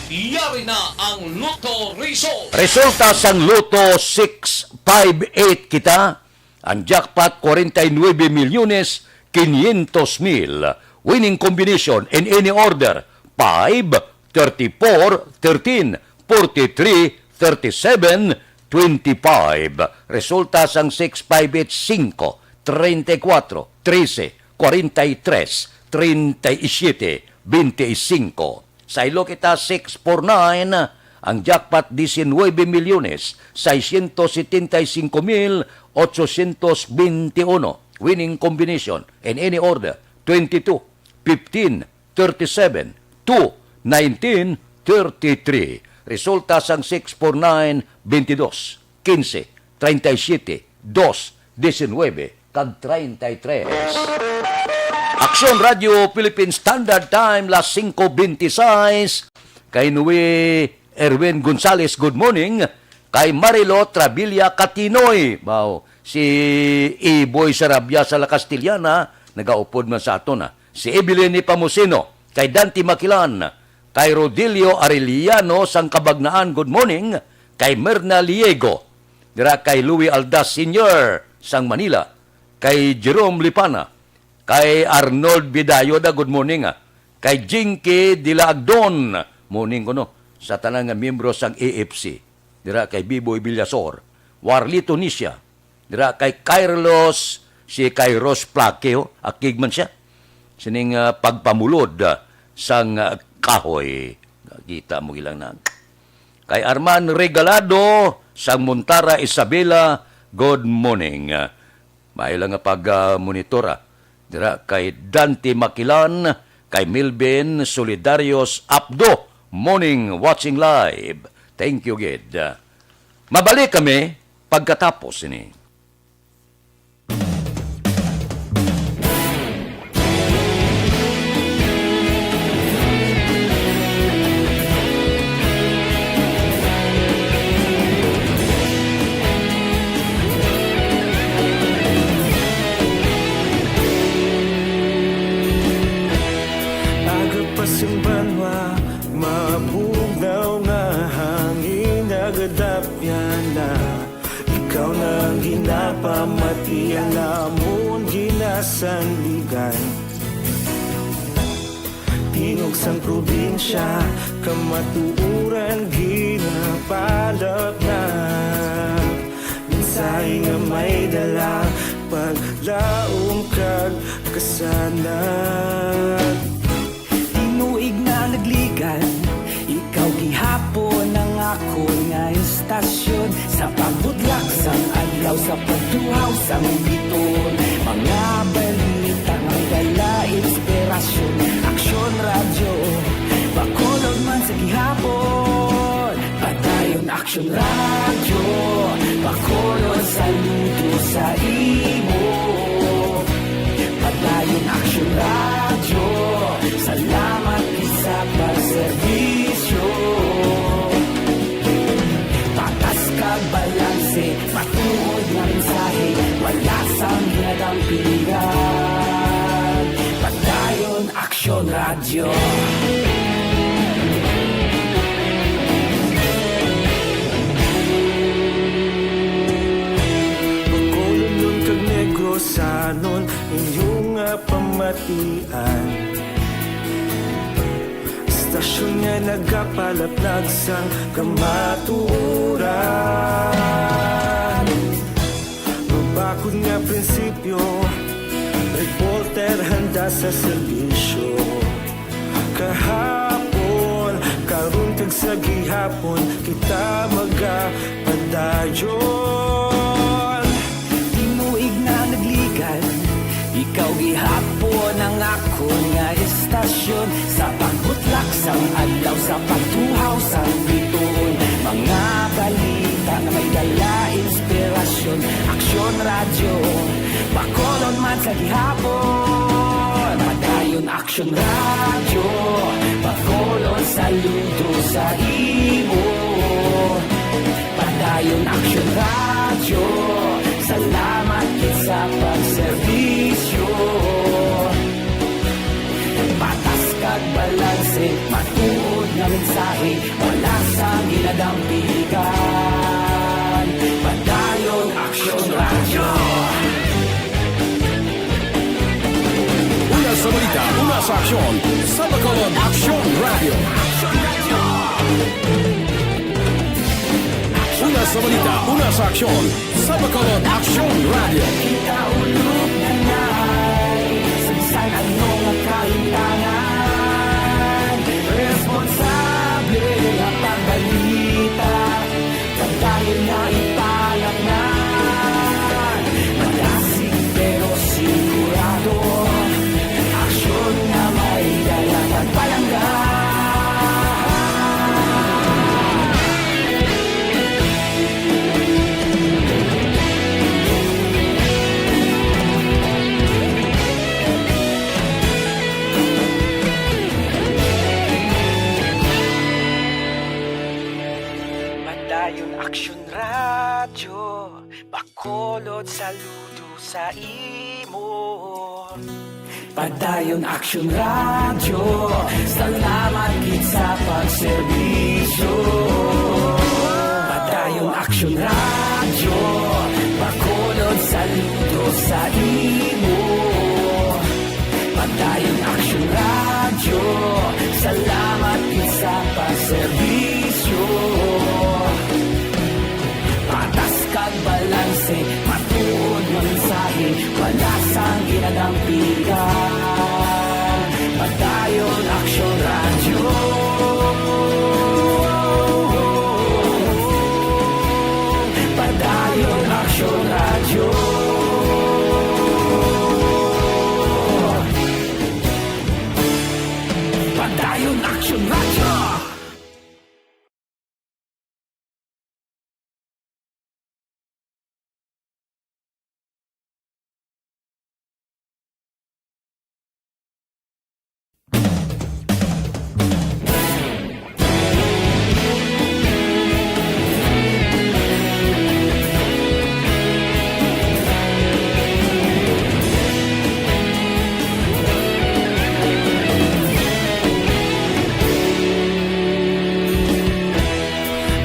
Yari na ang Lotto Result. Resulta sang Lotto six five eight kita. Ang jackpot, forty-nine milyones quinientos mil. Winning combination in any order, five, thirty-four, thirteen, forty-three, thirty-seven, twenty-five. Resulta sang six five eight, singko, treinta y cuatro, trese, cuarenta y tres, treinta y siete, veinticinco. Saylo kita, six four nine, ang jackpot, diecinueve milyones seiscientos setenta y cinco mil ochocientos veintiuno. Winning combination in any order, twenty-two, fifteen, thirty-seven, two, nineteen, thirty-three. Resulta sang six four nine, twenty-dos, quince, treinta y siete, dos, diecinueve, kag treinta y tres. Aksyon Radio Philippine Standard Time, las singko veintiseis. Kay Noe Erwin Gonzales, good morning. Kay Marilo Travilla Catinoy, wow, si Iboy Sarabia sa La Castellana, nagaupod man sa aton, ah. Si Evelyn Nepomuceno, kay Dante Makilan, kay Rodilio Arellano sang Cabagnaan, good morning. Kay Merna Liego, dira kay Louie Aldas Senior sang Manila, kay Jerome Lipana, kay Arnold Bidayo, da, good morning, ah. Kay Jinky Dila Agdon, morning kuno, sa tanan nga miyembro sang A F C. Dira kay Biboy Villasor, Warlito Nisia, dira kay Carlos, si Kairos Plaque, oh, akig man sia. Sining, ah, pagpamulod, ah, sang, ah, kahoy. Kita mo ilang na. Kay Arman Regalado sang Montara, Isabela, good morning. Maayo lang nga pag, ah, monitor, ah. Dira kay Dante Makilan, kay Milvin Solidarios Apdo, morning, watching live. Thank you gid. Mabalik kami pagkatapos ini. Aga pa sing banwa, mabugnaw nga hangin nagadapyan na. Ikaw na ang ginapamati, ang amon ginasandigan. Tingog sang probinsya, kamatuoran ginapalapnap. Mensahe nga may dala, paglaom kag kasanag. Tinuig na nagligan, ikaw gihapon ang akon nga istasyon. Sa pagbutlak sang adlaw, sa pagtuhaw sang biton, mga balita may dala inspirasyon. Aksyon Radyo, Bacolod man sa gihapon. Padayon Aksyon Radyo, Bacolod, saludo sa imo. Padayon Aksyon Radyo, salamat gid sa pagserbisyo. Patas kag balanse, matuod nga mensahe, wala sang ginadampigan. Padayon Aksyon Radyo. Bacolodnon kag Negrosanon, inyo nga pamatian. Istasyon nga nagapalaplag sang kamatuoran. Mabakod nga prinsipyo, reporter handa sa serbisyo. Kahapon, karon kag sa gihapon, kita magapadayon. Tinuig na nagligan, ikaw gihapon ang akon nga istasyon. Sa pagbutlak sang adlaw, sa pagtuhaw sang bituon, mga balita nga may dala inspirasyon. Aksyon Radyo, Bacolod man sa gihapon. Padayon Aksyon Radyo, Bacolod, saludo sa imo. Padayon Aksyon Radyo, salamat gid sa Sa aksyon, sa Bacolod Aksyon Radio. Una sa balita, una sa aksyon, sa Bacolod Aksyon Radio. Kita ulog na nai, sa bisan ano nga kalimtangan, responsable nga pagbalita. Padayon nga ipalatnan, madasig pero sigurado, aksyon nga may dala kag palangga. Padayon Aksyon Radyo, Bacolod, saludo sa imo. Padayon Aksyon Radyo, salamat gid sa pagserbisyo. Padayon Aksyon Radyo, Bacolod, saludo sa imo. Padayon Aksyon Radyo, salamat gid sa pagserbisyo. Patas kag balanse, matuod nga mensahe, wala sang ginadampigan. Padayon Aksyon Radyo. Padayon Aksyon Radyo. Padayon Aksyon Radyo.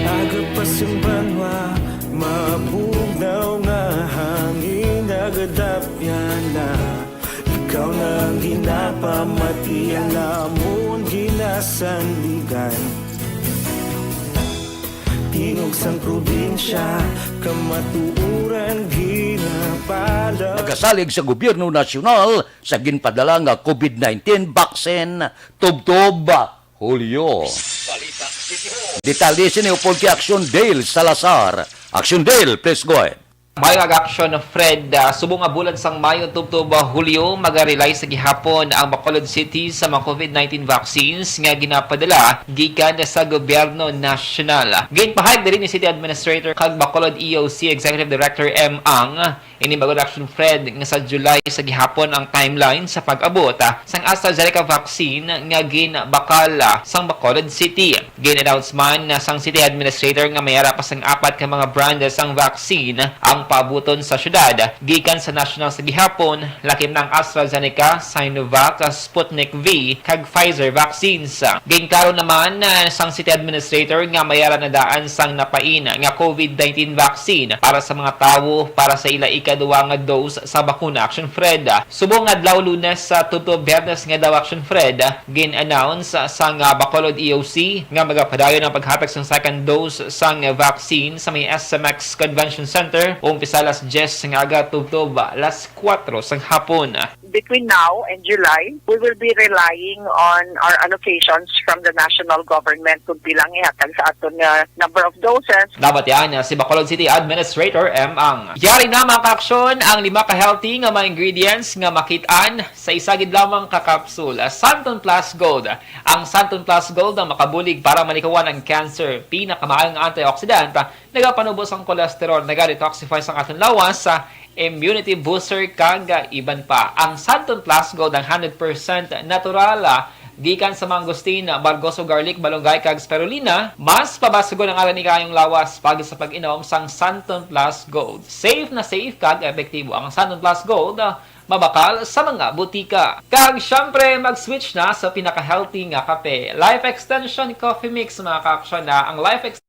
Agapasimbanwa, mabugnaw nga hangin, nagadapyan na. Ikaw na ang ginapamati, ang amon ginasandigan. Tingog sang probinsya, kamatuoran ginapala. Nagasalig sa gobyerno nasyonal sa ginpadala nga COVID nineteen vaccine, tubtob Hulyo. Detalye sini upod kay Action Dale Salazar. Action Dale, please go ahead. Mayo nga Action Fred, ah, subong nga bulan sang Mayo tubtob Hulyo, maga-release sa gihapon ang Bacolod City sa mga COVID nineteen vaccines nga ginapadala gikan sa gobyerno nasyonal. Ginpahayag diri ni City Administrator kag Bacolod E O C Executive Director M. Ang, ini bag-o nga Action Fred nga sa July sa gihapon ang timeline sa pag-abot, ah, sang AstraZeneca vaccine nga ginbakal, ah, sang Bacolod City. Gin-announce man na sang City Administrator nga may ara pa sang apat ka mga brand sang vaccine ang paabuton sa syudad gikan sa national sa gihapon, lakip na ang AstraZeneca, Sinovac, Sputnik V, kag Pfizer vaccines. Ginkaron naman, ah, sang City Administrator nga may ara na daan sang napain nga COVID nineteen vaccine para sa mga tawo para sa ila ikaduwa nga dose sa bakuna, Action Fred. Subong nga adlaw Lunes, ah, tubtob Biyernes nga daw, Action Fred, gin-announce sang, ah, Bacolod E O C nga magapadayon ang paghatag sang second dose sang vaccine sa may S M X Convention Center, umpisa alas diyes nga aga tubtob alas kuwatro sang hapon. Between now and July, we will be relying on our allocations from the national government kung pila ang ihatag sa aton nga number of doses. Nabatian niya si Bacolod City Administrator M. Ang. Yari na, mga kaaksyon, ang lima ka healthy nga mga ingredients nga makit-an sa isa gid lamang ka kapsul, Santon Plus Gold. Ang Santon Plus Gold ang makabulig para malikawan ang cancer, pinakamaayong antioxidant, nagapanubo sang cholesterol, naga-detoxify sang aton lawas, immunity booster, kag iban pa. Ang Santon Plus Gold ang hundred percent natural, ah, gikan sa mangosteen, bargoso garlic, malunggay, kag spirulina. Mas pabasgon ang alani kaayong lawas pag sa pag-inom sang Santon Plus Gold. Safe na safe kag epektibo ang Santon Plus Gold, ah, mabakal sa mga butika. Kag syempre, mag-switch na sa pinaka-healthy nga kape. Life Extension Coffee Mix, mga kaaksyon, na ang Life Ex-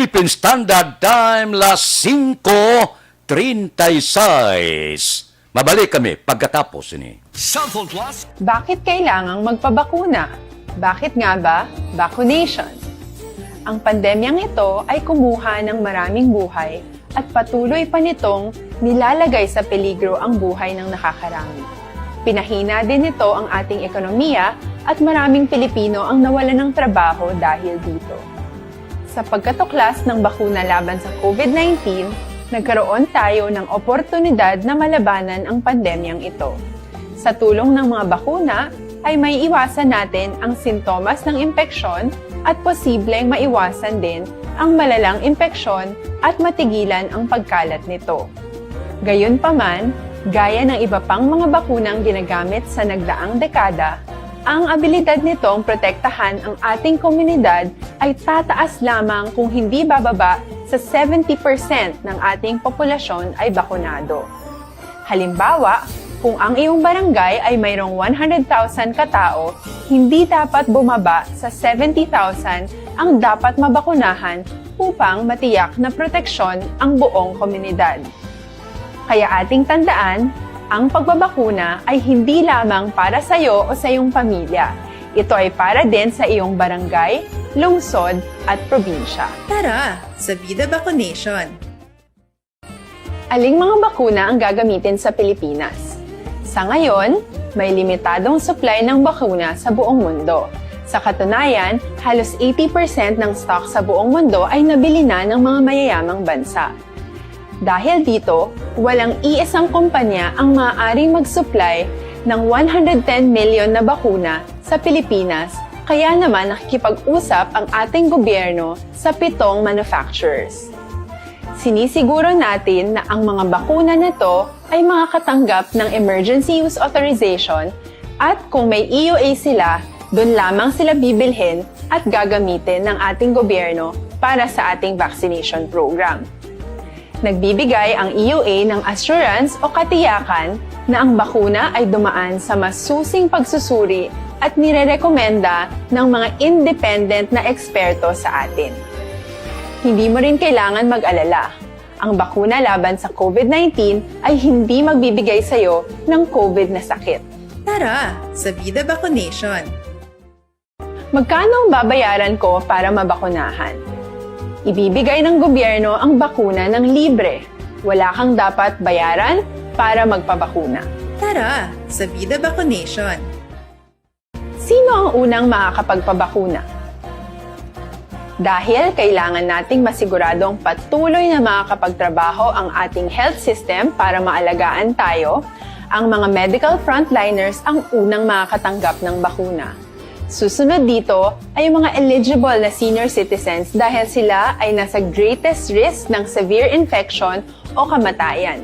Philippine Standard Time, las singko treinta y seis. Mabalik kami pagkatapos ini. Cellphone Plus. Bakit kailangang magpabakuna? Bakit nga ba vaccination? Ang pandemyang ito ay kumuha ng maraming buhay at patuloy pa nitong nilalagay sa peligro ang buhay ng nakakarami. Pinahina din nito ang ating ekonomiya at maraming Pilipino ang nawalan ng trabaho dahil dito. Sa pagkatuklas ng bakuna laban sa COVID nineteen, nagkaroon tayo ng oportunidad na malabanan ang pandemyang ito. Sa tulong ng mga bakuna, ay may iwasan natin ang sintomas ng impeksyon at posibleng maiwasan din ang malalang impeksyon at matigilan ang pagkalat nito. Gayunpaman, gaya ng iba pang mga bakunang ginagamit sa nagdaang dekada, ang abilidad nitong protektahan ang ating komunidad ay tataas lamang kung hindi bababa sa seventy percent ng ating populasyon ay bakunado. Halimbawa, kung ang iyong barangay ay mayroong one hundred thousand katao, hindi dapat bumaba sa seventy thousand ang dapat mabakunahan upang matiyak na proteksyon ang buong komunidad. Kaya ating tandaan, ang pagbabakuna ay hindi lamang para sa iyo o sa iyong pamilya. Ito ay para din sa iyong barangay, lungsod, at probinsya. Tara, sa Bida Vaccination! Aling mga bakuna ang gagamitin sa Pilipinas? Sa ngayon, may limitadong supply ng bakuna sa buong mundo. Sa katunayan, halos eighty percent ng stock sa buong mundo ay nabili na ng mga mayayamang bansa. Dahil dito, walang iisang kumpanya ang maaaring mag-supply ng one hundred ten million na bakuna sa Pilipinas, kaya naman nakikipag-usap ang ating gobyerno sa pitong manufacturers. Sinisiguro natin na ang mga bakuna na to ay makakatanggap ng emergency use authorization at kung may E U A sila, doon lamang sila bibilhin at gagamitin ng ating gobyerno para sa ating vaccination program. Nagbibigay ang E U A ng assurance o katiyakan na ang bakuna ay dumaan sa masusing pagsusuri at nirerekomenda ng mga independent na eksperto sa atin. Hindi mo rin kailangan mag-alala. Ang bakuna laban sa COVID nineteen ay hindi magbibigay sa iyo ng COVID na sakit. Tara, sa Bida Vaccination! Magkano ang babayaran ko para mabakunahan? Ibibigay ng gobyerno ang bakuna ng libre. Wala kang dapat bayaran para magpabakuna. Tara, sa Bida Vaccination! Sino ang unang makakapagpabakuna? Dahil kailangan nating masiguradong patuloy na makakapagtrabaho ang ating health system para maalagaan tayo, ang mga medical frontliners ang unang makakatanggap ng bakuna. Susunod dito ay ang mga eligible na senior citizens dahil sila ay nasa greatest risk ng severe infection o kamatayan.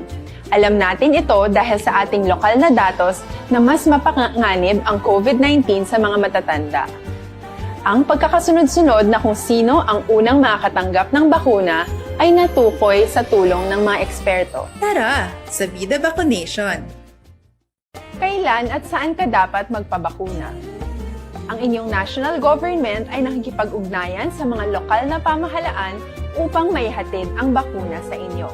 Alam natin ito dahil sa ating lokal na datos na mas mapanganib ang COVID nineteen sa mga matatanda. Ang pagkakasunod-sunod na kung sino ang unang makakatanggap ng bakuna ay natukoy sa tulong ng mga eksperto. Tara, sa Bida Vaccination! Kailan at saan ka dapat magpabakuna? Ang inyong national government ay nakikipag-ugnayan sa mga lokal na pamahalaan upang maihatid ang bakuna sa inyo.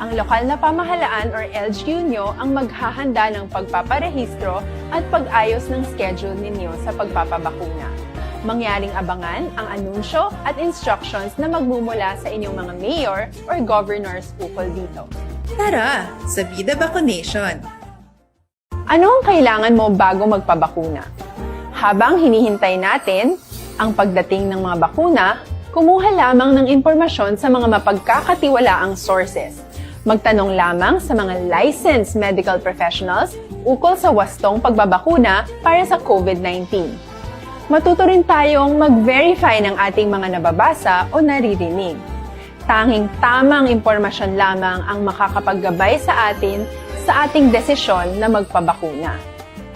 Ang lokal na pamahalaan or L G U nyo ang maghahanda ng pagpaparehistro at pag-ayos ng schedule ninyo sa pagpapabakuna. Mangyaring abangan ang anunsyo at instructions na magmumula sa inyong mga mayor or governors ukol dito. Tara, sa Bida Vaccination! Ano ang kailangan mo bago magpabakuna? Habang hinihintay natin ang pagdating ng mga bakuna, kumuha lamang ng impormasyon sa mga mapagkakatiwalaang sources. Magtanong lamang sa mga licensed medical professionals ukol sa wastong pagbabakuna para sa COVID nineteen. Matuto rin tayong mag-verify ng ating mga nababasa o naririnig. Tanging tamang impormasyon lamang ang makakapaggabay sa atin sa ating desisyon na magpabakuna.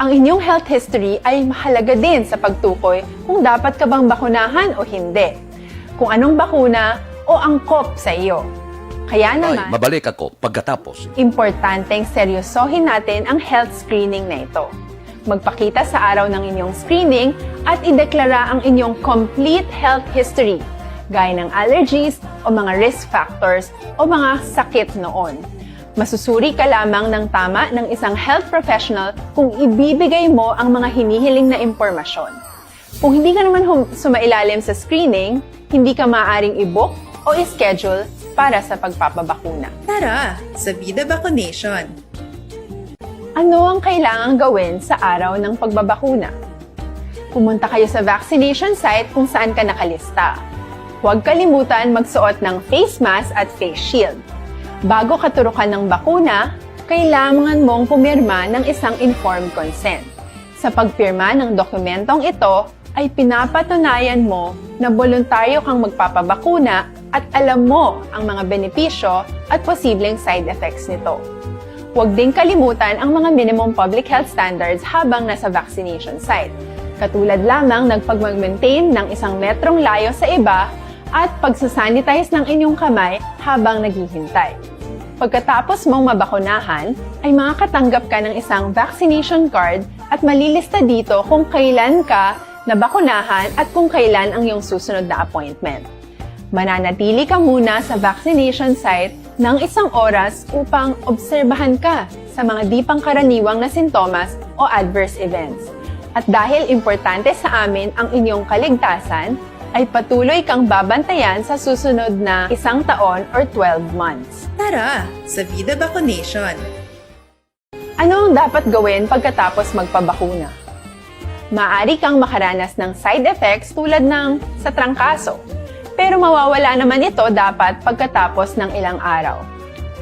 Ang inyong health history ay mahalaga din sa pagtukoy kung dapat ka bang bakunahan o hindi, kung anong bakuna o angkop sa iyo. Kaya Ay, naman, mabalik ako pagkatapos. Importanteng seryosohin natin ang health screening na ito. Magpakita sa araw ng inyong screening at ideklara ang inyong complete health history. gaya ng allergies o mga risk factors o mga sakit noon. Masusuri ka lamang ng tama ng isang health professional kung ibibigay mo ang mga hinihiling na impormasyon. Kung hindi ka naman hum- sumailalim sa screening, hindi ka maaaring i-book o i-schedule para sa pagpapabakuna. Tara, sa Vida Vaccination! Ano ang kailangang gawin sa araw ng pagbabakuna? Pumunta kayo sa vaccination site kung saan ka nakalista. Huwag kalimutan magsuot ng face mask at face shield. Bago ka turukan ng bakuna, kailangan mong pumirma ng isang informed consent. Sa pagpirma ng dokumentong ito, ay pinapatunayan mo na boluntaryo kang magpapabakuna at alam mo ang mga benepisyo at posibleng side effects nito. Huwag ding kalimutan ang mga minimum public health standards habang nasa vaccination site, katulad lamang ng pagmag-maintain ng isang metrong layo sa iba at pagsasanitize ng inyong kamay habang naghihintay. Pagkatapos mong mabakunahan, ay makakatanggap ka ng isang vaccination card at malilista dito kung kailan ka nabakunahan at kung kailan ang iyong susunod na appointment. Mananatili ka muna sa vaccination site ng isang oras upang obserbahan ka sa mga di pangkaraniwang na sintomas o adverse events. At dahil importante sa amin ang inyong kaligtasan, ay patuloy kang babantayan sa susunod na isang taon or twelve months. Tara, sa Vida Vaccination! Ano ang dapat gawin pagkatapos magpabakuna? Maaari kang makaranas ng side effects tulad ng sa trangkaso, pero mawawala naman ito dapat pagkatapos ng ilang araw.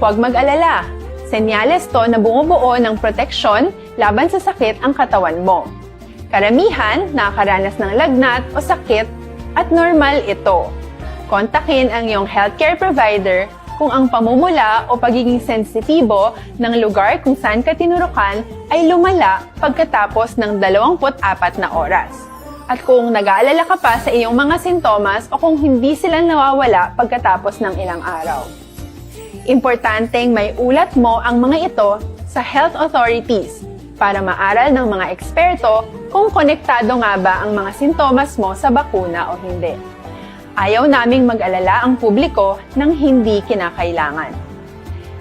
Huwag mag-alala, senyales to na bumubuo ng proteksyon laban sa sakit ang katawan mo. Karamihan nakakaranas ng lagnat o sakit at normal ito. Kontakin ang iyong healthcare provider kung ang pamumula o pagiging sensitibo ng lugar kung saan ka tinurukan ay lumala pagkatapos ng dalawampu't apat na oras, at kung nag-aalala ka pa sa iyong mga sintomas o kung hindi sila nawawala pagkatapos ng ilang araw. Importanteng may ulat mo ang mga ito sa health authorities para maaral ng mga eksperto kung konektado nga ba ang mga sintomas mo sa bakuna o hindi. Ayaw naming mag-alala ang publiko ng hindi kinakailangan.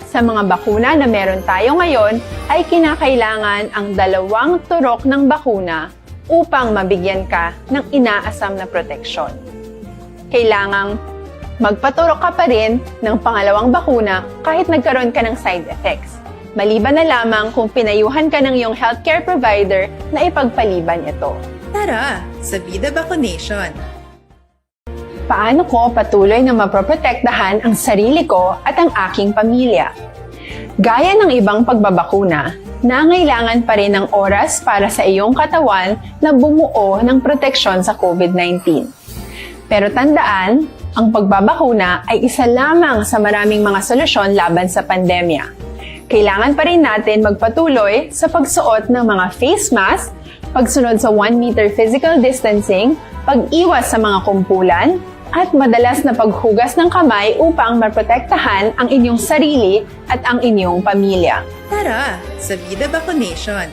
Sa mga bakuna na meron tayo ngayon, ay kinakailangan ang dalawang turok ng bakuna upang mabigyan ka ng inaasam na proteksyon. Kailangang magpaturok ka pa rin ng pangalawang bakuna kahit nagkaroon ka ng side effects, maliban na lamang kung pinayuhan ka ng iyong healthcare provider na ipagpaliban ito. Tara, sa Vida Vaccination! Paano ko patuloy na mapoprotektahan ang sarili ko at ang aking pamilya? Gaya ng ibang pagbabakuna, nangailangan pa rin ng oras para sa iyong katawan na bumuo ng proteksyon sa COVID nineteen. Pero tandaan, ang pagbabakuna ay isa lamang sa maraming mga solusyon laban sa pandemya. Kailangan pa rin natin magpatuloy sa pagsuot ng mga face mask, pagsunod sa one meter physical distancing, pag-iwas sa mga kumpulan, at madalas na paghugas ng kamay upang maprotektahan ang inyong sarili at ang inyong pamilya. Tara, sa Vida Vaccination!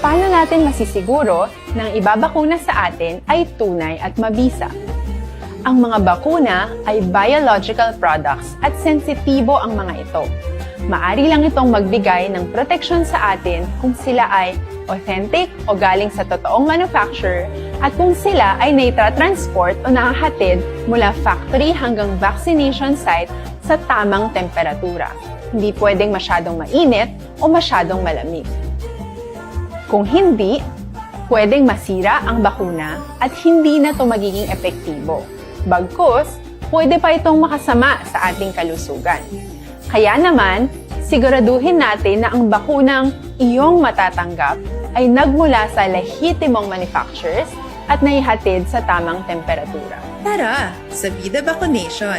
Paano natin masisiguro na ang ibabakuna sa atin ay tunay at mabisa? Ang mga bakuna ay biological products at sensitibo ang mga ito. Maari lang itong magbigay ng proteksyon sa atin kung sila ay authentic o galing sa totoong manufacturer at kung sila ay naitra-transport o nahahatid mula factory hanggang vaccination site sa tamang temperatura. Hindi pwedeng masyadong mainit o masyadong malamig. Kung hindi, pwedeng masira ang bakuna at hindi na ito magiging epektibo. Bagkus, pwede pa itong makasama sa ating kalusugan. Kaya naman, siguraduhin natin na ang bakunang iyong matatanggap ay nagmula sa lehitimong manufacturers at naihatid sa tamang temperatura. Tara, sa Vida Vaccination!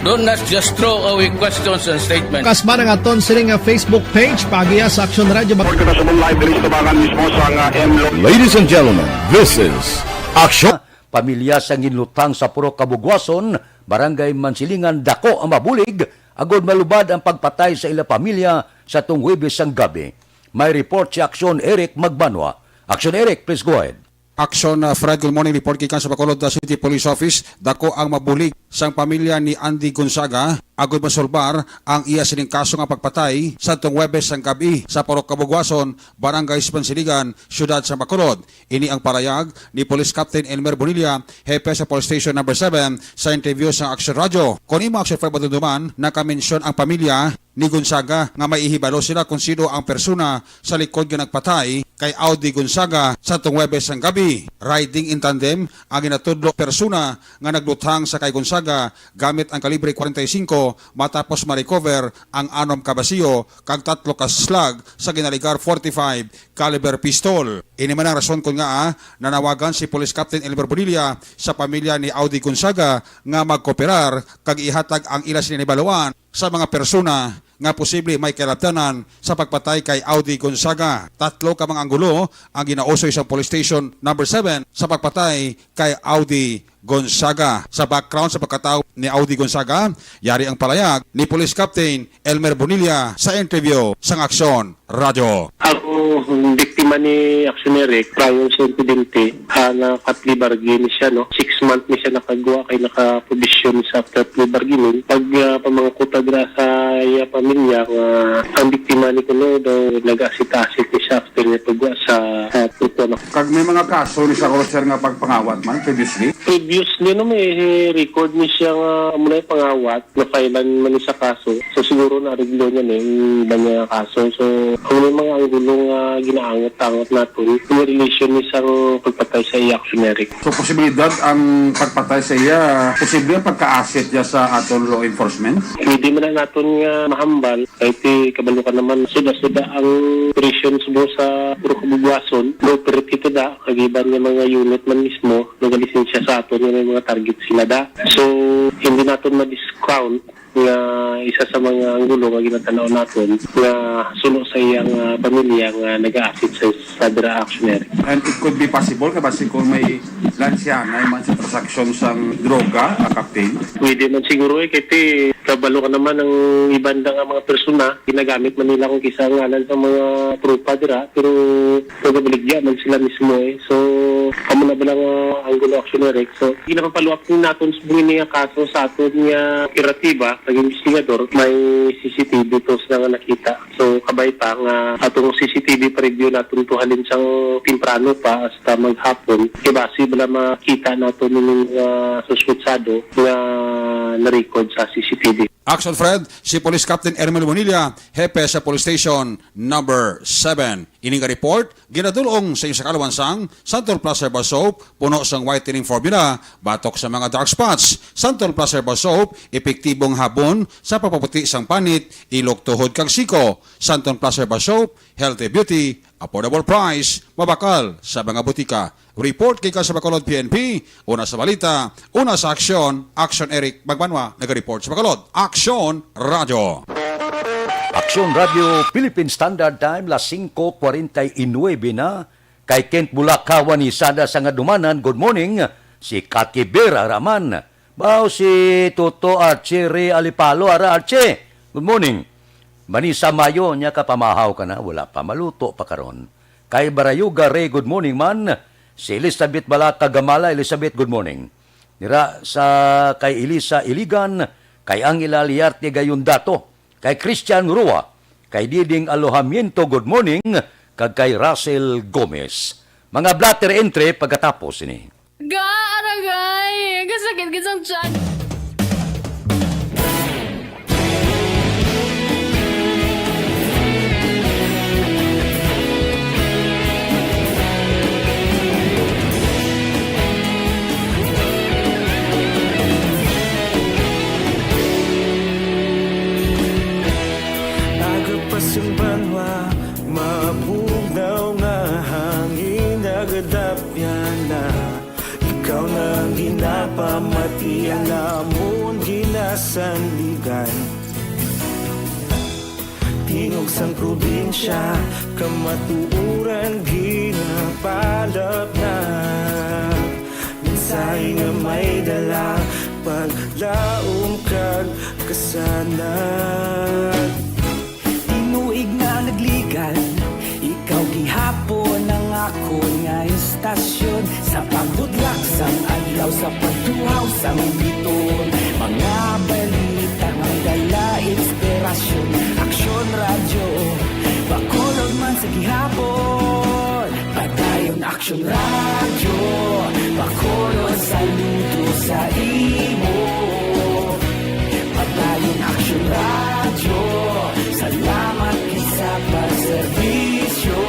Do not just throw away questions and statements. Kasba ang aton sini nga Facebook page, paagiha sa Aksyon Radyo. Report kita sa Moon Live diri sa tubangan mismo sa nga M Lo- Ladies and gentlemen, this is Aksyon. Pamilya sa Nginlutang sa Purok Kabugwason, Barangay Mansilingan, dako ang mabulig agod malubad ang pagpatay sa ila pamilya sa tong Huwebes sang gabi. May report si Aksyon Eric Magbanwa. Aksyon Eric, please go ahead. Action, uh, Fred, good morning. Report gikan sa Bacolod, uh, City Police Office. Dako ang mabulig sang pamilya ni Andy Gonzaga agud masulbar ang iya sining kaso nga pagpatay sadtong Huwebes sang gab-i sa Purok Kabugwason, Barangay Sipansiligan, Siyudad sang Bacolod. Ini ang palayag ni Police Captain Elmer Bonilla, hepe sa Police Station Number Seven, sa interview sa Action Radio. Kon imo, Action Fred, madumduman, nakamensyon ang pamilya ni Gonzaga nga may ihibalo sila kung sino ang persona sa likod nga nagpatay kay Audi Gonzaga sa tong Huwebes sang gabi. Riding in tandem ang ginatudlo persona nga nagluthang sa kay Gonzaga gamit ang kalibre forty-five matapos ma-recover ang anom ka basiyo kag tatlo ka slug sa ginaligar forty-five caliber pistol. Ini man ang rason kon ngaa nanawagan si Police Captain Elmer Bonilla sa pamilya ni Audi Gonzaga nga magkooperar kag ihatag ang ila sini nahibaluan sa mga persona nga posible may kalabtanan sa pagpatay kay Audi Gonzaga. Tatlo ka mga anggulo ang ginausoy sa Police Station Number Seven sa pagpatay kay Audi Gonzaga. Sa background sa pagkatawo ni Audi Gonzaga, yari ang palayag ni Police Captain Elmer Bonilla sa interview sang Aksyon Radyo. Ang biktima ni Aksyon Eric, prior sa insidente, ah, naka-plea bargain ni siya, no? Six months ni siya nakagwa kay naka-probation sa after plea bargaining. Pag, ah, pamangkot dira sa iya pamilya nga ang biktima ni kuno daw nag-asit-asit ni siya after niya pagwa sa, sa truko, no? Kag may mga kaso ni sa, sir, nga pagpangawat man previously? Previously, no, may record ni siya nga amo na yung pangawat, na-filean man ni sa kaso. So, siguro na-ariglo niya na yung iba niya kaso. So, kung may mga anggulo nga ginaangot-angot naton, may relation ni sang pagpatay sa iya, Aksyon Eric. So, posibilidad ang pagpatay sa iya, posible ang pagka-asset niya sa aton law enforcement? Pwede man na naton nga mahambal, kay ti kabalo ka naman, suda-suda ang operasyon subong sa puro kabugwason, no, pero kita da, kagiban nga mga unit man mismo, nagalisensya sa aton nga may mga target sila da. So, hindi naton ma-discount nga isa sa mga anggulo nga ginatanaw naton nga suno sa iyang, ah, pamilya nga nag-a-assist sa, sa dira, Aksyon Eric. And it could be possible nga basi kung may lansyahanay man sa transaksyon sang droga, ah, Captain? Pwede man siguro, eh, kay ti kabalo ka naman ang iban da nga mga persona, ginagamit man nila kung kisa ang ngalan sa mga tropa dira, pero nagabaligya man sila mismo, eh. So, amo na ba lang, ah, anggulo, Aksyon Eric? So, ginapapaluap din naton sa mga nga kaso sa aton nga operatiba, pag-investigador, may C C T V to sila nga nakita. So, kabay pa nga atong C C T V pa-review naton to halin sang temprano pa hasta maghapon. Kay basi bala makita naton ning, ah, suspetsado nga na-record sa C C T V. Action Fred, si Police Captain Ermel Bonilla, hepe sa Police Station Number Seven. Ini nga report ginadul-ong sa inyo sa kaluwasan sang Santon Plus Herbal Soap, puno sang whitening formula, batok sa mga dark spots. Santon Plus Herbal Soap, epektibong habon sa pagpaputi sang panit, ilok, tuhod, kag siko. Santon Plus Herbal Soap, healthy beauty, affordable price, mabakal sa mga butika. Report gikan sa Bacolod P N P, una sa balita, una sa aksyon, Action Eric Magbanwa, naga-report sa Bacolod. Aksyon Radio. Aksyon Radio, Philippine Standard Time, las singko kwarenta y nuebe na. Kay Kent Bulakawan ni Sada sa nga dumanan, good morning. Si Kati Vera Raman. Bao si Toto Archie Ray Alipalo, ara Archie. Good morning. Vanessa Mayo, nya kapamahaw ka na, wala pa, maluto pa karon. Kay Barayuga Ray, good morning man. Si Elizabeth Balaka Gamala, Elizabeth, good morning. Dira sa kay Elisa Iligan, kay Angela Liarte Gayondato, kay Christian Rua, kay Diding Alojamiento, good morning, kag kay Russell Gomez. Mga blotter entry pagkatapos ini. Ga, aragay! Kasakit gid sang tiyan. Nagapasimbanwa, mabugnaw nga hangin nagadapyan na. Ikaw na ang ginapamati, ang amon ginasandigan. Tingog sang probinsya, kamatuoran ginapalapnag. Mensahe nga may dala, paglaom kag kasanag. Tinuig nga nagligad, ikaw gihapon ang akon nga Asyon sa pagbudlak sang adlaw, sa pagtuhaw sang biton. Mga balita nga may dala inspirasyon. Aksyon Radyo, Bacolod man sa gihapon. Padayon Aksyon Radyo, Bacolod saludo sa imo. Padayon Aksyon Radyo, salamat gid sa pagserbisyo.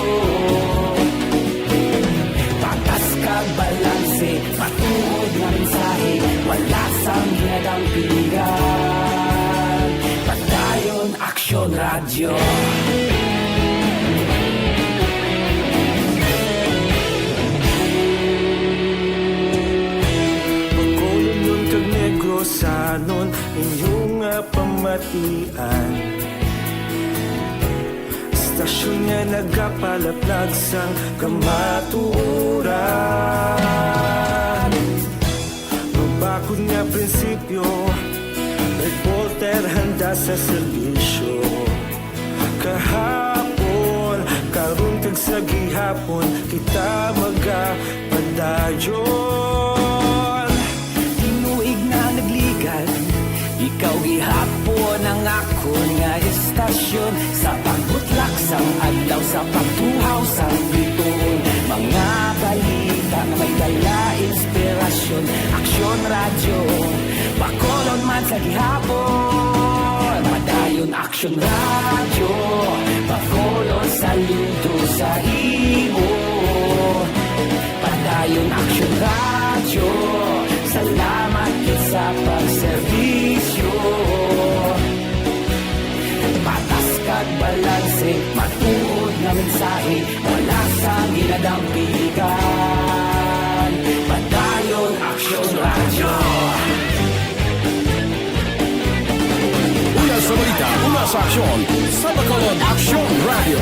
Patas kag balanse, matuod nga mensahe, wala sang ginadampigan. Padayon Aksyon Radyo. Bacolodnon kag Negrosanon, inyo nga pamatian. Istasyon nga nagapalaplag sang kamatuoran. Mabakod nga prinsipyo, reporter handa sa serbisyo. Kahapon, karon kag sa gihapon, kita magapadayon. Tinuig na nagligad, ikaw gihapon ang akon nga istasyon. Sa pagbutlak sang adlaw, sa pagtuhaw sang bituon, mga balita nga may dala inspirasyon. Aksyon Radyo, Bacolod man sa gihapon. Padayon Aksyon Radyo, Bacolod saludo sa imo. Padayon Aksyon Radyo, salamat gid sa pagserbisyo. Patas kag balanse, matuod nga mensahe, wala sang ginadampigan. Padayon Aksyon Radyo. Una sa balita, una sa aksyon, sa Bacolod Aksyon Radyo.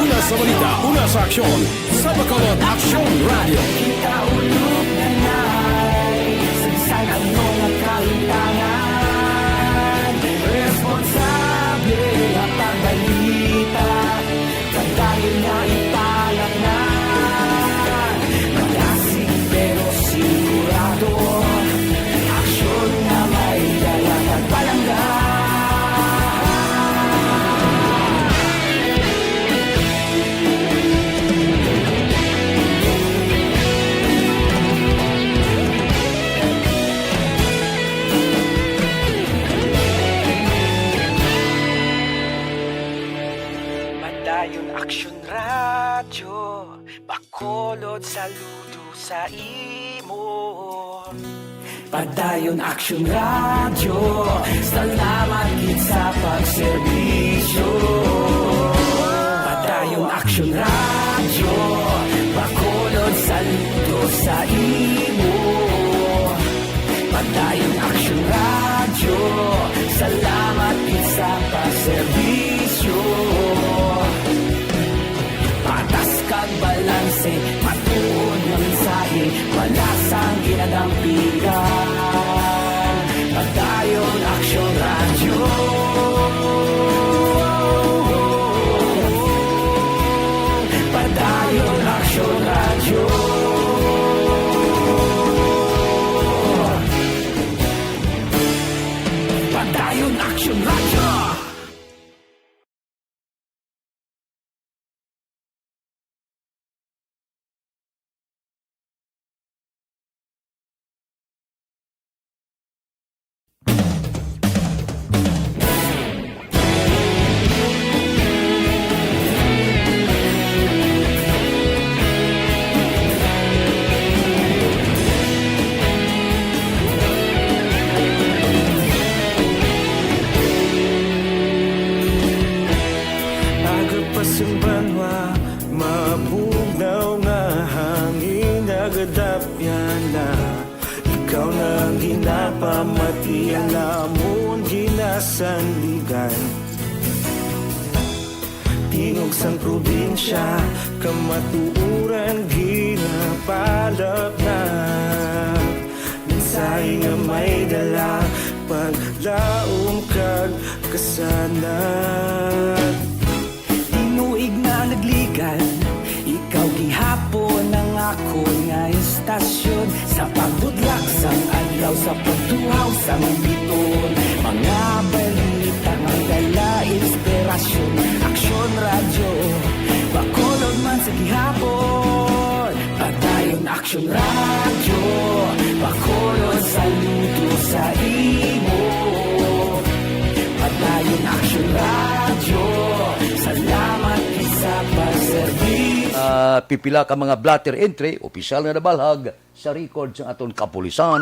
Una sa balita, una sa aksyon, sa Bacolod Aksyon Radyo. Kita ulog na nay, sa bisan ano nga kahimtangan, responsable nga pagbalita. Padayon nga ipalaknag, malasig pero sigurado. Aksyon nga may dala kag palangga. Padayon Aksyon Radyo, Bacolod saludo sa imo. Padayon Aksyon Radyo, salamat gid sa pagserbisyo. Padayon Aksyon Radyo, Bacolod saludo sa imo. Padayon Aksyon Radyo, salamat gid sa pagserbisyo. Patas kag balanse, matuod nga mensahe, wala sang ginadampigan. Padayon Aksyon Radyo. Padayon Aksyon Radyo. Padayon Aksyon Radyo. Aga pa sing banwa, mabugnaw nga hangin nagadapyan na. Ikaw na ang ginapamati, ang amon ginasandigan. Tingog sang probinsya, kamatuoran ginapalapnap. Mensahe nga may dala, paglaom kag kasanag. Tinuig na ang Puon ang akon nga istasyon, sa pagbudlak sang adlaw, sa pagtuhaw sang biton. Mga balita nga dala inspirasyon. Aksyon Radyo, Bacolod man sa gihapon. Padayon Aksyon Radyo, Bacolod saludo sa imo. Padayon Aksyon Radyo, salamat sa pagserbisyo. Ah, pipila ka mga blotter entry, opisyal nga nabalhag sa record sa aton kapulisan.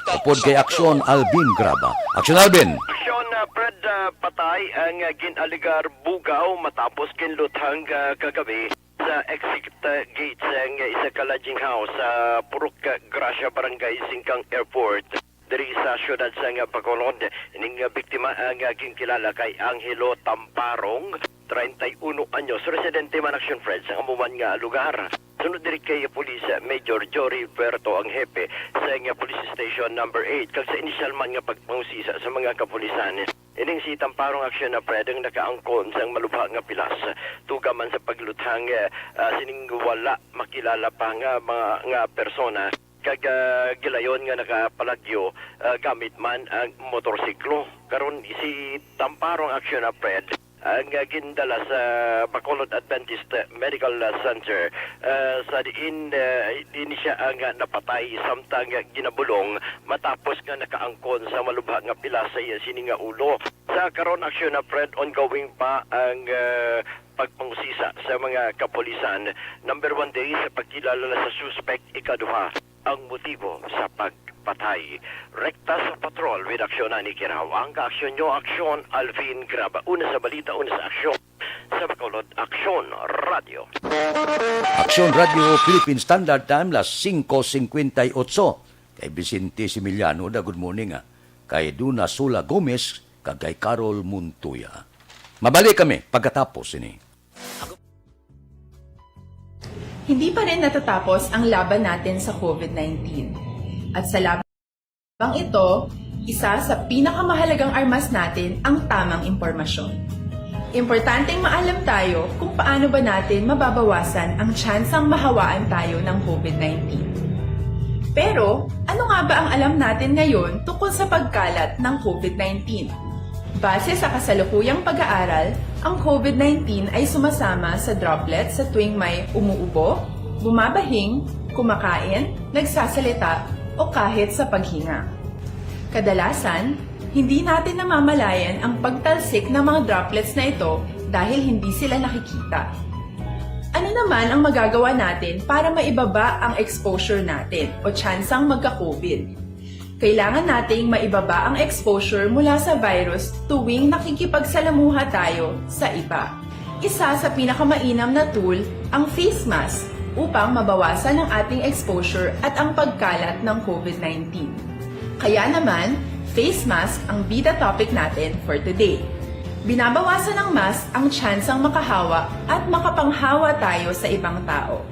Upod kay Aksyon Alvin Graba. Aksyon Alvin! Aksyon, ah, Fred, ah, patay ang, ah, gin-alegar bugaw matapos ginluthang, ah, kagabi sa exit, ah, gate sang isa ka lodging house sa Purok Gracia, Barangay Singkang Airport, diri sa siyudad sang Bacolod. Ining, ah, biktima ang, ah, ginkilala kay Angelo Tamparong, treinta y uno anyos, residente man, Aksyon Fred, sa amo man nga lugar. Sunod diri kay Police Major Jory Puerto ang hepe sa nga Police Station Number Eight, kag sa inisyal man nga pagpangusisa sa mga kapulisan, ining si Tamparong, Aksyon Fred, ang nakaangkon sang malubha nga pilas, tuga man sa pagluthang, eh, ah, sining wala makilala pa nga mga, nga persona, kag, ah, gilayon nga nakapalagyo, ah, gamit man ang motorsiklo. Karon, si Tamparong, Aksyon Fred, ang, ah, gindala sa Bacolod Adventist Medical Center. Ah, sa diin, ah, ini siya ang, ah, napatay, samtang, ah, ginabulong matapos nga nakaangkon sa malubha nga pilas sa iya sini nga ulo. Sa karon, Aksyon Fred, ongoing pa ang, ah, pagpangusisa sa mga kapulisan. Number one day sa pagkilala sa suspect, ikaduha ang motibo sa pagpatay. Rekta sa patrol with Aksyon Ani Kiraw. Ang kaaksyon nyo, Aksyon Alvin Graba. Una sa balita, una sa aksyon. Sa Bacolod, Aksyon Radyo. Aksyon Radyo, Philippine Standard Time, las singko singkwenta y otso. Kay Vicente Similiano, da, good morning, ah. Kay Duna Sula Gomez, kag kay Carol Montoya. Mabalik kami pagkatapos ini. Hindi pa rin natatapos ang laban natin sa COVID nineteen. At sa labang ito, isa sa pinakamahalagang armas natin ang tamang impormasyon. Importanteng maalam tayo kung paano ba natin mababawasan ang tsansang mahawaan tayo ng COVID nineteen. Pero, ano nga ba ang alam natin ngayon tungkol sa pagkalat ng COVID nineteen? Base sa kasalukuyang pag-aaral, ang COVID nineteen ay sumasama sa droplets sa tuwing may umuubo, bumabahing, kumakain, nagsasalita, o kahit sa paghinga. Kadalasan, hindi natin namamalayan ang pagtalsik ng mga droplets na ito dahil hindi sila nakikita. Ano naman ang magagawa natin para maibaba ang exposure natin o tsansang magka-COVID? Kailangan nating maibaba ang exposure mula sa virus tuwing nakikipagsalamuha tayo sa iba. Isa sa pinakamainam na tool ang face mask upang mabawasan ang ating exposure at ang pagkalat ng COVID nineteen. Kaya naman, face mask ang bida topic natin for today. Binabawasan ng mask ang tsansang makahawa at makapanghawa tayo sa ibang tao.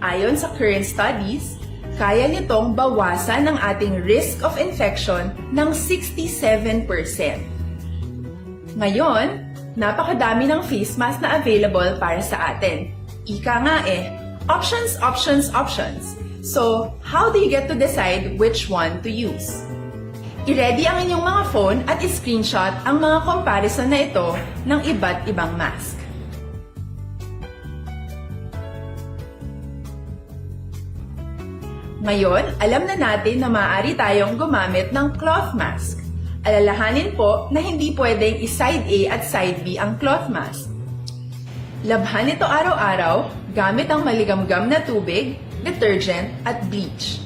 Ayon sa current studies, kaya nitong bawasan ang ating risk of infection ng sixty-seven percent. Ngayon, napakadami ng face mask na available para sa atin. Ika nga eh, options, options, options. So, how do you get to decide which one to use? I-ready ang inyong mga phone at i-screenshot ang mga comparison na ito ng iba't ibang mask. Ngayon, alam na natin na maaari tayong gumamit ng cloth mask. Alalahanin po na hindi pwedeng i-side A at side B ang cloth mask. Labhan ito araw-araw gamit ang maligamgam na tubig, detergent, at bleach.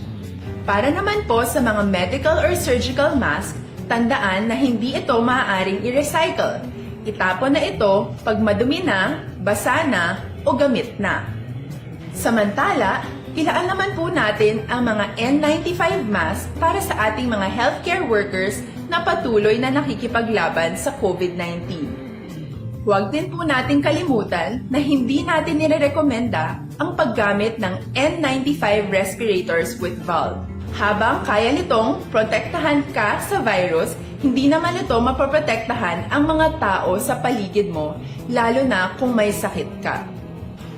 Para naman po sa mga medical or surgical mask, tandaan na hindi ito maaaring i-recycle. Itapon na ito pag madumi na, basa na, o gamit na. Samantala, ilaan naman po natin ang mga N ninety-five mask para sa ating mga healthcare workers na patuloy na nakikipaglaban sa COVID nineteen. Huwag din po nating kalimutan na hindi natin nirerekomenda ang paggamit ng N ninety-five respirators with valve. Habang kaya nitong protektahan ka sa virus, hindi naman ito mapoprotektahan ang mga tao sa paligid mo, lalo na kung may sakit ka.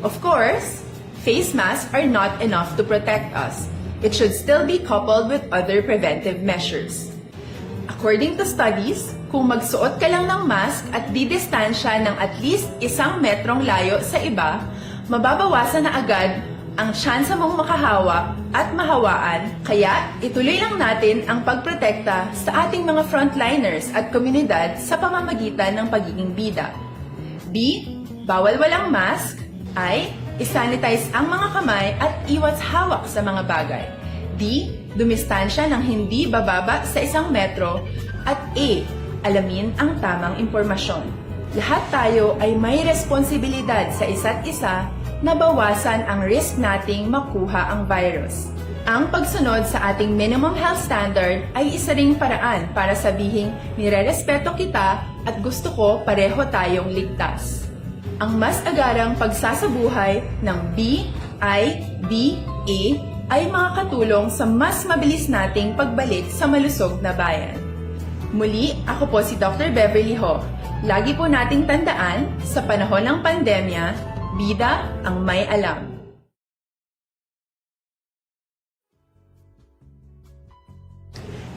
Of course, Face masks are not enough to protect us. It should still be coupled with other preventive measures. According to studies, kung magsuot ka lang ng mask at didistansya ng at least isang metrong layo sa iba, mababawasan na agad ang tsansa mong makahawa at mahawaan, kaya ituloy lang natin ang pagprotekta sa ating mga frontliners at komunidad sa pamamagitan ng pagiging bida. B, bawal walang mask. I, isanitize ang mga kamay at iwas hawak sa mga bagay. D, dumistansya ng hindi bababa sa isang metro. At E, alamin ang tamang impormasyon. Lahat tayo ay may responsibilidad sa isa't isa na bawasan ang risk nating makuha ang virus. Ang pagsunod sa ating minimum health standard ay isa ring paraan para sabihing nirerespeto kita at gusto ko pareho tayong ligtas. Ang mas agarang pagsasabuhay ng B I D A ay makakatulong sa mas mabilis nating pagbalik sa malusog na bayan. Muli, ako po si Doctor Beverly Ho. Lagi po nating tandaan, sa panahon ng pandemya, bida ang may alam.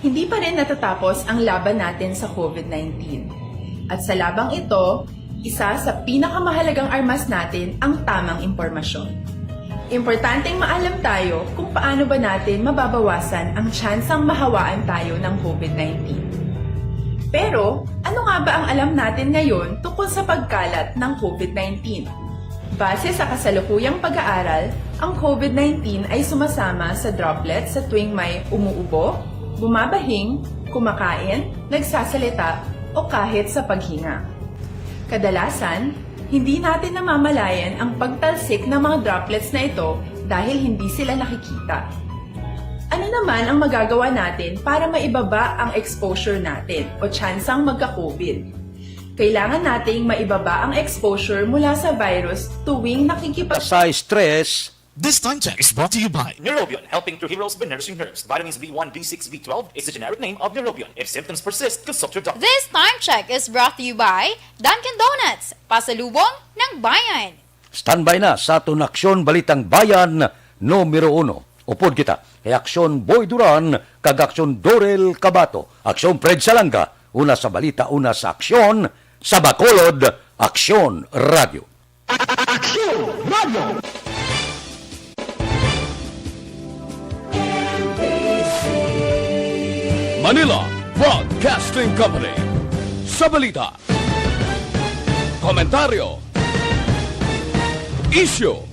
Hindi pa rin natatapos ang laban natin sa COVID nineteen. At sa labang ito, isa sa pinakamahalagang armas natin ang tamang impormasyon. Importanteng maalam tayo kung paano ba natin mababawasan ang tsansang mahawaan tayo ng COVID nineteen. Pero, ano nga ba ang alam natin ngayon tungkol sa pagkalat ng COVID nineteen? Base sa kasalukuyang pag-aaral, ang COVID nineteen ay sumasama sa droplet sa tuwing may umuubo, bumabahing, kumakain, nagsasalita, o kahit sa paghinga. Kadalasan, hindi natin namamalayan ang pagtalsik ng mga droplets na ito dahil hindi sila nakikita. Ano naman ang magagawa natin para maibaba ang exposure natin o tsansang magka-COVID? Kailangan nating maibaba ang exposure mula sa virus tuwing nakikipag- Sa stress. This time check is brought to you by Neurobion, helping true heroes be nourishing herbs, vitamins B one, B six, B twelve is the generic name of Neurobion. If symptoms persist, consult your doctor. This time check is brought to you by Dunkin' Donuts, pasalubong ng bayan. Standby na sa aton Aksyon Balitang Bayan numero uno. Upod kita kay Aksyon Boy Duran kag Aksyon Dorel Cabato, Aksyon Fred Salanga, una sa balita, una sa aksyon, sa Bacolod, Aksyon Radio. Aksyon Radio. Manila Broadcasting Company. Sa balita, komentaryo, isyu,